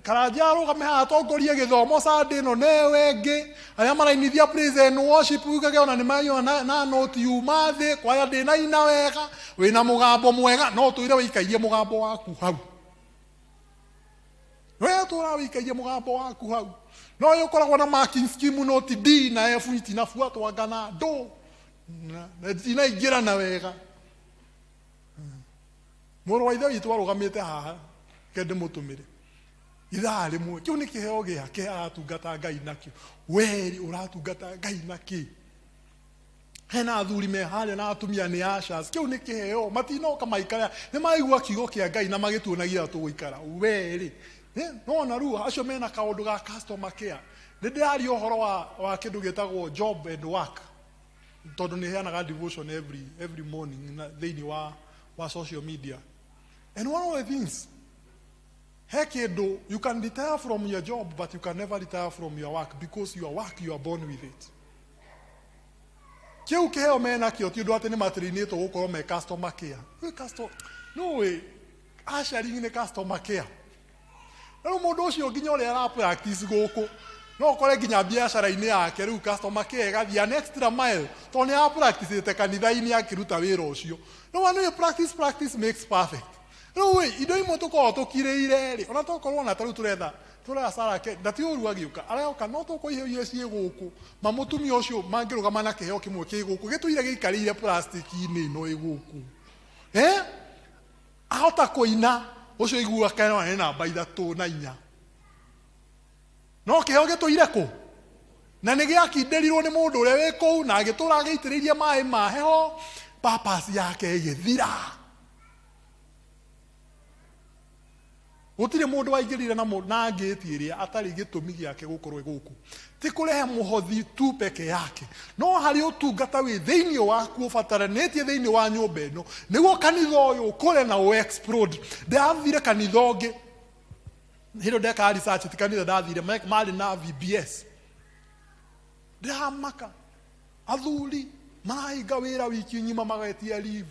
Karanja arũgame haha atongorie gĩthomo Sunday ĩno na ĩyo ĩngĩ, arĩa marainithia praise and worship ugage ona nĩ maiyona na noti yuma thĩ kwaya ndĩnaina wega, wĩna mũgambo mwega no ũtũire wĩikairie mũgambo waku hau. We tũra wĩikagia mũgambo waku hau no ũyũ ũkoragwo na marking scheme no ti D na F itinabuatwanga na ndũ na itinaingĩrana wega. Mũrũ wa ithe witũ arũgamĩte haha reke ndĩmũtũmĩre ithaa rĩmwe, kĩu nĩ kĩheo gĩake aratungata Ngai nakĩo. Weri ũratungata Ngai nakĩ? Hena athuri me harĩa na atumia nĩ ushers. Kĩu nĩ kĩheo, matinoka maikara, nĩ maigua kiugo kĩa Ngai na magĩtuonagia tũgũikara. We rĩ, no ona rĩu acio mena kaũndũ ga customer care. Nĩ ndĩraria ũhoro wa kĩndũ gĩtagwo job and work, tondũ nĩ heanaga devotion every morning na thĩinĩ wa social media. And one of the things, he kĩndũ, you can retire from your job, but you can never retire from your work, because your work, you are born with it. Kĩu kĩheo menakĩo ti ũndũ atĩ nĩ matĩrĩinĩtwo gũkorwo me customer care. Wĩ customer, no wĩ ushering nĩ customer care. Rĩu mũndũ ũcio nginya ũrĩa ara practice gũkũ, no ũkore nginya biacara-inĩ yake rĩu customer care ĩgathiĩ an extra mile, tondũ nĩ ara practice kanitha-inĩ akĩruta wĩra ũcio. No one way practice, practice makes perfect. Rĩu ĩ, indo imwe tũkoragwo tũkirĩire rĩ, ona tokorwo ona ta rĩu tũretha, tũretha Sarah ke, na ti ũru agĩũka, aroka, no tokorwo iheo iria ciĩ gũkũ, ma mũtumia ũcio mangĩrũgama na kĩheo kĩmwe kĩ gũkũ, gĩtũire gĩikarĩire plastic-inĩ ĩno ĩ gũkũ. Ahota kũina, ũcio igua kana nĩ namba 3 na 4. No kĩheo gĩtũire kũ? Na nĩ gĩakindĩrirwo nĩ mũndũ ũrĩa wĩ kũu, na agĩtũra agĩitĩrĩirie maĩ ma heho, purpose yake ĩgĩthira. Gũtirĩ mũndũ waingĩrire na ngĩti ĩrĩa atarĩ gĩtũmi gĩake gũkorwo gũkũ. Ti kũrehe mũhothi tu peke yake, no harĩ ũtungata wĩ thĩinĩ waku ũbataranĩtie thĩinĩ wa nyũmba ĩno, nĩguo kanitha ũyũ ũkũre na ũ explode. Ndathire kanitha ũngĩ, hĩndĩ ĩyo ndekaga research, ti kanitha ndathire, marĩ na VBS. Ndĩramaka athuri marahinga wĩra wiki ng'ima magetia leave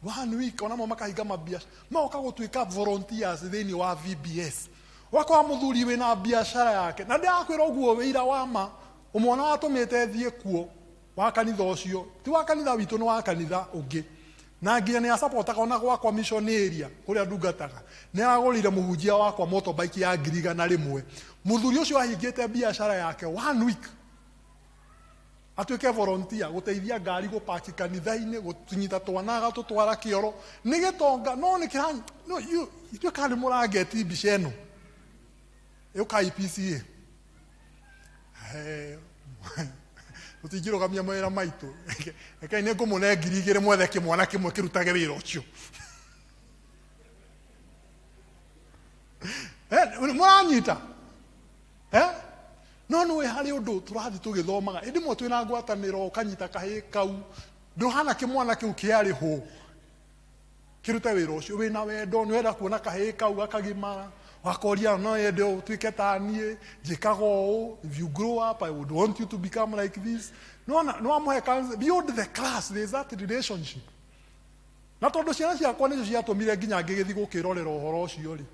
1 week, onamo makahinga mabiacara, magoka gũtuĩka volunteers thĩinĩ wa VBS. Wakora mũthuri wĩna biacara yake, na ndĩrakwĩra ũguo wĩira wa ma, ũmwe watũmĩte thiĩ kuo wa kanitha ũcio, ti wa kanitha witũ, nĩ wa kanitha ũngĩ, na nginya nĩ asapotaga ona gwakwa mission area kũrĩa ndungataga, nĩ aragũrĩire mũhunjia wakwa motorbike ya ngiri igana rĩmwe. Mũthuri ũcio ahingĩte biacara yake 1 week atuĩke volunteer gũteithia ngari gũpaki kanitha-inĩ, gũnyita twana agatũtwara kĩoro, nĩ gĩtonga, no nĩ kĩra, no, you, ithuĩ kana nĩ mũrangeti mbica ĩno ĩũka IPCA. Tũtingĩrũgamia mawĩra maitũ. Rekei nĩ ngũmũne ngiri igĩrĩ mwethe kĩmwana kĩmwe kĩrutage wĩra ũcio. Mũranyita? No nĩ harĩ ũndũ tũrathiĩ tũgĩthomaga, ĩndĩ mwe twĩna ngwatanĩro, ũkanyita kahĩĩ kau, ndũhana kĩmwana kĩu kĩarĩ hũ kĩrute wĩra ũcio, wĩna wendo, nĩ wenda kuona kahĩĩ kau gakagimara, wakoria no yende ũtuĩke ta niĩ, njĩkaga ũũ, if you grow up I would want you to become like this. No na, no amũhe counsel, beyond the class there is that relationship. Na tondũ ciana ciakwa nĩcio ciatũmire nginya ngĩgĩthiĩ gũkĩrorera ũhoro ũcio rĩ,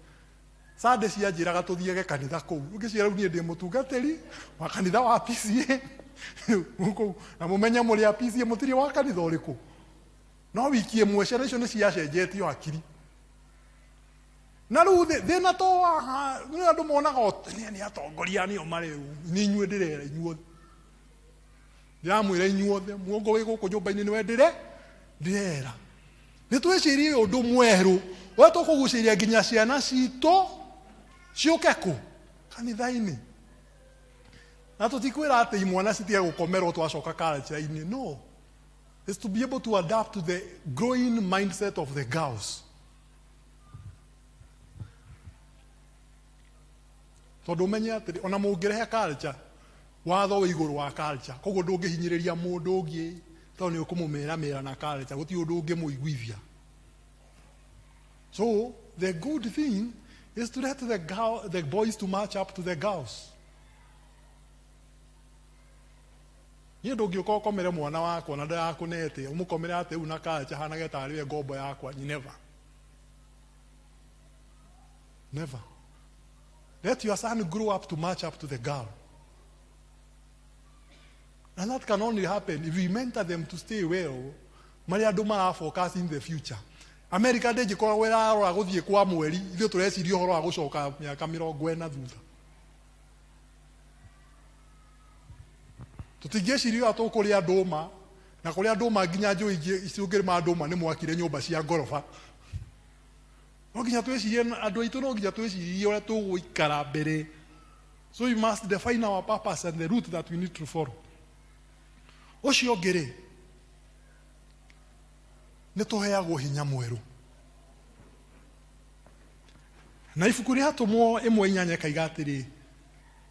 Sunday cianjĩraga tũthiage kanitha kũu, ngĩciĩra rĩu niĩ ndĩ mũtungatĩri wa kanitha wa PCA kũu, na mũmenye mũrĩ a PCA mũtirĩ wa kanitha ũrĩkũ. No wiki ĩmwe ciana icio nĩ ciacenjetio hakiri. Na rĩu thĩna to wa nĩ andũ monaga nĩ atongoria nĩo marĩ ũũ, nĩ inyuĩ ndĩrera inyuothe, ndĩramwĩra inyuothe, muongo wĩ gũkũ nyũmba-inĩ nĩwe ndĩrera. Nĩ twĩcirie ũndũ mwerũ ũrĩa tũkũgucĩrĩria nginya ciana citũ ciũke kũ kanitha-inĩ. Na tũtikwĩra atĩ imwana citige gũkomerwo twacoka culture-inĩ, no, is to be able to adapt to the growing mindset of the girls. Tondũ ũmenye atĩrĩ, ona mũngĩrehe culture, watho wĩ igũrũ wa culture, koguo ndũngĩhinyĩrĩria mũndũ ũngĩ tondũ nĩ ũkũmũmeramera na culture, gũtirĩ ũndũ ũngĩmũiguithia. So the good thing is to let the boys to match up to the girls. Niĩ ndũngĩũka ũkomere mwana wakwa na ndĩrakũnete, ũmũkomere atĩ rĩu na culture hanage tarĩ we ngombo yakwa, never. Never. Let your son grow up to match up to the girl. And that can only happen if we mentor them to stay well. Marĩa andũ mara focus in the future. America ndĩngĩkoragwo ĩrarora gũthiĩ kwa mweri, ithuĩ tũreciria ũhoro wa gũcoka mĩaka mĩrongo ĩna thutha. Tũtingĩciria ũrĩa tũkũrĩa ndũma, na kũrĩa ndũma nginya njũĩ ingĩ cingĩrĩma ndũma nĩ mwakire nyũmba cia ngoroba. No nginya twĩcirie, andũ aitũ no nginya twĩcirie ũrĩa tũgũikara mbere. So we must define our purpose and the route that we need to follow. Ũcio ũngĩ rĩ, nĩ tũheagwo hinya mwerũ. Na ibuku rĩa Atũmwo 1:8 ĩkaiga atĩrĩ,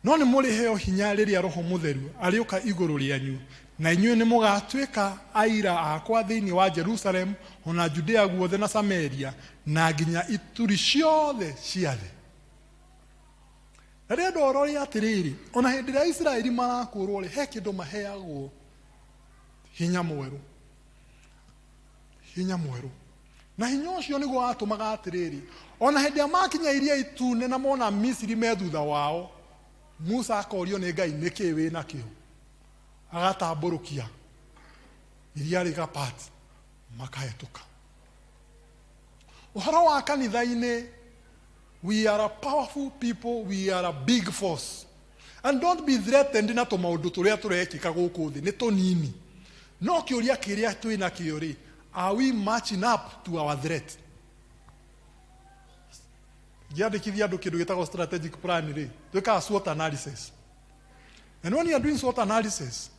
no nĩ mũrĩheo hinya rĩrĩa Roho Mũtheru arĩũka igũrũ rĩanyu, na inyuĩ nĩ mũgatuĩka aira akwa thĩinĩ wa Jerusalem, ona Judea guothe na Samaria, na nginya ituri ciothe cia thĩ. Na rĩrĩa ndorore atĩrĩrĩ, ona hĩndĩ ĩrĩa Isiraeli marakũrwo rĩ, he kĩndũ maheagwo hinya mwerũ. Hinya mwerũ. Na hinya ũcio nĩguo watũmaga atĩrĩrĩ, ona hĩndĩ ĩrĩa makinya Iria Itune na mona Misiri me thutha wao, Musa akorio nĩ Ngai nĩkĩ wĩ nakĩo? Agatambũrũkia iria rĩgapart, makahĩtũka. Ũhoro wa kanitha-inĩ, we are a powerful people, we are a big force. And don't be threatened na tũmaũndũ tũrĩa tũrekĩka gũkũ thĩ, nĩ tũnini. No kĩũria kĩrĩa twĩ nakĩo rĩ, are we matching up to our threat? Ngĩandĩkithia andũ kĩndũ gĩtagwo strategic plan rĩ, twĩkaga SWOT analysis. And when you are doing SWOT analysis,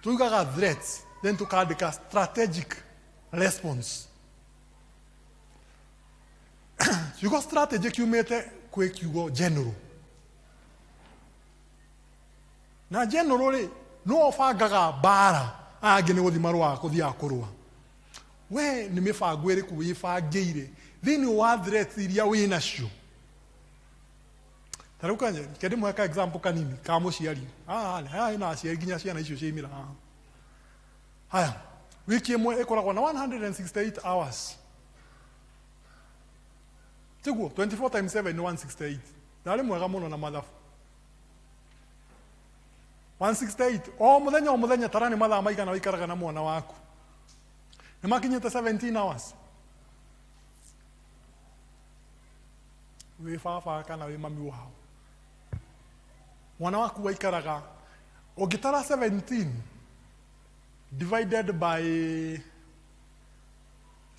tugaga threats, then tukandĩka strategic response. Kiugo strategy kiumĩte kwĩ kiugo general. Na general rĩ, nĩwe ũbangaga mbara, aya angĩ nĩ gũthiĩ marũaga kũthiaga kũrũa. We nĩ mĩbango ĩrĩkũ wĩbangĩire thĩinĩ wa threats iria wĩ nacio? Ta rĩu kanye, reke ndĩmũhe ka example kanini ka mũciari. Haha haha hena aciari nginya ciana icio ciaimĩra haha. Haya, wiki ĩmwe ĩkoragwo na 168 hours. Tiguo, 24 times 7 nĩ 168. Ndarĩ mwega mũno na mathabu. 168 o mũthenya o mũthenya tara nĩ mathaa maigana ũikaraga na mwana waku. Nĩ makinyĩte 17 hours. Wĩ baba kana wĩ mami wao. Mwana waku waikaraga ũngĩtara 17 divided by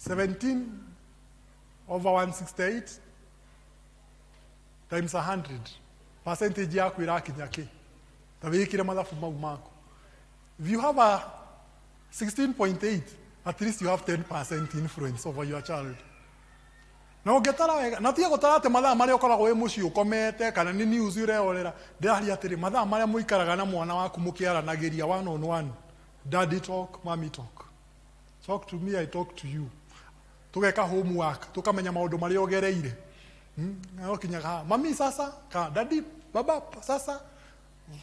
17 over 168 times 100, percentage yaku ĩrakinya kĩ? Ta wĩkĩre mathabu mau maku. If you have a 16.8, at least you have 10% influence over your child. Na ũngĩtara wega, na tiga gũtara atĩ mathaa marĩa ũkoragwo wĩ mũciĩ ũkomete kana nĩ news ũrerorera, ndĩraria atĩrĩ, mathaa marĩa mũikaraga na mwana waku mũkĩaranagĩria one on one, daddy talk, mommy talk. Talk to me, I talk to you. Tũgeka homework, tũkamenya maũndũ marĩa ũgereire. No kinyaga haha, mami sasa, ka daddy, baba sasa,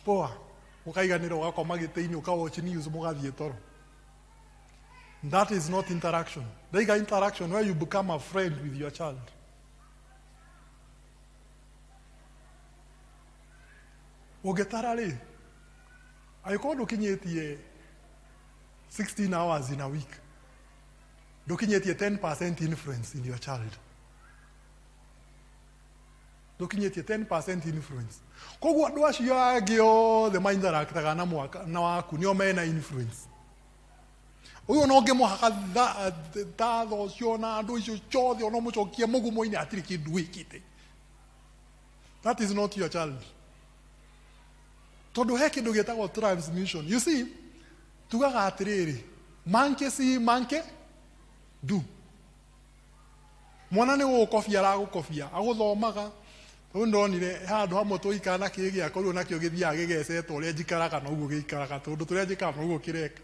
poa. Ũkaiganĩra ũgakoma gĩtĩ-inĩ, ũka watch news mũgathiĩ toro. That is not interaction. Ndaiga interaction where you become a friend with your child. Ũngĩtara rĩ, angĩkorwo ndũkinyĩtie 16 hours in a week, ndũkinyĩtie 10% influence in your child. Ndũkinyĩtie 10% influence. Koguo andũ acio angĩ othe mainteractaga na mwaka na waku nĩo mena influence. Ũyũ ona ũngĩmũhaka tha ũcio na andũ icio ciothe ona ũmũcokie mũgumo-inĩ hatirĩ kĩndũ wĩkĩte. That is not your child. Tondũ he kĩndũ gĩtagwo transmission. You see, tugaga atĩrĩrĩ, monkey see, monkey do. Mwana nĩ gũgũkobia aragũkobia, agũthomaga. Rĩu ndonire handũ hamwe tũikara na kĩĩ gĩakwa rĩu nakĩo gĩthiaga gĩgecete ũrĩa njikaraga noguo gĩikaraga, tondũ tũrĩa njĩkaga noguo kĩreka.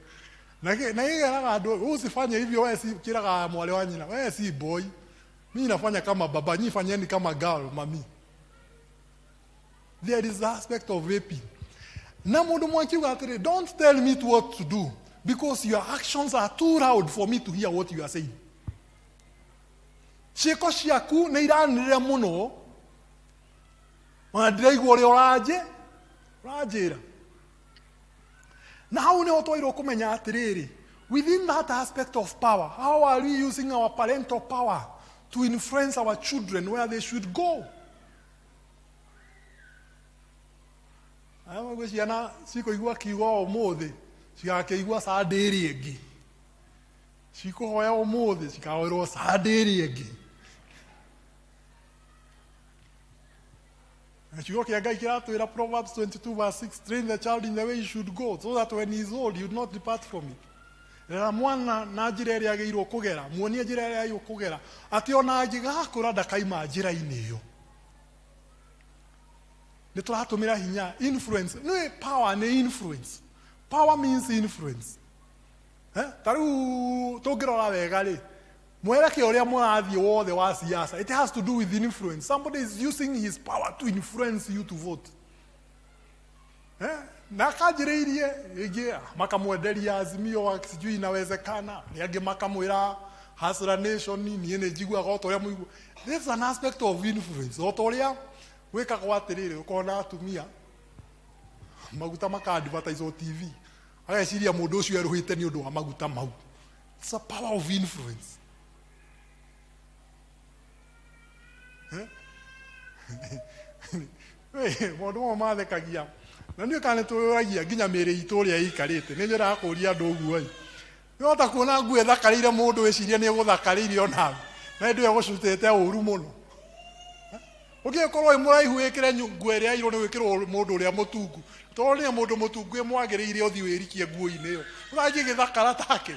Na gĩkeraga andũ, usifanye hivyo wewe si, kĩraga mwarĩ wa nyina, wewe si boy. Mimi nafanya kama baba, nyinyi fanyeni kama girl, mami. There is the aspect of raping. Na mũndũ mwakiuga atĩrĩ, don't tell me what to do because your actions are too loud for me to hear what you are saying. Ciĩko ciaku nĩ iranĩrĩra mũno, ona ndiraigua ũrĩa ũranjĩra. Na hau nĩho twagĩrĩirwo kũmenya atĩrĩrĩ, within that aspect of power, how are we using our parental power to influence our children where they should go? Aya gwĩ ciana cikũigua kiugo ũmũthĩ, cigakĩigua Sunday ĩrĩa ĩngĩ. Cikũhoya ũmũthĩ, cikahoerwo Sunday ĩrĩa ĩngĩ. Na kiugo kĩa Ngai kĩratwĩra Proverbs 22 verse 6, train the child in the way he should go so that when he is old he would not depart from it. Rera mwana na njĩra ĩrĩa agĩrĩirwo kũgera, muonie njĩra ĩrĩa agĩrĩirwo kũgera, atĩ ona angĩgakũra ndakaima njĩra-inĩ ĩyo. Nĩ tũratũmĩra hinya influence. Nĩ power nĩ influence. Power means influence. Eh? Ta rĩu tũngĩrora wega rĩ, mwerekeo ũrĩa mũrathiĩ wothe wa siasa, it has to do with influence. Somebody is using his power to influence you to vote. Eh? Na akanjĩrĩirie rĩngĩ makamwenderia Azimio wa sijui inawezekana, arĩa angĩ makamwĩra Hustler Nation, niĩ nĩ njiguaga o ta ũrĩa mũigua. This is an aspect of influence. O ta ũrĩa gwĩkagwo atĩrĩrĩ, ũkona atumia maguta maka advertise TV, ageciria mũndũ ũcio erũhĩte nĩ ũndũ wa maguta mau. It's a power of influence. Eh? Maũndũ mamwe mathekagia na niĩ kana nĩtũragia nginya mĩĩrĩ itũ ũrĩa ĩikarĩte. Nĩ nyendaga kũria andũ ũguo ĩ, nĩwahota kuona nguo ĩthakarĩire mũndũ wĩcirie nĩ ĩgũthakarĩire onawe, na hĩndĩ ĩyo ĩgũcutĩte ũru mũno. Ũngĩkorwo wĩ mũraihu wĩkĩre nguo ĩrĩa ĩirwo nĩ gwĩkĩrwo mũndũ ũrĩa mũtungu, tondũ nĩ mũndũ mũtungu ĩmwagĩrĩire ũthiĩ wĩrikie nguo-inĩ ĩyo, ũgathiĩ gĩthakara take.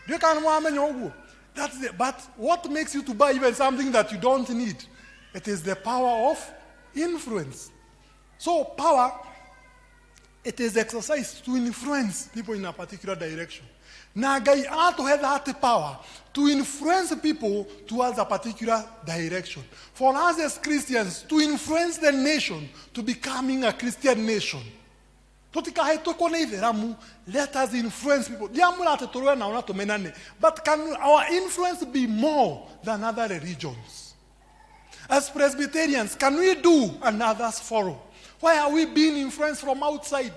Ndiũĩ kana nĩ mwamenya ũguo. That's it. But what makes you to buy even something that you don't need? It is the power of influence. So power, it is exercised to influence people in a particular direction. Na Ngai atũhe that power to influence people towards a particular direction. For us as Christians, to influence the nation to becoming a Christian nation. Tũtikahĩtũkwo nĩ itheramu. Let us influence people. Ndiamwĩra atĩ tũrũe nao na tũmenane, but can our influence be more than other religions? As Presbyterians, can we do and others follow? Why are we being influenced from outside?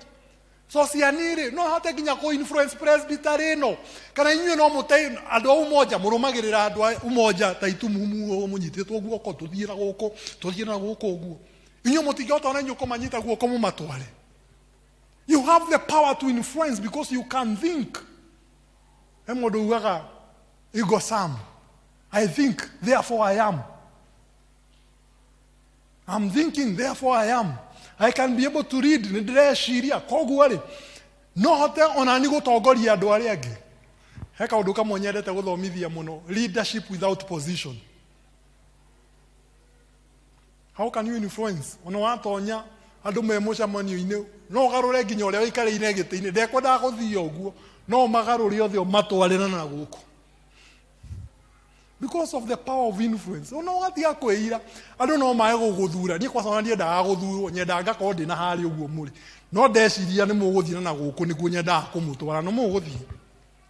Sociani rĩ, no hote nginya kũ influence presbytery ĩno, kana inyuĩ no mũte andũ a Umoja, mũrũmagĩrĩra andũ a Umoja ta itumumu mũnyitĩtwo guoko, tũthiĩ na gũkũ, tũthiĩ na gũkũ ũguo. Inyuĩ mũtingĩhota ona inyuĩ kũmanyita guoko mũmatware. You have the power to influence because you can think. He mũndũ ugaga ego sam, I think therefore I am. I'm thinking therefore I am. I can be able to read, nĩ ndĩreciria, koguo rĩ no hote ona ni gũtongoria andũ arĩa angĩ. He kaũndũ kamwe nyendete gũthomithia mũno, leadership without position. How can you influence? Ona watonya andũ me mũcemanio-inĩ, no ũgarũre nginya ũrĩa ũikarĩire gĩtĩ-inĩ, ndekwendaga gũthiĩ ũguo, no ũmagarũre othe ũmatware na gũkũ. Because of the power of influence. Ona ũgatiga kwĩira, andũ no mae gũgũthura. Niĩ kwanza ona ndiendaga gũthurwo, nyendaga ngakorwo ndĩna harĩa ũguo mũrĩ. No ndeciria nĩ mũgũthiĩ na gũkũ nĩguo nyendaga kũmũtwara, no mũgũthiĩ.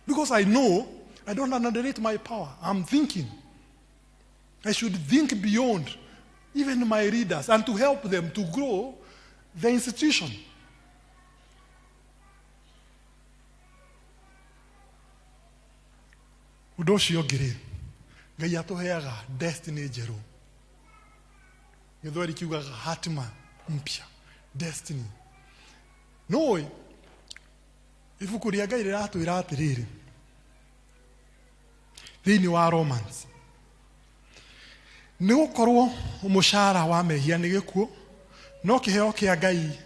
Because I know I don't underrate my power. I'm thinking. I should think beyond even my leaders and to help them to grow the institution. Ũndũ ũcio ũngĩ rĩ, Ngai atũheaga destiny njerũ. Gĩthweri kiugaga hatima mpya, destiny. Nũĩ ibuku rĩa Ngai rĩratwĩra atĩrĩrĩ, thĩinĩ wa Romans, nĩ gũkorwo mũcara wa mehia nĩ gĩkuũ, no kĩheo kĩa Ngai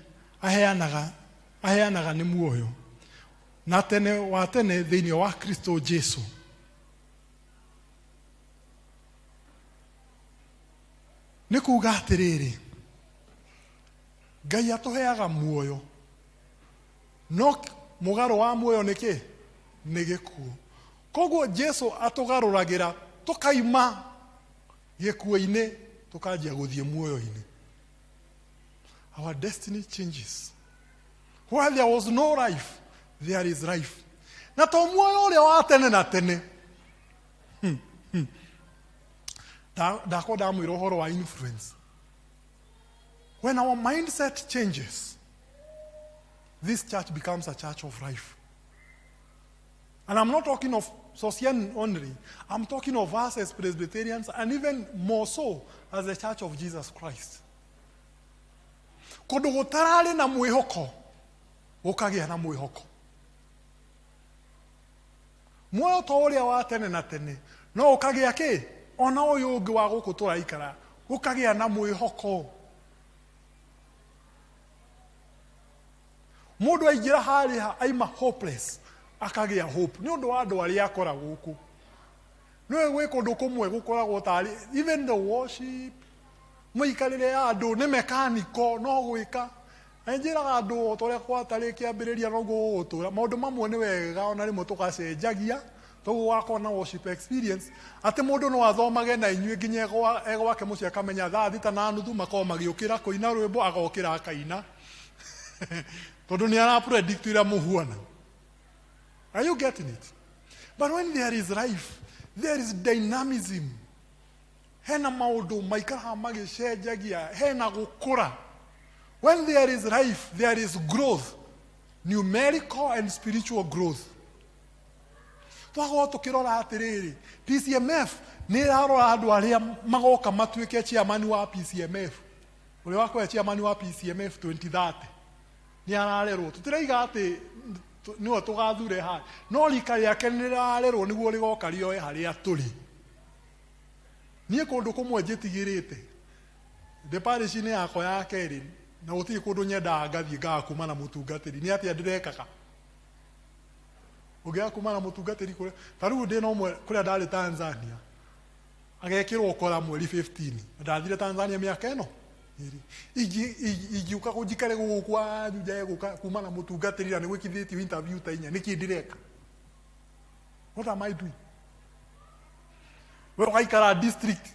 aheanaga, aheanaga nĩ muoyo na tene wa tene thĩinĩ wa Kristo Jesu. Nĩ kuga atĩrĩrĩ, Ngai atũheaga muoyo, no mũgarũ wa muoyo nĩ kĩ? Nĩ gĩkuũ. Koguo Jesu atũgarũragĩra tũkaima gĩkuũ-inĩ tũkanjia gũthiĩ muoyo-inĩ. Our destiny changes. Where there was no life, there is life. Na to muoyo ũrĩa wa tene na tene. Ndakwa ndamwĩra ũhoro wa influence. When our mindset changes, this church becomes a church of life. And I'm not talking of Sosian only. I'm talking of us as Presbyterians and even more so as the Church of Jesus Christ. Kũndũ gũtararĩ na mwĩhoko, gũkagĩa na mwĩhoko. Muoyo to ũrĩa wa tene na tene, no ũkagĩa kĩ? Ona ũyũ ũngĩ wa gũkũ tũraikara, Gũkagĩa na mwĩhoko. Mũndũ aingĩra harĩa aima hopeless akagĩa hope nĩ ũndũ wa andũ arĩa akora gũkũ. Nĩũĩ gwĩ kũndũ kũmwe gũkoragwo tarĩ even the worship mũikarĩre ya andũ nĩ mechanical no gwĩka. Na njĩraga andũ o ta ũrĩa gwatarĩ kĩambĩrĩria noguo gũgũtũra. Maũndũ mamwe nĩ wega ona rĩmwe tũgacenjagia toguo gũgakorwo na worship experience atĩ mũndũ no athomage na inyuĩ nginya e gwake mũciĩ akamenya thaa thita na nuthu makoragwo magĩũkĩra kũina rwĩmbo agokĩra akaina tondũ nĩ ara predict ũrĩa mũhuana. Are you getting it? But when there is life, there is dynamism. Hena maũndũ maikaraga magĩcenjagia, hena gũkũra. When there is life, there is growth, numerical and spiritual growth. Twakorwo tũkĩrora atĩrĩrĩ, PCMF nĩ ĩrarora andũ arĩa magoka matuĩke chairman wa PCMF. Ũrĩa wakorwo chairman wa PCMF 2030 nĩ ararerwo. Tũtiraiga atĩ nĩwe tũgathure haha, no rika rĩake nĩ rĩrarerwo nĩguo rĩgoka rĩoe harĩa tũrĩ. Niĩ kũndũ kũmwe njĩtigĩrĩte, ndĩ parish-inĩ yakwa ya kerĩ, na gũtirĩ kũndũ nyendaga ngathiĩ ngaga kuma na mũtungatĩri, nĩ atĩa ndĩrekaga? Ũngĩaga kuma na mũtungatĩri kũrĩa, ta rĩu ndĩna ũmwe kũrĩa ndarĩ Tanzania, agekĩrwo kora mweri 15, na ndathire Tanzania mĩaka ĩno ĩrĩ. Ingiũka njikare gũkũ kwanyu njage gũka kuma na mũtungatĩri na nĩ gwĩkithĩtio interview ta inya, nĩkĩ ndĩreka? What am I doing? We ũgaikara district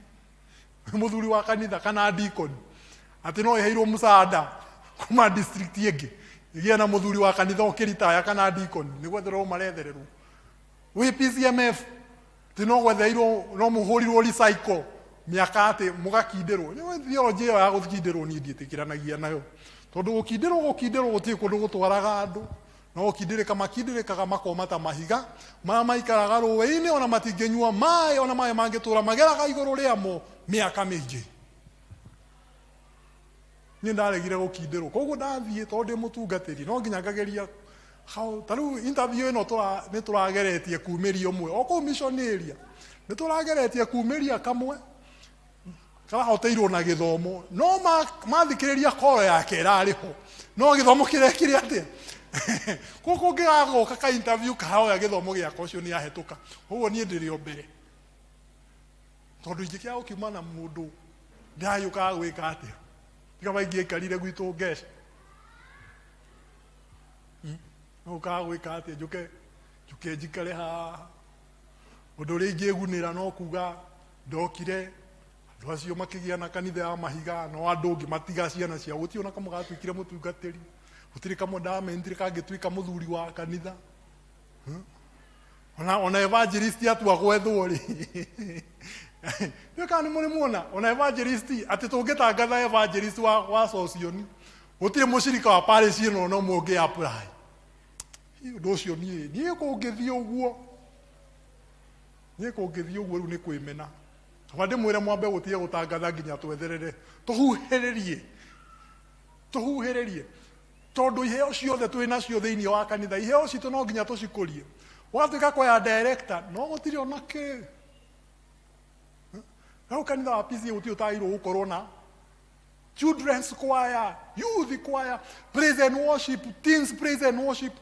wĩ mũthuri wa kanitha kana deacon atĩ no ĩheirwo mũcaada kuma district ĩngĩ ĩgĩe na mũthuri wa kanitha ũkĩritaya kana deacon nĩ gwethererwo marethererwo. Wĩ PCMF atĩ no gwetheirwo no mũhũrirwo recycle mĩaka atĩ mũgakindĩrwo. Nĩ theology ĩyo ya gũkindĩrwo niĩ ndiĩtĩkĩranagia nayo tondũ gũkindĩrwo gũkindĩrwo gũtirĩ kũndũ gũtwaraga andũ. No gũkindĩrĩka makindĩrĩkaga makoma ta mahiga marĩa maikaraga rũĩ-inĩ, ona matingĩnyua maĩ, ona maĩ mangĩtũra mageraga igũrũ rĩamo mĩaka mĩingĩ. Niĩ ndaregire gũkindĩrwo, koguo ndathiĩ tondũ ndĩ mũtungatĩri no nginya ngageria how, ta rĩu interview ĩno nĩ tũrageretie kumĩria ũmwe o kũu mission area, nĩ tũrageretie kumĩria kamwe karahoteirwo na gĩthomo no mathikĩrĩria koro yake ĩrarĩ ho no gĩthomo kĩrekire atĩa? Koguo kũngĩgagoka ka interview karoya gĩthomo gĩakwa ũcio nĩ ahĩtũka. Koguo niĩ ndĩrĩ o mbere tondũ ingĩkĩaga gũkiuma na mũndũ ndĩragĩũkaga gwĩka atĩa? Tiga maingĩaikarire gwitũ ngeca. No ũkaga gwĩka atĩa? Njũke njũke njikare haha. Ũndũ ũrĩa ingĩgunĩra no kuga ndokire andũ acio makĩgĩa na kanitha ya mahiga no andũ ngĩmatiga ciana ciao gũtirĩ ona kamwe gatuĩkire mũtungatĩri gũtirĩ kamwe ndamenyire kangĩtuĩka mũthuri wa kanitha. Ona evangelist atua gwethwo rĩ nĩ kana nĩ mũrĩ muona ona evangelist atĩ tũngĩtangatha evangelist wa socioni gũtirĩ mũcirika wa parish ĩno no mũngĩ apply. Ũndũ ũcio niĩ kũngĩthiĩ ũguo niĩ kũngĩthiĩ ũguo rĩu nĩ kwĩmena. Kaba ndĩmwĩre mwambe gũtige gũtangatha nginya twetherere tũhuhĩrĩrie tũhuhĩrĩrie tondũ iheo ciothe twĩ nacio thĩinĩ wa kanitha iheo citũ no nginya tũcikũrie. Watuĩka kwaya director no gũtirĩ ona kĩ. Rĩu kanitha wa PCEA gũtirĩ ũtagĩrĩirwo gũkorwo na children's choir, youth choir, praise and worship, teens praise and worship,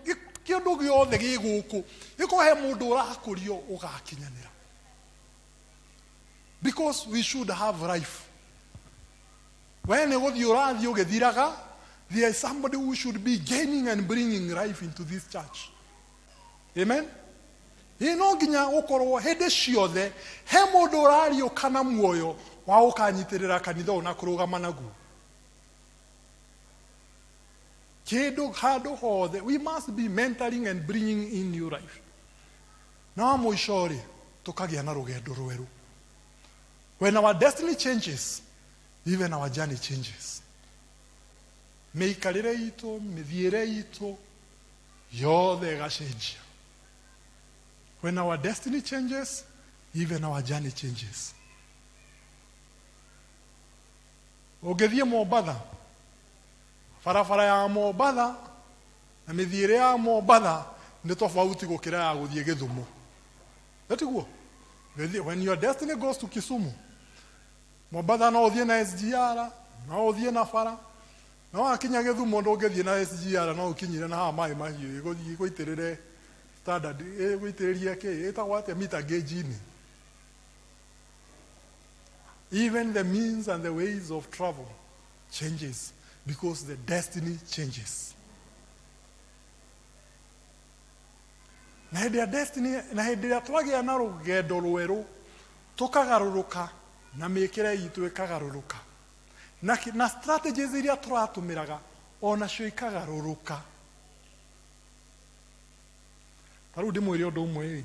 kĩndũ gĩothe gĩ gũkũ gĩkorwo he mũndũ ũrakũrio ũgakinyanĩra. Because we should have life. We nĩ gũthiĩ ũrathiĩ ũgĩthiraga, there is somebody who should be gaining and bringing life into this church. Amen. Ĩ no nginya gũkorwo hĩndĩ ciothe he mũndũ ũrariũka na muoyo wa gũkanyitĩrĩra kanitha ũyũ na kũrũgama naguo. Kĩndũ handũ hothe, we must be mentoring and bringing in new life. Na wa mũico rĩ, tũkagĩa na rũgendo rwerũ. When our destiny changes, even our journey changes. Mĩikarĩre itũ, mĩthiĩre itũ, yothe ĩgacenjia. When our destiny changes, even our journey changes. Ũngĩthiĩ Mombatha, barabara ya Mombatha na mĩthiĩre ya Mombatha nĩ tofauti gũkĩra ya gũthiĩ Gĩthumo. Ĩtiguo? When your destiny goes to Kisumu, Mombatha no ũthiĩ na SGR, no ũthiĩ na bara. No wakinya Gĩthumo ndũngĩthiĩ na SGR, no ũkinyire na haha maĩ mahiũ ĩgũthiĩ ĩgũitĩrĩre standard, ĩgũitĩrĩrie kĩ, ĩtagwo atĩa meter gauge-inĩ. Even the means and the ways of travel changes because the destiny changes. Na hĩndĩ ya destiny, na hĩndĩ ĩrĩa twagĩa na rũgendo rwerũ, tũkagarũrũka na mĩkĩre itũ ĩkagarũrũka na, na strategies iria tũratũmĩraga onacio ikagarũrũka. Ta rĩu ndĩmwĩre ũndũ ũmwe ĩ,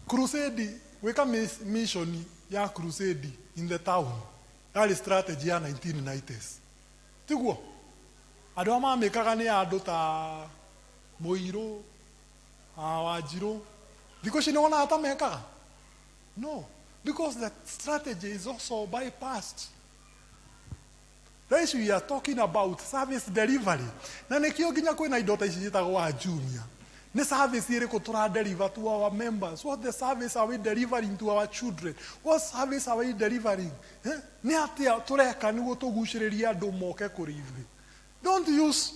crusade, gwĩka mission ya crusade in the town yarĩ strategy ya 1990s, tiguo? Andũ arĩa mamĩkaga nĩ andũ ta Mũirũ, Wanjirũ. Thikũ ici nĩ wonaga ta mekaga? No, because the strategy is also bypassed. Thaa ici we are talking about service delivery. Na nĩkĩo nginya kwĩna indo ta ici ciĩtagwo a junior. Nĩ service ĩrĩkũ tũra deliver to our members? What the service are we delivering to our children? What service are we delivering? Eh? Nĩ atĩa tũreka nĩguo tũgucĩrĩrie andũ moke kũrĩ ithuĩ? Don't use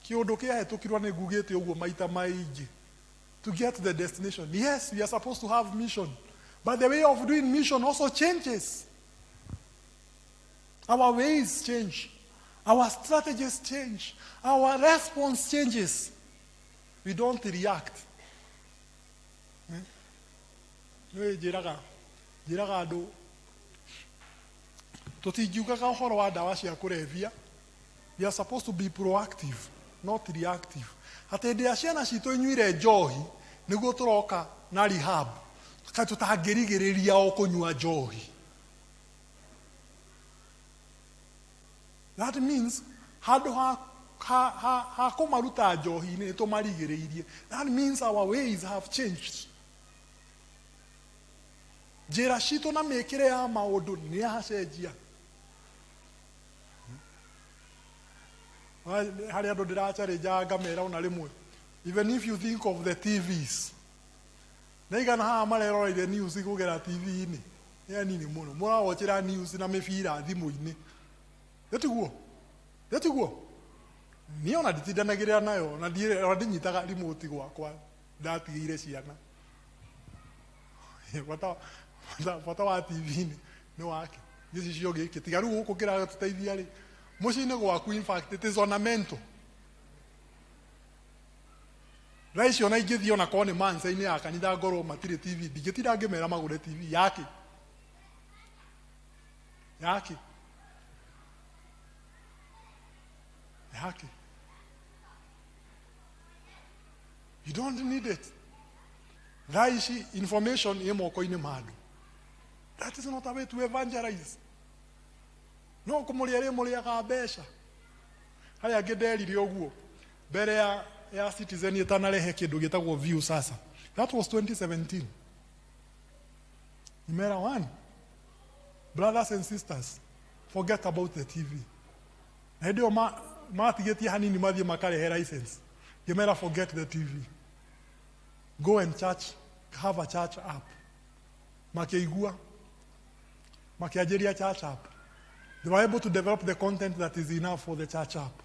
kĩũndũ kĩahĩtũkirwo nĩ ngugĩte ũguo maita maingĩ to get to the destination. Yes, we are supposed to have mission, but the way of doing mission also changes. Our ways change, our strategies change, our response changes. We don't react. Nĩ njĩraga njĩraga andũ tũtingiugaga ũhoro wa ndawa cia kũrebia. We are supposed to be proactive, not reactive. Atĩ hĩndĩ ya ciana citũ inyuire njohi nĩguo tũroka na rehab, kaĩ tũtangĩrigĩrĩria o kũnyua njohi? That means handũ ha, ha, ha, ha kũmaruta njohi-inĩ nĩ tũmarigĩrĩirie. That means our ways have changed. Njĩra citũ na mĩkĩre ya maũndũ nĩ yacenjia. Harĩ andũ ndĩracarĩnjaga ngamera ona rĩmwe, even if you think of the TVs, nĩ aigana haha mareroreire news kũgera TV-inĩ? Nĩ anini mũno. Mũrawochera news na mĩbira thimũ-inĩ, ĩtiguo? Ĩtiguo? Niĩ ona nditindanagĩrĩra nayo, ona ona ndinyitaga remote gwakwa, ndatigĩire ciana. Bata bata bata wa TV nĩ wake gĩcicio gĩkĩ tiga rĩu gũkũ kĩratũteithia rĩ mũciĩ-inĩ gwaku. In fact, it is ornamental. Thaa ici ona ingĩthiĩ ona korwo nĩ mansa-inĩ ya kanitha ngorwo matirĩ TV, ndingĩtinda ngĩmera magũre TV yake yake yake. You don't need it. Thaa ici information ĩ moko-inĩ ma andũ. That is not a way to evangelize. No kũmũrĩa rĩ mũrĩaga mbeca. Harĩa angĩ nderire ũguo mbere ya Citizen ĩtanarehe kĩndũ gĩtagwo View Sasa. That was 2017. Nimera one, brothers and sisters, forget about the TV. Na hĩndĩ ĩyo matigĩtie hanini mathiĩ makarehe license. Ngĩmera, forget the TV, go and church, have a church app. Makĩigua, makĩanjĩria church app. They were able to develop the content that is enough for the church app.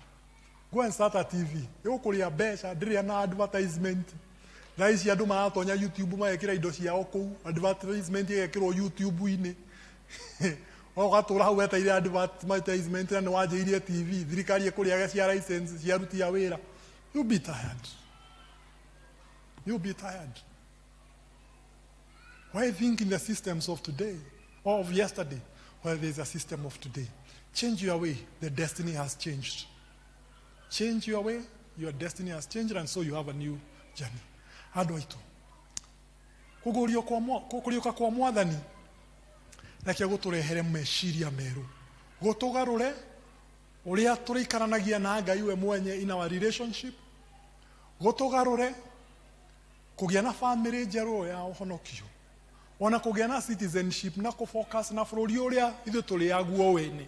Go and start a TV, ĩgũkũrĩa mbeca, ndĩrĩa na advertisement. Thaa ici andũ maratonya YouTube magekĩra indo ciao kũu, advertisement ĩgekĩrwo YouTube-inĩ. Ũgatũra hau wetereire advertisement na nĩ wanjĩirie TV, thirikari ĩkũrĩage cia license cia aruti a wĩra. You be tired, you be tired. Why think in the systems of today or of yesterday where there is a system of today? Change your way. The destiny has changed. Change your way. Your destiny has changed, and so you have a new journey. Andũ aitũ, kũgũrio kwa kũriũka kwa Mwathani reke gũtũrehere meciria merũ, gũtũgarũre ũrĩa tũrĩikaranagia na Ngai we mwenye in our relationship, gũtũgarũre kũgĩa na famĩlĩ njerũ ya ũhonokio, ona kũgĩa na citizenship na kũfocus na bũrũri ũrĩa ithuĩ tũrĩ aguo wene.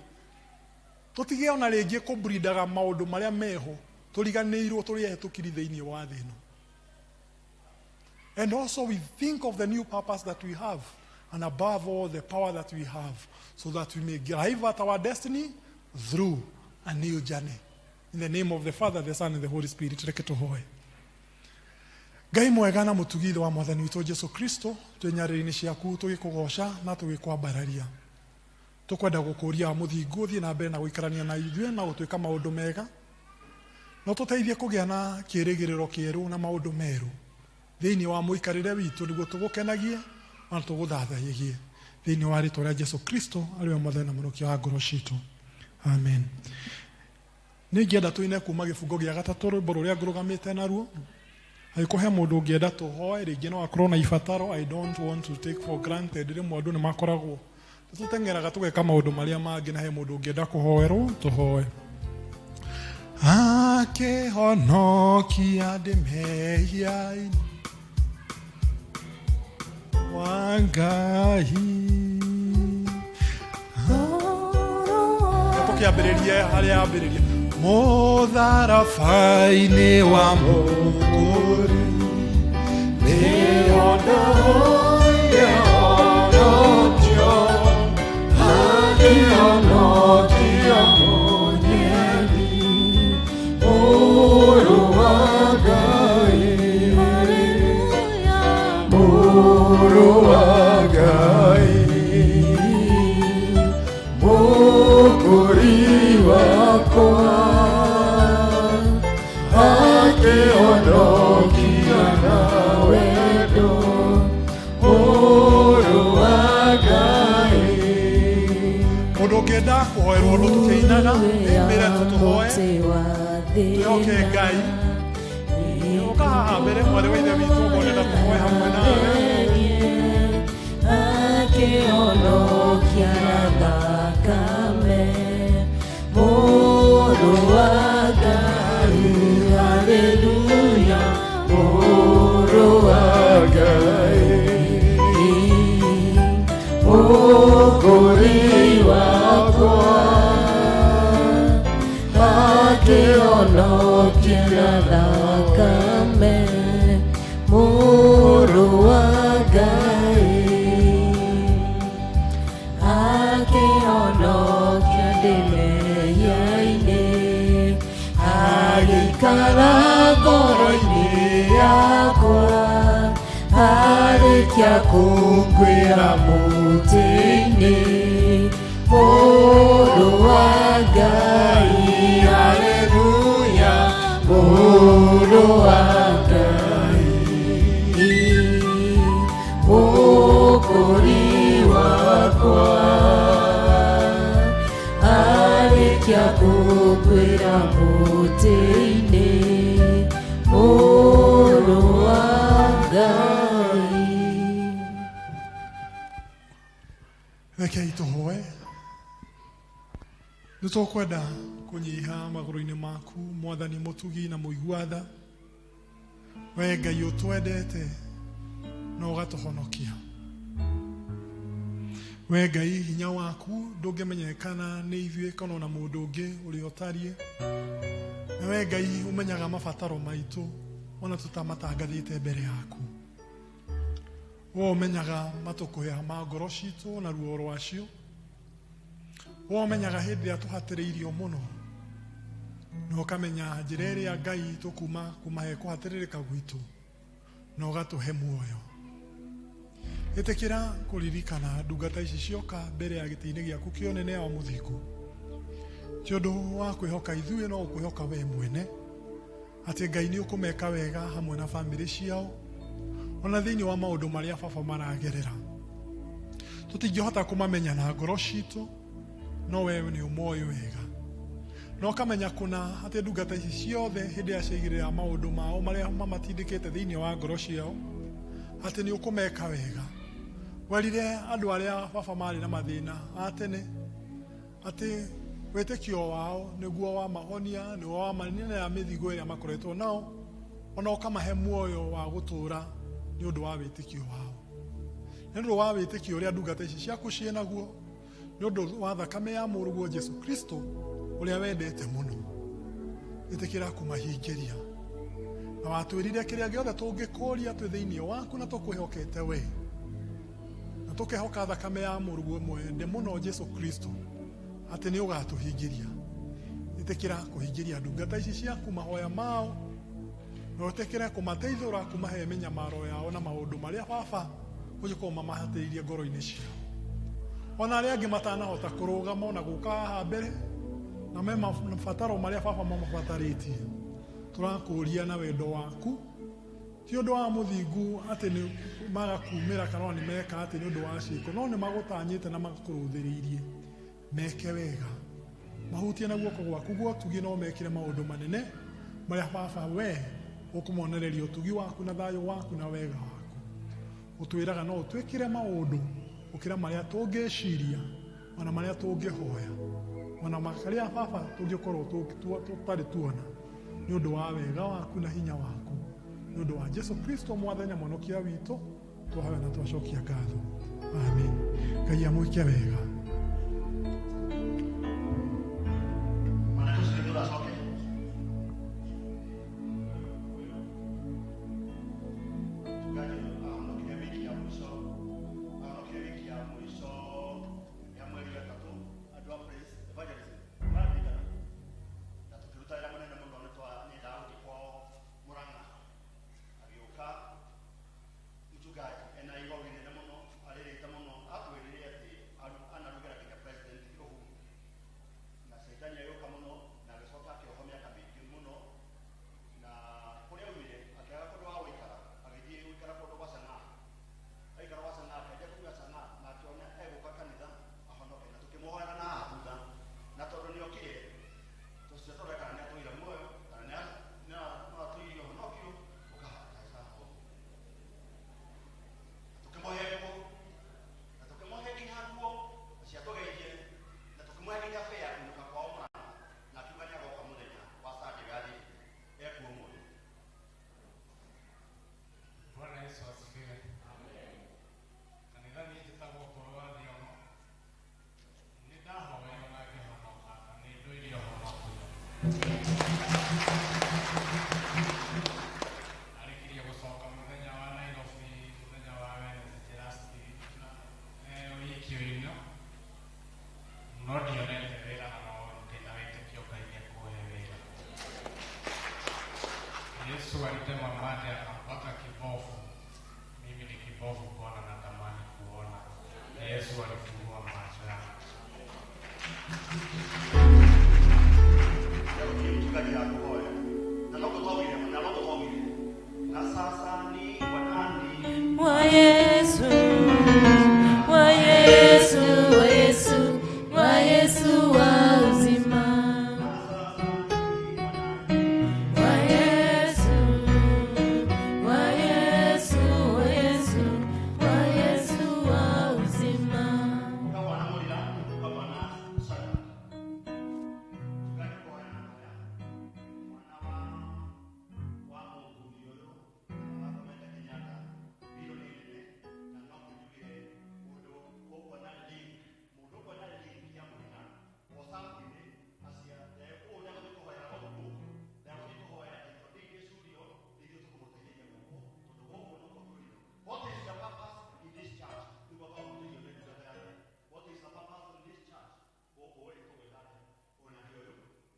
Tũtige ona rĩngĩ kũbrindaga maũndũ marĩa meho, tũriganĩirwo tũrĩ ehĩtũkiri thĩinĩ wa thĩ ĩno. And also we think of the new purpose that we have. And above all, the power that we have, so that we may arrive at our destiny through a new journey. In the name of the Father, the Son, and the Holy Spirit, reke tũhoe. Ngai mwega na mũtugi ithe wa mwathani witũ Jesu Kristo, twĩ nyarĩrĩ-inĩ ciaku tũgĩkũgoca na tũgĩkwambararia. Tũkwenda gũkũria mũthingu ũthiĩ na mbere na gũikarania na ithuĩ na gũtwĩka maũndũ mega, na ũtũteithie kũgĩa na kĩĩrĩgĩrĩro kĩerũ na maũndũ merũ thĩinĩ wa mũikarĩre witũ nĩguo tũgũkenagie ona tũgũthathayagie thĩinĩ wa rĩtwa rĩa Jesu Kristo arĩ we mwathani na mũhonokia wa ngoro citũ, amen. Nĩ ingĩenda tũine kuma gĩbungo gĩa gatatũ rwĩmbo rũrĩa ngũrũgamĩte naruo. Angĩkorwo he mũndũ ũngĩenda tũhoe, rĩngĩ no akorwo na ibataro. I don't want to take for granted, rĩmwe andũ nĩ makoragwo tũteng'eraga tũgeka maũndũ marĩa mangĩ, na he mũndũ ũngĩenda kũhoerwo tũhoe. Akĩhonokia ndĩ mehia-inĩ wa Ngai. Tũkĩambĩrĩrie harĩa ambĩrĩria mũtharaba-inĩ wa mũkũri nĩho ndahoire honokio, akĩhonokia mũnyeni mũrũ wa Ngai, mũrũ wa Ngai, mũkũri wakwa, akĩhonokia na wendo mũrũ wa Ngai. Mũndũ ũngĩenda kũhoerwo ũndũ tũkĩinaga, nĩmĩre tũtũhoe, twĩhoke Ngai. Ũka haha mbere, mwarĩ wa ithe witũ, ũngĩenda tũhoe hamwe nawe. Akĩhonokia na thakame mũrũ wa Ngai, haleluya, mũrũ wa Ngai, mũkũri wakwa, akĩhonokia na thakame mũrũ wa Ngai, akĩhonokia ndĩ mehia-inĩ, agĩikara ngoro-inĩ yakwa, arĩkia kũnguĩra mũtĩ-inĩ, mũrũ wa Ngai, haleluya, mũrũ wa Ngai, mũkũri wakwa, arĩkia kũnguĩra mũtĩ-inĩ, mũrũ wa Ngai. Rekei tũhoe. Nĩ tũkwenda kũnyiha magũrũ-inĩ maku, mwathani mũtugi na mũigua tha, we Ngai ũtwendete na ũgatũhonokia. We Ngai, hinya waku ndũngĩmenyekana nĩ ithuĩ kana ona mũndũ ũngĩ ũrĩa ũtariĩ, na we Ngai ũmenyaga mabataro maitũ ona tũtamatangathĩte mbere yaku. We ũmenyaga matũkũya ma ngoro citũ na ruo rwacio. We ũmenyaga hĩndĩ ĩrĩa tũhatĩrĩirio mũno, na ũkamenya njĩra ĩrĩa Ngai tũkuma kuma he kũhatĩrĩrĩka gwitũ, na ũgatũhe muoyo. Ĩtĩkĩra kũririkana ndungata ici cioka mbere ya gĩtĩ-inĩ gĩaku kĩa ũnene wa mũthingu, ti ũndũ wa kwĩhoka ithuĩ, no ũkwĩhoka we mwene atĩ Ngai nĩ ũkũmeka wega hamwe na bamĩrĩ ciao, ona thĩinĩ wa maũndũ marĩa baba maragerera. Tũtingĩhota kũmamenya na ngoro citũ, no we nĩ ũmoĩ wega, na ũkamenya kũna atĩ ndungata ici ciothe hĩndĩ ĩrĩa ciaigĩrĩra maũndũ mao marĩa mamatindĩkĩte thĩinĩ wa ngoro ciao, atĩ nĩ ũkũmeka wega. Werire andũ arĩa baba marĩ na mathĩna a tene atĩ wĩtĩkio wao nĩguo wamahonia, nĩguo wamaninĩra mĩthigo ĩrĩa makoretwo nao, ona ũkamahe muoyo wa gũtũũra nĩ ũndũ wa wĩtĩkio wao. Nĩ ũndũ wa wĩtĩkio ũrĩa ndungata ici ciaku ciĩ naguo, nĩ ũndũ wa thakame ya mũrũguo Jesu Kristo ũrĩa wendete mũno, ĩtĩkĩra kũmahingĩria. Na watwĩrire kĩrĩa gĩothe tũngĩkũria twĩ thĩinĩ waku na tũkwĩhokete we, na Na tũkehoka thakame ya mũrũguo mwende mũno Jesu Kristo atĩ nĩ ũgatũhingĩria. Ĩtĩkĩra kũhingĩria ndungata ici ciaku mahoya mao, na ũtĩkĩre kũmateithũra kũmahe mĩnyamaro yao na maũndũ marĩa baba ũngĩkorwo mamahatĩrĩirie ngoro-inĩ ciao. Ona arĩa angĩ matanahota kũrũgama ona gũka haha mbere na me mabataro marĩa baba mamabatarĩtie, tũrakũria na wendo waku ti ũndũ wa mũthingu atĩ nĩ magakumĩra kana ona nĩ meka atĩ nĩ ũndũ wa ciĩko, no nĩ magũtanyĩte na makũrũthĩrĩirie meke wega, mahutie na guoko gwaku gwa ũtugi, no mekire maũndũ manene marĩa baba we ũkũmonereria ũtugi waku na thayũ waku na wega waku. Ũtwĩraga no ũtwĩkĩre maũndũ gũkĩra marĩa tũngĩciria ona marĩa tũngĩhoya ona marĩa baba tũngĩkorwo tũtarĩ tuona, nĩ ũndũ wa wega waku na hinya waku, nĩ ũndũ wa Jesu Kristo mwathani na mwonokia witũ, twahoya na twacokia ngatho. Amen. Ngai amwĩke wega. Mwanake ũcio nĩ ũracoke. Mchungaji ahonokire wiki ya mwisho, ahonokire wiki ya mwisho ya mweri wa ĩtatũ, andũ a Praise Evangelism maririkana, na tũkĩruta wĩra mũnene mũno nĩ nĩendaga gũthiĩ kwao Mũrang'a, agĩũka mchungaji ena ihoru inene mũno, arĩrĩte mũno, atwĩrire atĩ anarugĩra nginya president Uhuru, na caitani agĩũka mũno na agĩcoka akĩohwo mĩaka mĩingĩ mũno, na kũrĩa aumire akĩaga kũndũ wa gũikara, agĩthiĩ gũikara kũndũ gwa Sang'aa. Aikara gwa Sang'aa akĩanjia kũnyua Sang'aa na akĩona egũka kanitha ahonoke, na tũkĩmũhoera na haha thutha, na tondũ nĩokire tũcio tũrore kana nĩatũire muoyo kana no atũire ũhonokio ũkahaica ho. Tũkĩmũhe nguo na tũkĩmũhe nginya nguo ciatũgeithie na tũkĩmũhe nginya fare ya kũinũka kwao Mũrang'a, na akiuga nĩagoka mũthenya wa Sunday ũrĩa athiĩte ekuo ũmũthĩ. Bwana Yesu asifiwe. Kanitha niĩ njĩtagwo Ngũrũ wa Thiong'o. Nĩ ndahoerwo na ngĩhonoka na nĩ ndũire ũhonokio. Arĩkirie gũcoka mũthenya wa Nairobi mũthenya wa Wednesday last week na wiki ĩno, no ndionete wĩra na no ndĩna wĩtĩkio Ngai nĩekũhe wĩra. Yesu alitema mate akampaka kipofu. Mimi ni kipofu Bwana, natamani kuona. Na Yesu alifungua macho yangu. Mchungaji akũhoya na no tũtwaugire na no tũtwaugire na sasa ni wanani Wa Yesu, wa Yesu, wa Yesu, wa Yesu wa uzima. Wa Yesu, wa Yesu, wa Yesu, wa Yesu wa uzima. Ũka Bwana Mũrira, ũka Bwana Shadrack. Mchungaji kũhoya na hoya mwana wa mũthuri ũyũ akomete Kenyatta, biro nĩ nene na no kĩnjugire mũndũ ũkuona link, mũndũ ũkuona link ya Mũrira WhatsApp-inĩ acia ũũ nĩagũthiĩ kũhoya logbook, nĩagũthiĩ kũhoya title deed ĩcurio, nĩithuĩ tũkũmũteithĩria gũkũ tondũ gũkũ nĩkuo tũrĩ. What is the purpose in this church? Nĩguo twahunjĩrio nĩ ndungata ya Ngai. What is the purpose in this church? Gũkũ rĩ tũgwĩka atĩa? Onake ũyũ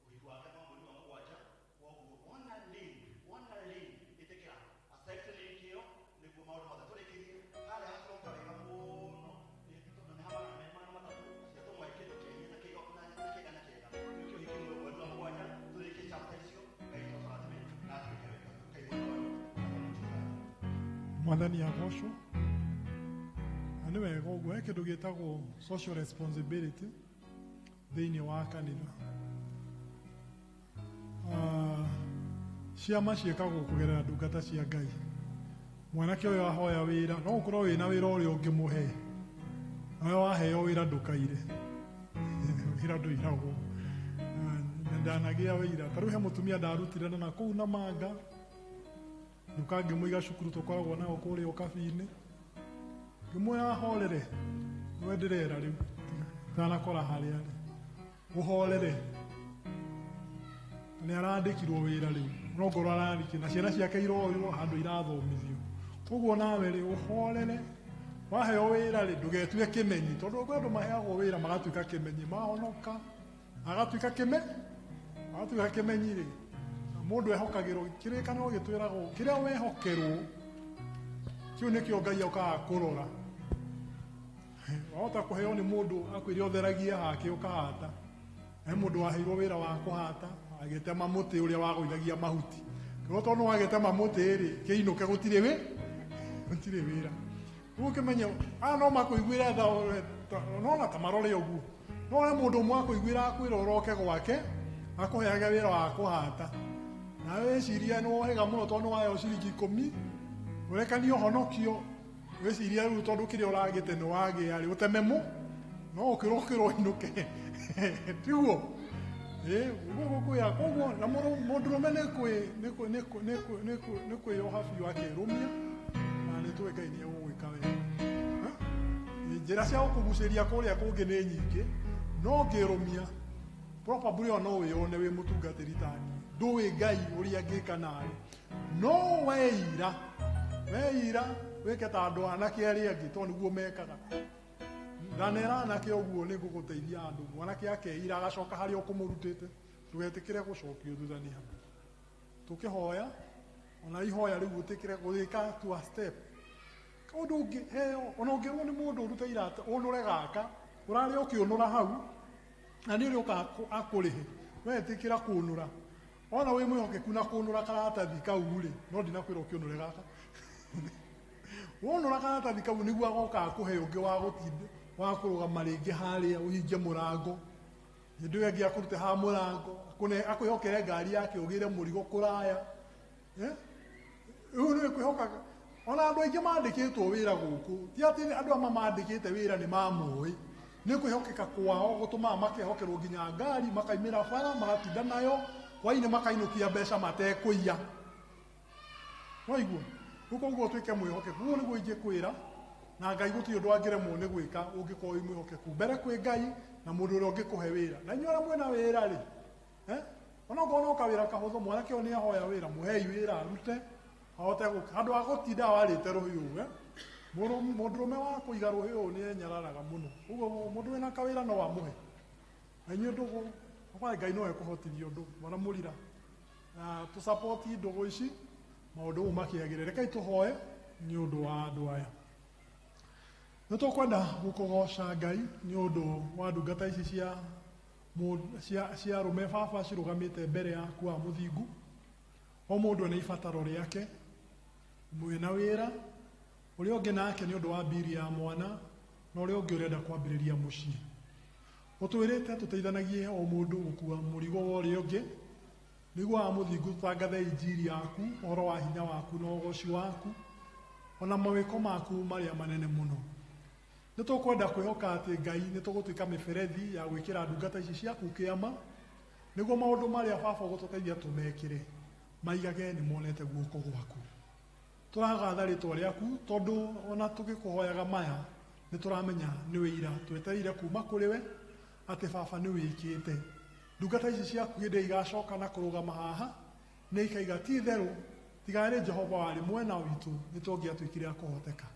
ũhiki wake no mweri wa mũgwanja, koguo wona link, wona link ĩtĩkĩra accept link ĩyo nĩguo maũndũ mothe tũrĩkĩrie harĩa hatũroka wega mũno nĩ tondũ nĩ ha 430 acio tũmwe kĩndũ kĩa hinya na kĩgo na kĩga na kĩega nĩkĩo ũhiki nĩ mweri wa mũgwanja. Tũrĩkie chapter icio, Ngai tũtũrathime na atwĩke wega. Ngai mwena wanyu mwathani mchungaji. Mwathani agocwo. Na nĩ wega ũguo he kĩndũ gĩtagwo social responsibility thĩinĩ wa kanitha. Ciama ciĩkagwo kũgerera ndungata cia Ngai. Mwanake ũyũ ahoya wĩra, no ũkorwo wĩna wĩra ũrĩa ũngĩmũhe, nawe waheo wĩra ndũkaire wĩra ndũiragwo. Ndanagĩa wĩira ta rĩu he mũtumia ndarutire na kũu Namanga nduka, ngĩmũiga cukuru tũkoragwo nayo kũrĩa ũkabi-inĩ, ngĩmwĩra ahorere, nĩwe ndĩrera rĩu ndanakora harĩa arĩ, ũhorere, nĩ arandĩkirwo wĩra rĩu, no ngorwo arandĩkirwo na ciana ciake iroywo handũ irathomithio. Koguo nawe rĩ ũhorere. Waheo wĩra rĩ, ndũgetue kĩmenyi, tondũ kwĩ andũ maheagwo wĩra magatuĩka kĩmenyi, mahonoka agatuĩka kĩme agatuĩka kĩmenyi rĩ, mũndũ ehokagĩrwo kĩrĩkanĩro gĩtwĩragwo kĩrĩa wehokerwo kĩu nĩkĩo Ngai okaga kũrora. Wahota kũheo nĩ mũndũ akwĩre ũtheragie hake ũkahata. He mũndũ waheirwo wĩra wa kũhata agĩtema mũtĩ ũrĩa wagũithagia mahuti. Rĩu tondũ wagĩtema mũtĩ rĩ, kĩinũke gũtirĩ wĩ gũtirĩ wĩra. Rĩu ũkĩmenye aya no makũiguĩre tha, nona ta marore ũguo. No he mũndũ ũmwe akũiguĩra akwĩra ũroke gwake akũheage wĩra wa kũhata. Nawe wĩcirie nĩ wohĩga mũno tondũ nĩ waheo ciringi 10, ũrekanie ũhonokio, wĩcirie rĩu tondũ kĩrĩa ũragĩte nĩ wagĩa rĩ, ũteme mũ no ũkĩrokĩrwo ũinũke. Tiguo? Ĩĩ, ũguo gũkwĩra koguo na mũndũrũme nĩ kwĩyoha biũ akerũmia na nĩ tũĩ Ngai nĩ egũgwĩka wega. Njĩra cia gũkũgucĩria kũrĩa kũngĩ nĩ nyingĩ, no ũngĩrũmia probably ona no wĩyone wĩ mũtungatĩri ta niĩ. Ndũĩ Ngai ũrĩa angĩka nawe. No weira, weira wĩke ta andũ anake arĩa angĩ tondũ nĩguo mekaga. Ndanera anake ũguo nĩ ngũgũteithia andũ. Mwanake akeira agacoka harĩa ũkũmũrutĩte. Ndũgetĩkĩre gũcokio thutha nĩ andũ. Tũkĩhoya, ona ihoya rĩu ũtĩkĩre gũgĩka to a step. Ũndũ ũngĩ heo, ona ũngĩrwo nĩ mũndũ ũrute irata, ũnũre gaka, ũrarĩa ũkĩũnũra hau, na nĩ ũrĩa ũka akũrĩhe. We ĩtĩkĩra kũnũra. Ona wĩ mwĩhokeku na kũnũra karatathi kau rĩ, no ndinakwĩra ũkĩũnũre gaka. Wonũra karatathi kau nĩguo agoka akũhe ũngĩ wa gũtinda, wa kũrũgama rĩngĩ harĩa ũhinge mũrango. Hĩndĩ ĩyo ĩngĩ akũrute ha mũrango, akwĩhokere ngari yake ũgĩre mũrigo kũraya. Rĩu nĩ kwĩhokaga. Ona andũ aingĩ mandĩkĩtwo wĩra gũkũ, ti atĩ andũ amwe mandĩkĩte wĩra nĩ mamũĩ. Nĩ kwĩhokeka kwao gũtũmaga makehokerwo nginya ngari, makaimĩra bara, magatinda nayo, hwainĩ makainũkia mbeca matekũiya. Waigua? Rĩu koguo ũtuĩke mwĩhokeku. Ũguo nĩguo ingĩkwĩra, na Ngai gũtirĩ ũndũ angĩremwo nĩ gwĩka ũngĩkorwo wĩ mwĩhokeku. Mbere kwĩ Ngai na mũndũ ũrĩa ũngĩkũhe wĩra. Na inyuĩ arĩa mwĩna wĩra rĩ, ona okorwo no kawĩra kahũthũ, mwanake ũyũ nĩ ahoya wĩra, mũhei wĩra arute, ahote gũka. Handũ ha gũtinda warĩte rũhiũ, Mũndũrũme wa kũiga rũhiũ nĩ enyararaga mũno. Ũguo mũndũ wĩna kawĩra no amũhe. Na inyuĩ ndũgũ, kwa Ngai no ekũhotithia ũndũ, mwana mũrira. Na tũsapoti ndũgũ ici, maũndũ mau makĩagĩre. Rekei tũhoe nĩ ũndũ wa andũ aya. Nĩ tũkwenda gũkũgoca Ngai nĩ ũndũ wa ndungata ici cia arũme baba cirũgamĩte mbere yaku wa mũthingu. O mũndũ ena ibataro rĩake, ũmwe na wĩra, ũrĩa ũngĩ nake nĩ ũndũ wa mbiri ya mwana, na ũrĩa ũngĩ ũrenda kwambĩrĩria mũciĩ. Ũtwĩrĩte tũteithanagie o mũndũ gũkua mũrigo wa ũrĩa ũngĩ, nĩguo wa mũthingu tũtangathe injiri yaku, ũhoro wa hinya waku na ũgoci waku, ona mawĩko maku marĩa manene mũno. Nĩ tũkwenda kwĩhoka atĩ Ngai nĩ tũgũtuĩka mĩberethi ya gwĩkĩra ndungata ici ciaku kĩama, nĩguo maũndũ marĩa baba ũgũtũteithia tũmekĩre, maigage nĩ monete guoko gwaku. Tũragatha rĩtwa rĩaku tondũ ona tũgĩkũhoyaga maya nĩ tũramenya nĩ wĩira twetereire kuma kũrĩ we atĩ baba nĩ wĩkĩte. Ndungata ici ciaku hĩndĩ ĩrĩa igacoka na kũrũgama haha nĩ ikaiga ti itherũ tiga arĩ Jehova warĩ mwena witũ nĩ tũngĩatuĩkire a kũhoteka.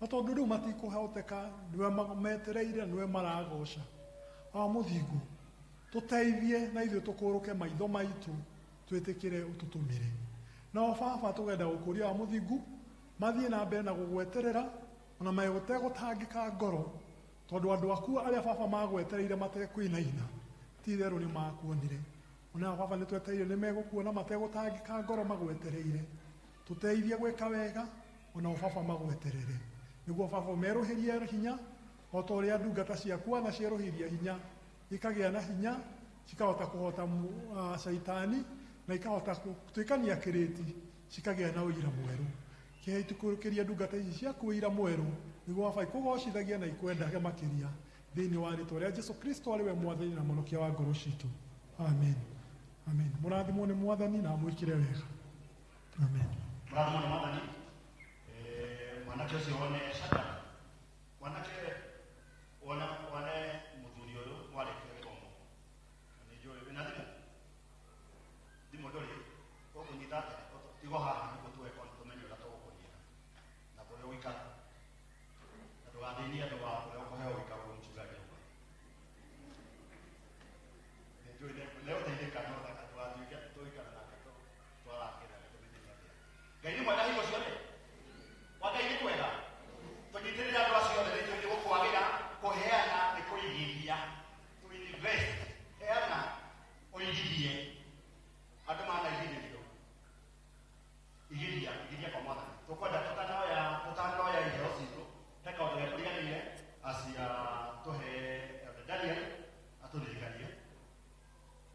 Na tondũ rĩu matikũhoteka, nĩwe metereire, nĩwe maragoca. Awa mũthingu, tũteithie na ithuĩ tũkũrũke maitho maitũ twĩtĩkĩre ũtũtũmĩre. Nao baba tũgenda gũkũria wa mũthingu mathiĩ na mbere na gũgweterera ona mategũtangĩka ngoro, tondũ andũ aku arĩa baba magwetereire matekwĩnaina ti itherũ nĩ makuonire. Ona baba nĩ twetereire nĩ megũkuona mategũtangĩka ngoro magwetereire. Tũteithie gwĩka wega ona o baba magweterere, nĩguo baba ũmerũhĩrie hinya o ta ũrĩa ndungata ciaku wanacierũhĩria hinya, ikagĩa na hinya cikahota kũhota caitani na ikahota gũtuĩkania kĩrĩti cikagĩa na ũira mwerũ. Kĩhĩtũkĩria ndungata ici ciaku ũira mwerũ nĩguo baba ikũgocithagie na ikwendage makĩria thĩinĩ wa rĩtwa rĩa Jesu Kristo arĩ we mwathani na mũhonokia wa ngoro citũ. Amen. Amen. Mũrathimwo nĩ mwathani na amwĩkĩre wega. Amen. Mũrathimwo nĩ mwathani. Mwanake ũcio wone Shadrach. Mwanake wone mũthuri ũyũ mwarĩkia gĩthomo. Na nĩ njũĩ wĩna thimũ? Thimũ ndũrĩ? Ũkũnyita atĩa? Tigo haha nĩguo tuoe tũmenye ũrĩa tũgũkũnyita na kũrĩa ũgũikara.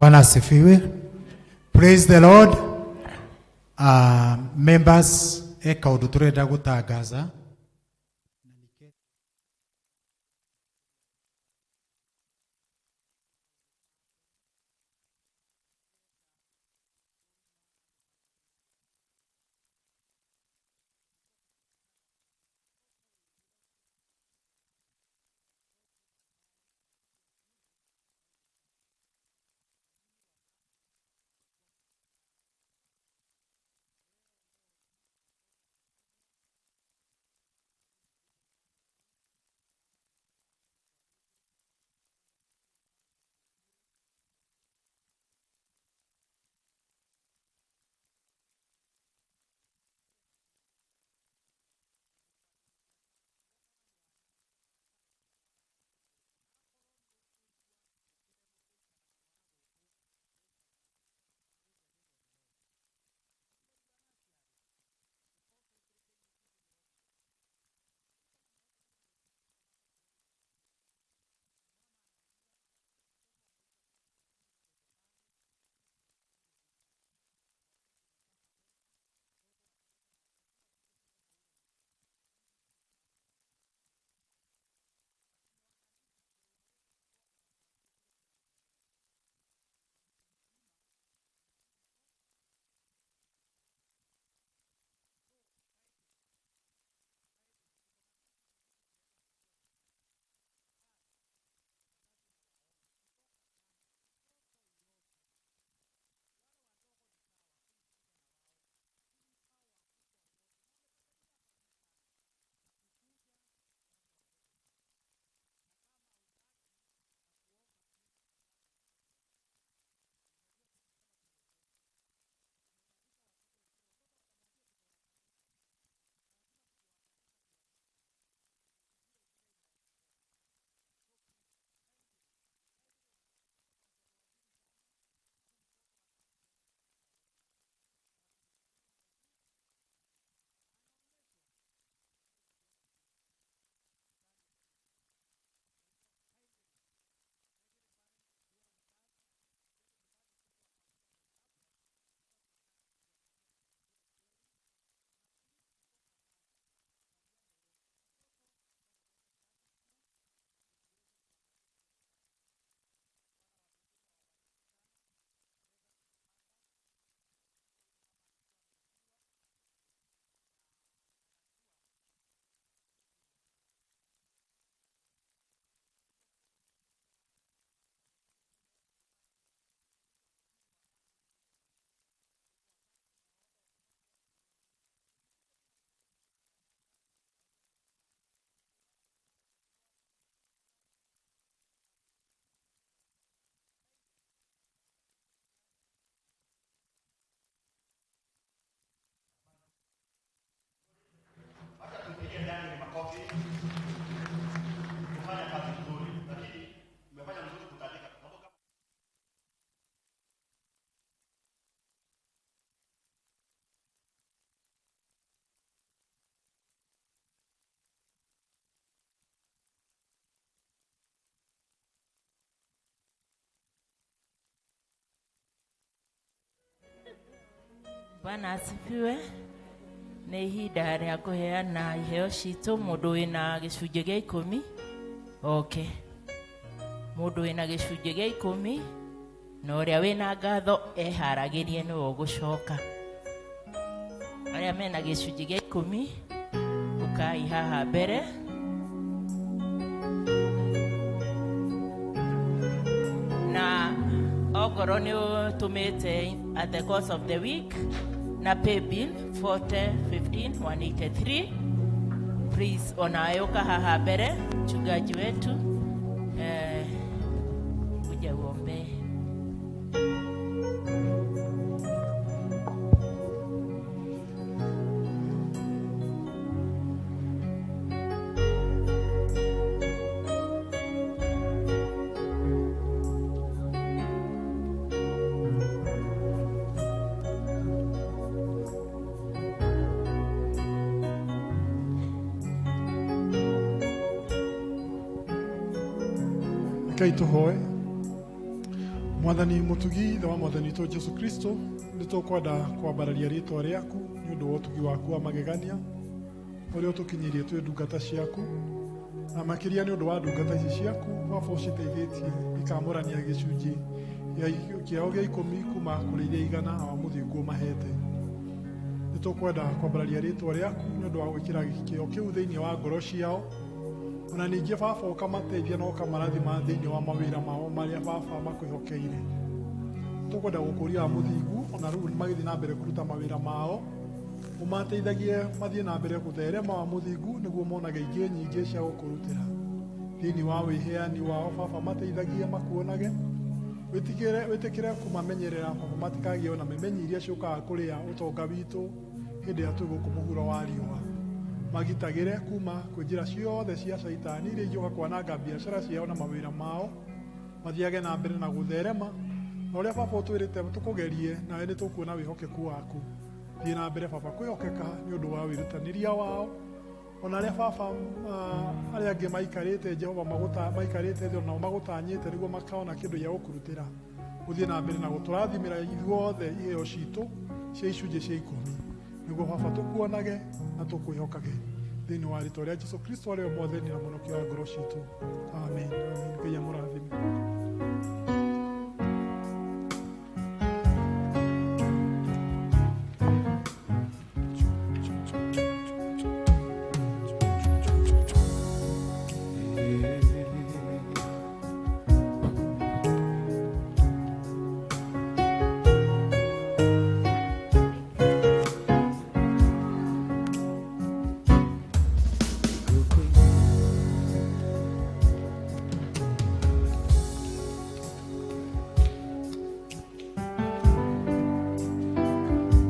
Bwana asifiwe. Praise the Lord. Members, he kaundu turenda gutangaza. Kufanya kazi nzuri, lakini mmefanya mzuri kutandika. Bwana asifiwe. Nĩ ihinda rĩa kũheana iheo citũ mũndũ wĩna gĩcunjĩ gĩa ikũmi. Okay. Mũndũ wĩna gĩcunjĩ gĩa ikũmi na ũrĩa wĩna ngatho eharagĩrie nĩwe ũgũcoka. Arĩa mena gĩcunjĩ gĩa ikũmi ũkai haha mbere. Na ongorwo nĩ ũtũmĩte at the course of the week na pay bill 40 15 183, please onawe ũka haha mbere, mchungaji wetu kuja uombee. Rekei tũhoe. Mwathani mutugi ithe wa mwathani witũ Jesu Kristo, nĩ tũkwenda kwambararia rĩtwa rĩaku nĩ ũndũ wa ũtugi waku wa magegania ũrĩa ũtũkinyĩirie twĩ ndungata ciaku, na makĩria nĩ ũndũ wa ndungata ici ciaku baba ũciteithĩtie ikamũrania gĩcunjĩ kĩao gĩa 10 kuma kũrĩ iria 100 awa mũthingu ũmahete. Nĩ tũkwenda kwambararia rĩtwa rĩaku nĩ ũndũ wa gwĩkĩra kĩo kĩu thĩinĩ wa ngoro ciao, ona ningĩ baba ũkamateithia na ũkamarathima thĩinĩ wa mawĩra mao marĩa baba makwĩhokeire. Tũkwenda gũkũria wa mũthingu ona rĩu magĩthiĩ na mbere kũruta mawĩra mao, ũmateithagie mathiĩ na mbere gũtherema wa mũthingu nĩguo monage ingĩ nyingĩ cia gũkũrutĩra thĩinĩ wa wĩheani wao. Baba mateithagie makuonage, wĩtĩkĩre kũmamenyerera baba matikagĩe ona memenyi iria ciũkaga kũrĩa ũtonga witũ hĩndĩ ĩrĩa twĩ gũkũ mũhuro wa riũa. Magitagĩre kuma kwĩ njĩra ciothe cia caitani iria ingĩũka kwananga biacara ciao na mawĩra mao, mathiage na mbere na gũtherema na ũrĩa baba ũtwĩrĩte tũkũgerie, nawe nĩ tũkuona wĩhokeku waku. Thiĩ na mbere baba kwĩhokeka nĩ ũndũ wa wĩrutanĩria wao, ona arĩa baba arĩa angĩ maikarĩte Jehova maikarĩte thĩ onao magũtanyĩte nĩguo makaona kĩndũ gĩa gũkũrutĩra. Ũthiĩ na mbere na gũtũrathimĩra ithuothe iheo citũ cia icunjĩ cia 10 nĩguo baba tũkuonage na tũkwĩhokage thĩinĩ wa rĩtwa rĩa Jesu Kristo arĩwe mwathani na mũhonokia wa ngoro citũ. Amen. Amen. Ngai amũrathime.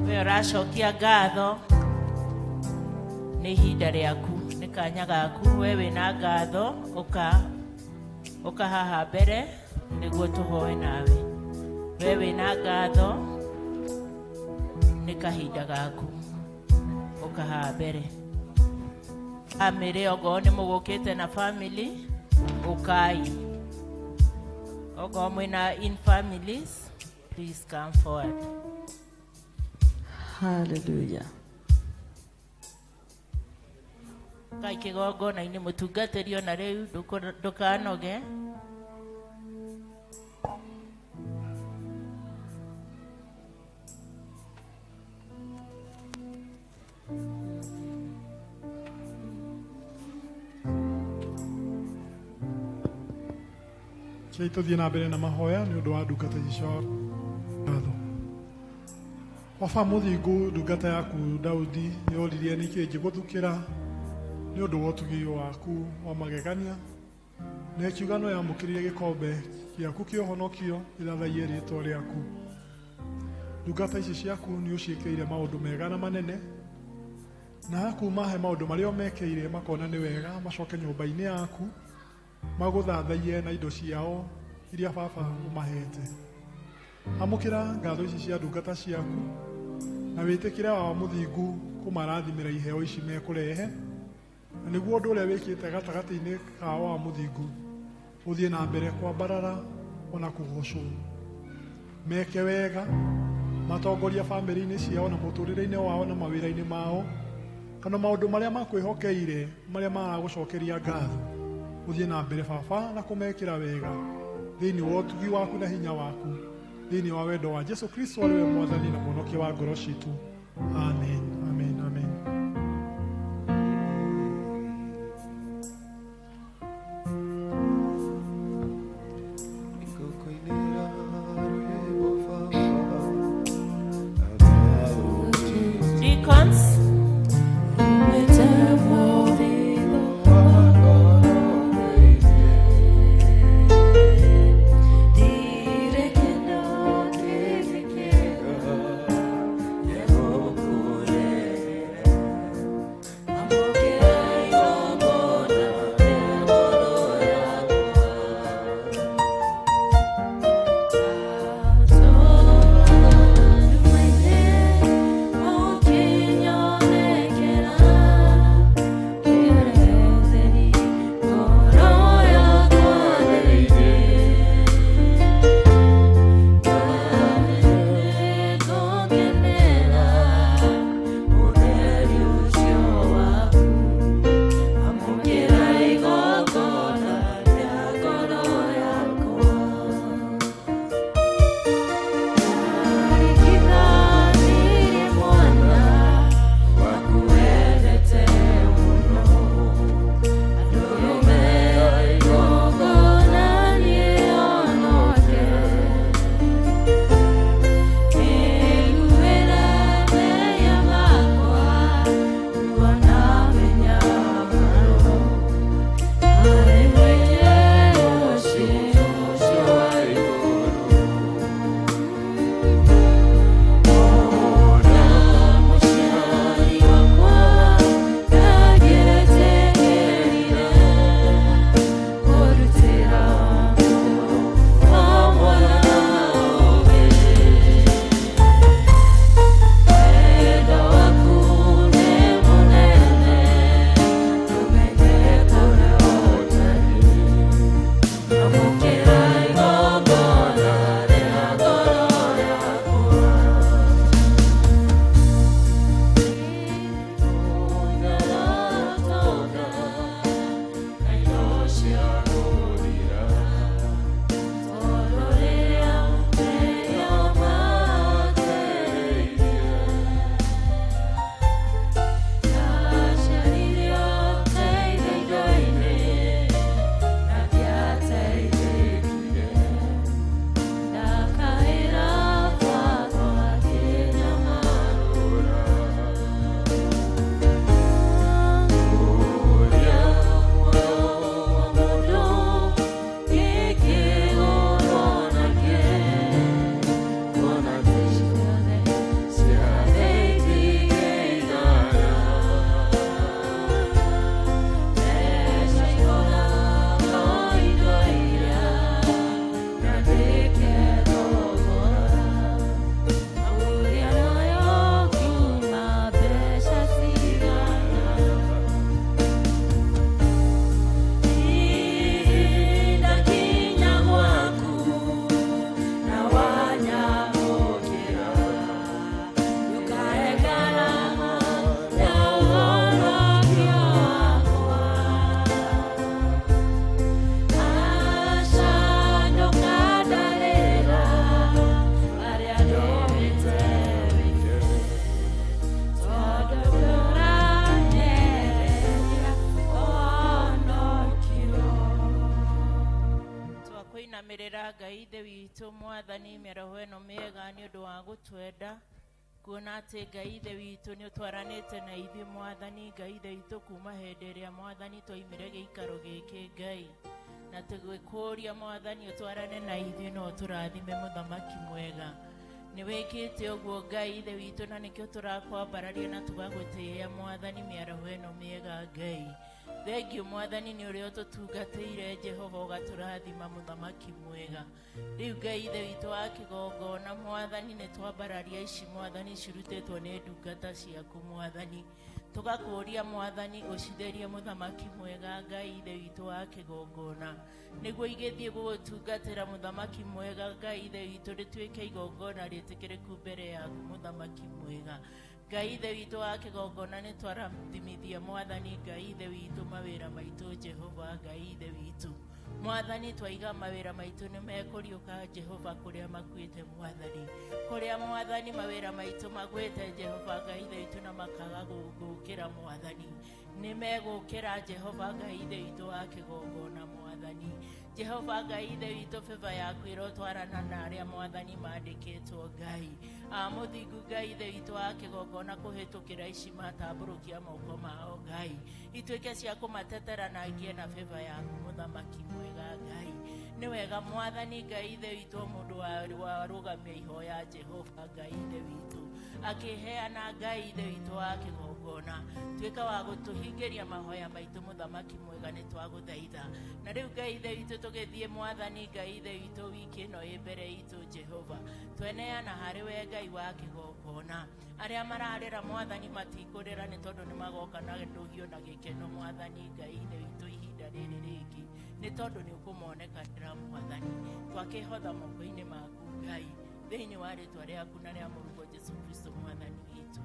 We ũracokia ngatho nĩ ihinda rĩaku, nĩ kanya gaku. We wĩna ngatho, ũka haha mbere nĩguo tũhoe nawe. We wĩna ngatho nĩ kahinda gaku, ũka haha mbere. Bamĩrĩ okorwo nĩ mũgũkĩte na family, ũkai. Okorwo mwĩna in families, please come forward. Hallelujah. Kai kĩgongona-inĩ mũtungatĩri ona rĩu ndũkanoge. Rekei tũthiĩ na mbere na mahoya nĩ ũndũ wa ndungata ici cia ngatho. Baba mũthingu, ndungata yaku Daudi yoririe nĩkĩ ingĩgũthukĩra nĩ ũndũ wa ũtugi waku wa magegania, na ĩkiuga no yamũkĩrire gĩkombe gĩaku kĩa ũhonokio ĩthathaiye rĩtwa rĩaku. Ndungata ici ciaku nĩ ũciĩkĩire maũndũ mega na manene, na kuma he maũndũ marĩa ũmekĩire makona nĩ wega macoke nyũmba-inĩ yaku magũthathaiye na indo ciao iria baba ũmahete. Amũkĩra ngatho ici cia ndungata ciaku na wĩtĩkĩre wa mũthingu kũmarathimĩra iheo ici mekũrehe, na nĩguo ũndũ ũrĩa wĩkĩte gatagatĩ-inĩ kao wa mũthingu ũthiĩ na mbere kwambarara ona kũgocwo. Meke wega, matongoria bamĩrĩ-inĩ ciao na mũtũrĩre-inĩ wao na mawĩra-inĩ mao, kana maũndũ marĩa makwĩhokeire marĩa maragũcokeria ngatho, ũthiĩ na mbere baba na kũmekĩra wega thĩinĩ wa ũtugi waku na hinya waku thĩinĩ wa wendo wa Jesu Kristo arĩwe mwathani na mũhonokia wa ngoro citũ. Amen. Amen. Amen. Deacons, Ngai Ithe witũ Mwathani mĩaraho ĩno mĩega nĩ ũndũ wa gũtwenda kuona atĩ Ngai Ithe witũ nĩ ũtwaranĩte na ithuĩ Mwathani Ngai Ithe witũ kuma hĩndĩ ĩrĩa Mwathani twaimire gĩikaro gĩkĩ Ngai na tũgĩkũria Mwathani ũtwarane na ithuĩ na ũtũrathime mũthamaki mwega nĩ wĩkĩte ũguo Ngai Ithe witũ na nĩkĩo tũrakwambararia na tũgagũtĩĩa Mwathani mĩaraho ĩno mĩega Ngai thengio Mwathani nĩ ũrĩa ũtũtungatĩire Jehova ũgatũrathima mũthamaki mwega rĩu Ngai Ithe witũ wa kĩgongona Mwathani nĩ twambararia ici Mwathani cirutĩtwo nĩ ndungata ciaku Mwathani tũgakũria Mwathani ũcitherie mũthamaki mwega Ngai Ithe witũ wa kĩgongona nĩguo igĩthiĩ gũgũtungatĩra mũthamaki mwega Ngai Ithe witũ rĩtuĩke igongona rĩtĩkĩrĩku mbere yaku mũthamaki mwega Ngai Ithe witũ wa kĩgongona nĩ twarathimithia Mwathani Ngai Ithe witũ mawĩra maitũ Jehova Ngai Ithe witũ Mwathani twaiga mawĩra maitũ nĩ mekũriũka Jehova kũrĩa makuĩte Mwathani kũrĩa Mwathani mawĩra maitũ magwĩte Jehova Ngai Ithe witũ na makaga gũkĩra Mwathani nĩ megũkĩra Jehova Ngai Ithe witũ wa kĩgongona Mwathani Jehova Ngai Ithe witũ beba yaku ĩrotwarana na arĩa Mwathani mandĩkĩtwo Ngai mũthingu Ngai Ithe witũ wa kĩgongona kũhĩtũkĩra ici matambũrũkia moko mao Ngai ituĩke cia kũmatetera na ngie na beba yaku mũthamaki mwega Ngai nĩ wega Mwathani Ngai Ithe witũ o mũndũ warũgamia ihoya Jehova Ngai Ithe witũ akĩheana Ngai Ithe witũ wa kĩgongona tuĩka wa gũtũhingĩria mahoya maitũ mũthamaki mwega nĩ twagũthaitha na rĩu Ngai Ithe witũ tũgĩthiĩ Mwathani Ngai Ithe witũ wiki ĩno ĩ mbere itũ Jehova tweneana harĩ we Ngai wa kĩgongona arĩa mararĩra Mwathani matikũrĩra nĩ tondũ nĩ magoka na ndũhio na gĩkeno Mwathani Ngai Ithe witũ ihinda rĩrĩ rĩngĩ nĩ tondũ nĩ ũkũmonekanĩra Mwathani twakĩhotha moko-inĩ maku Ngai thĩinĩ wa rĩtwa rĩaku na rĩa mũrũguo Jesu Kristo Mwathani witũ.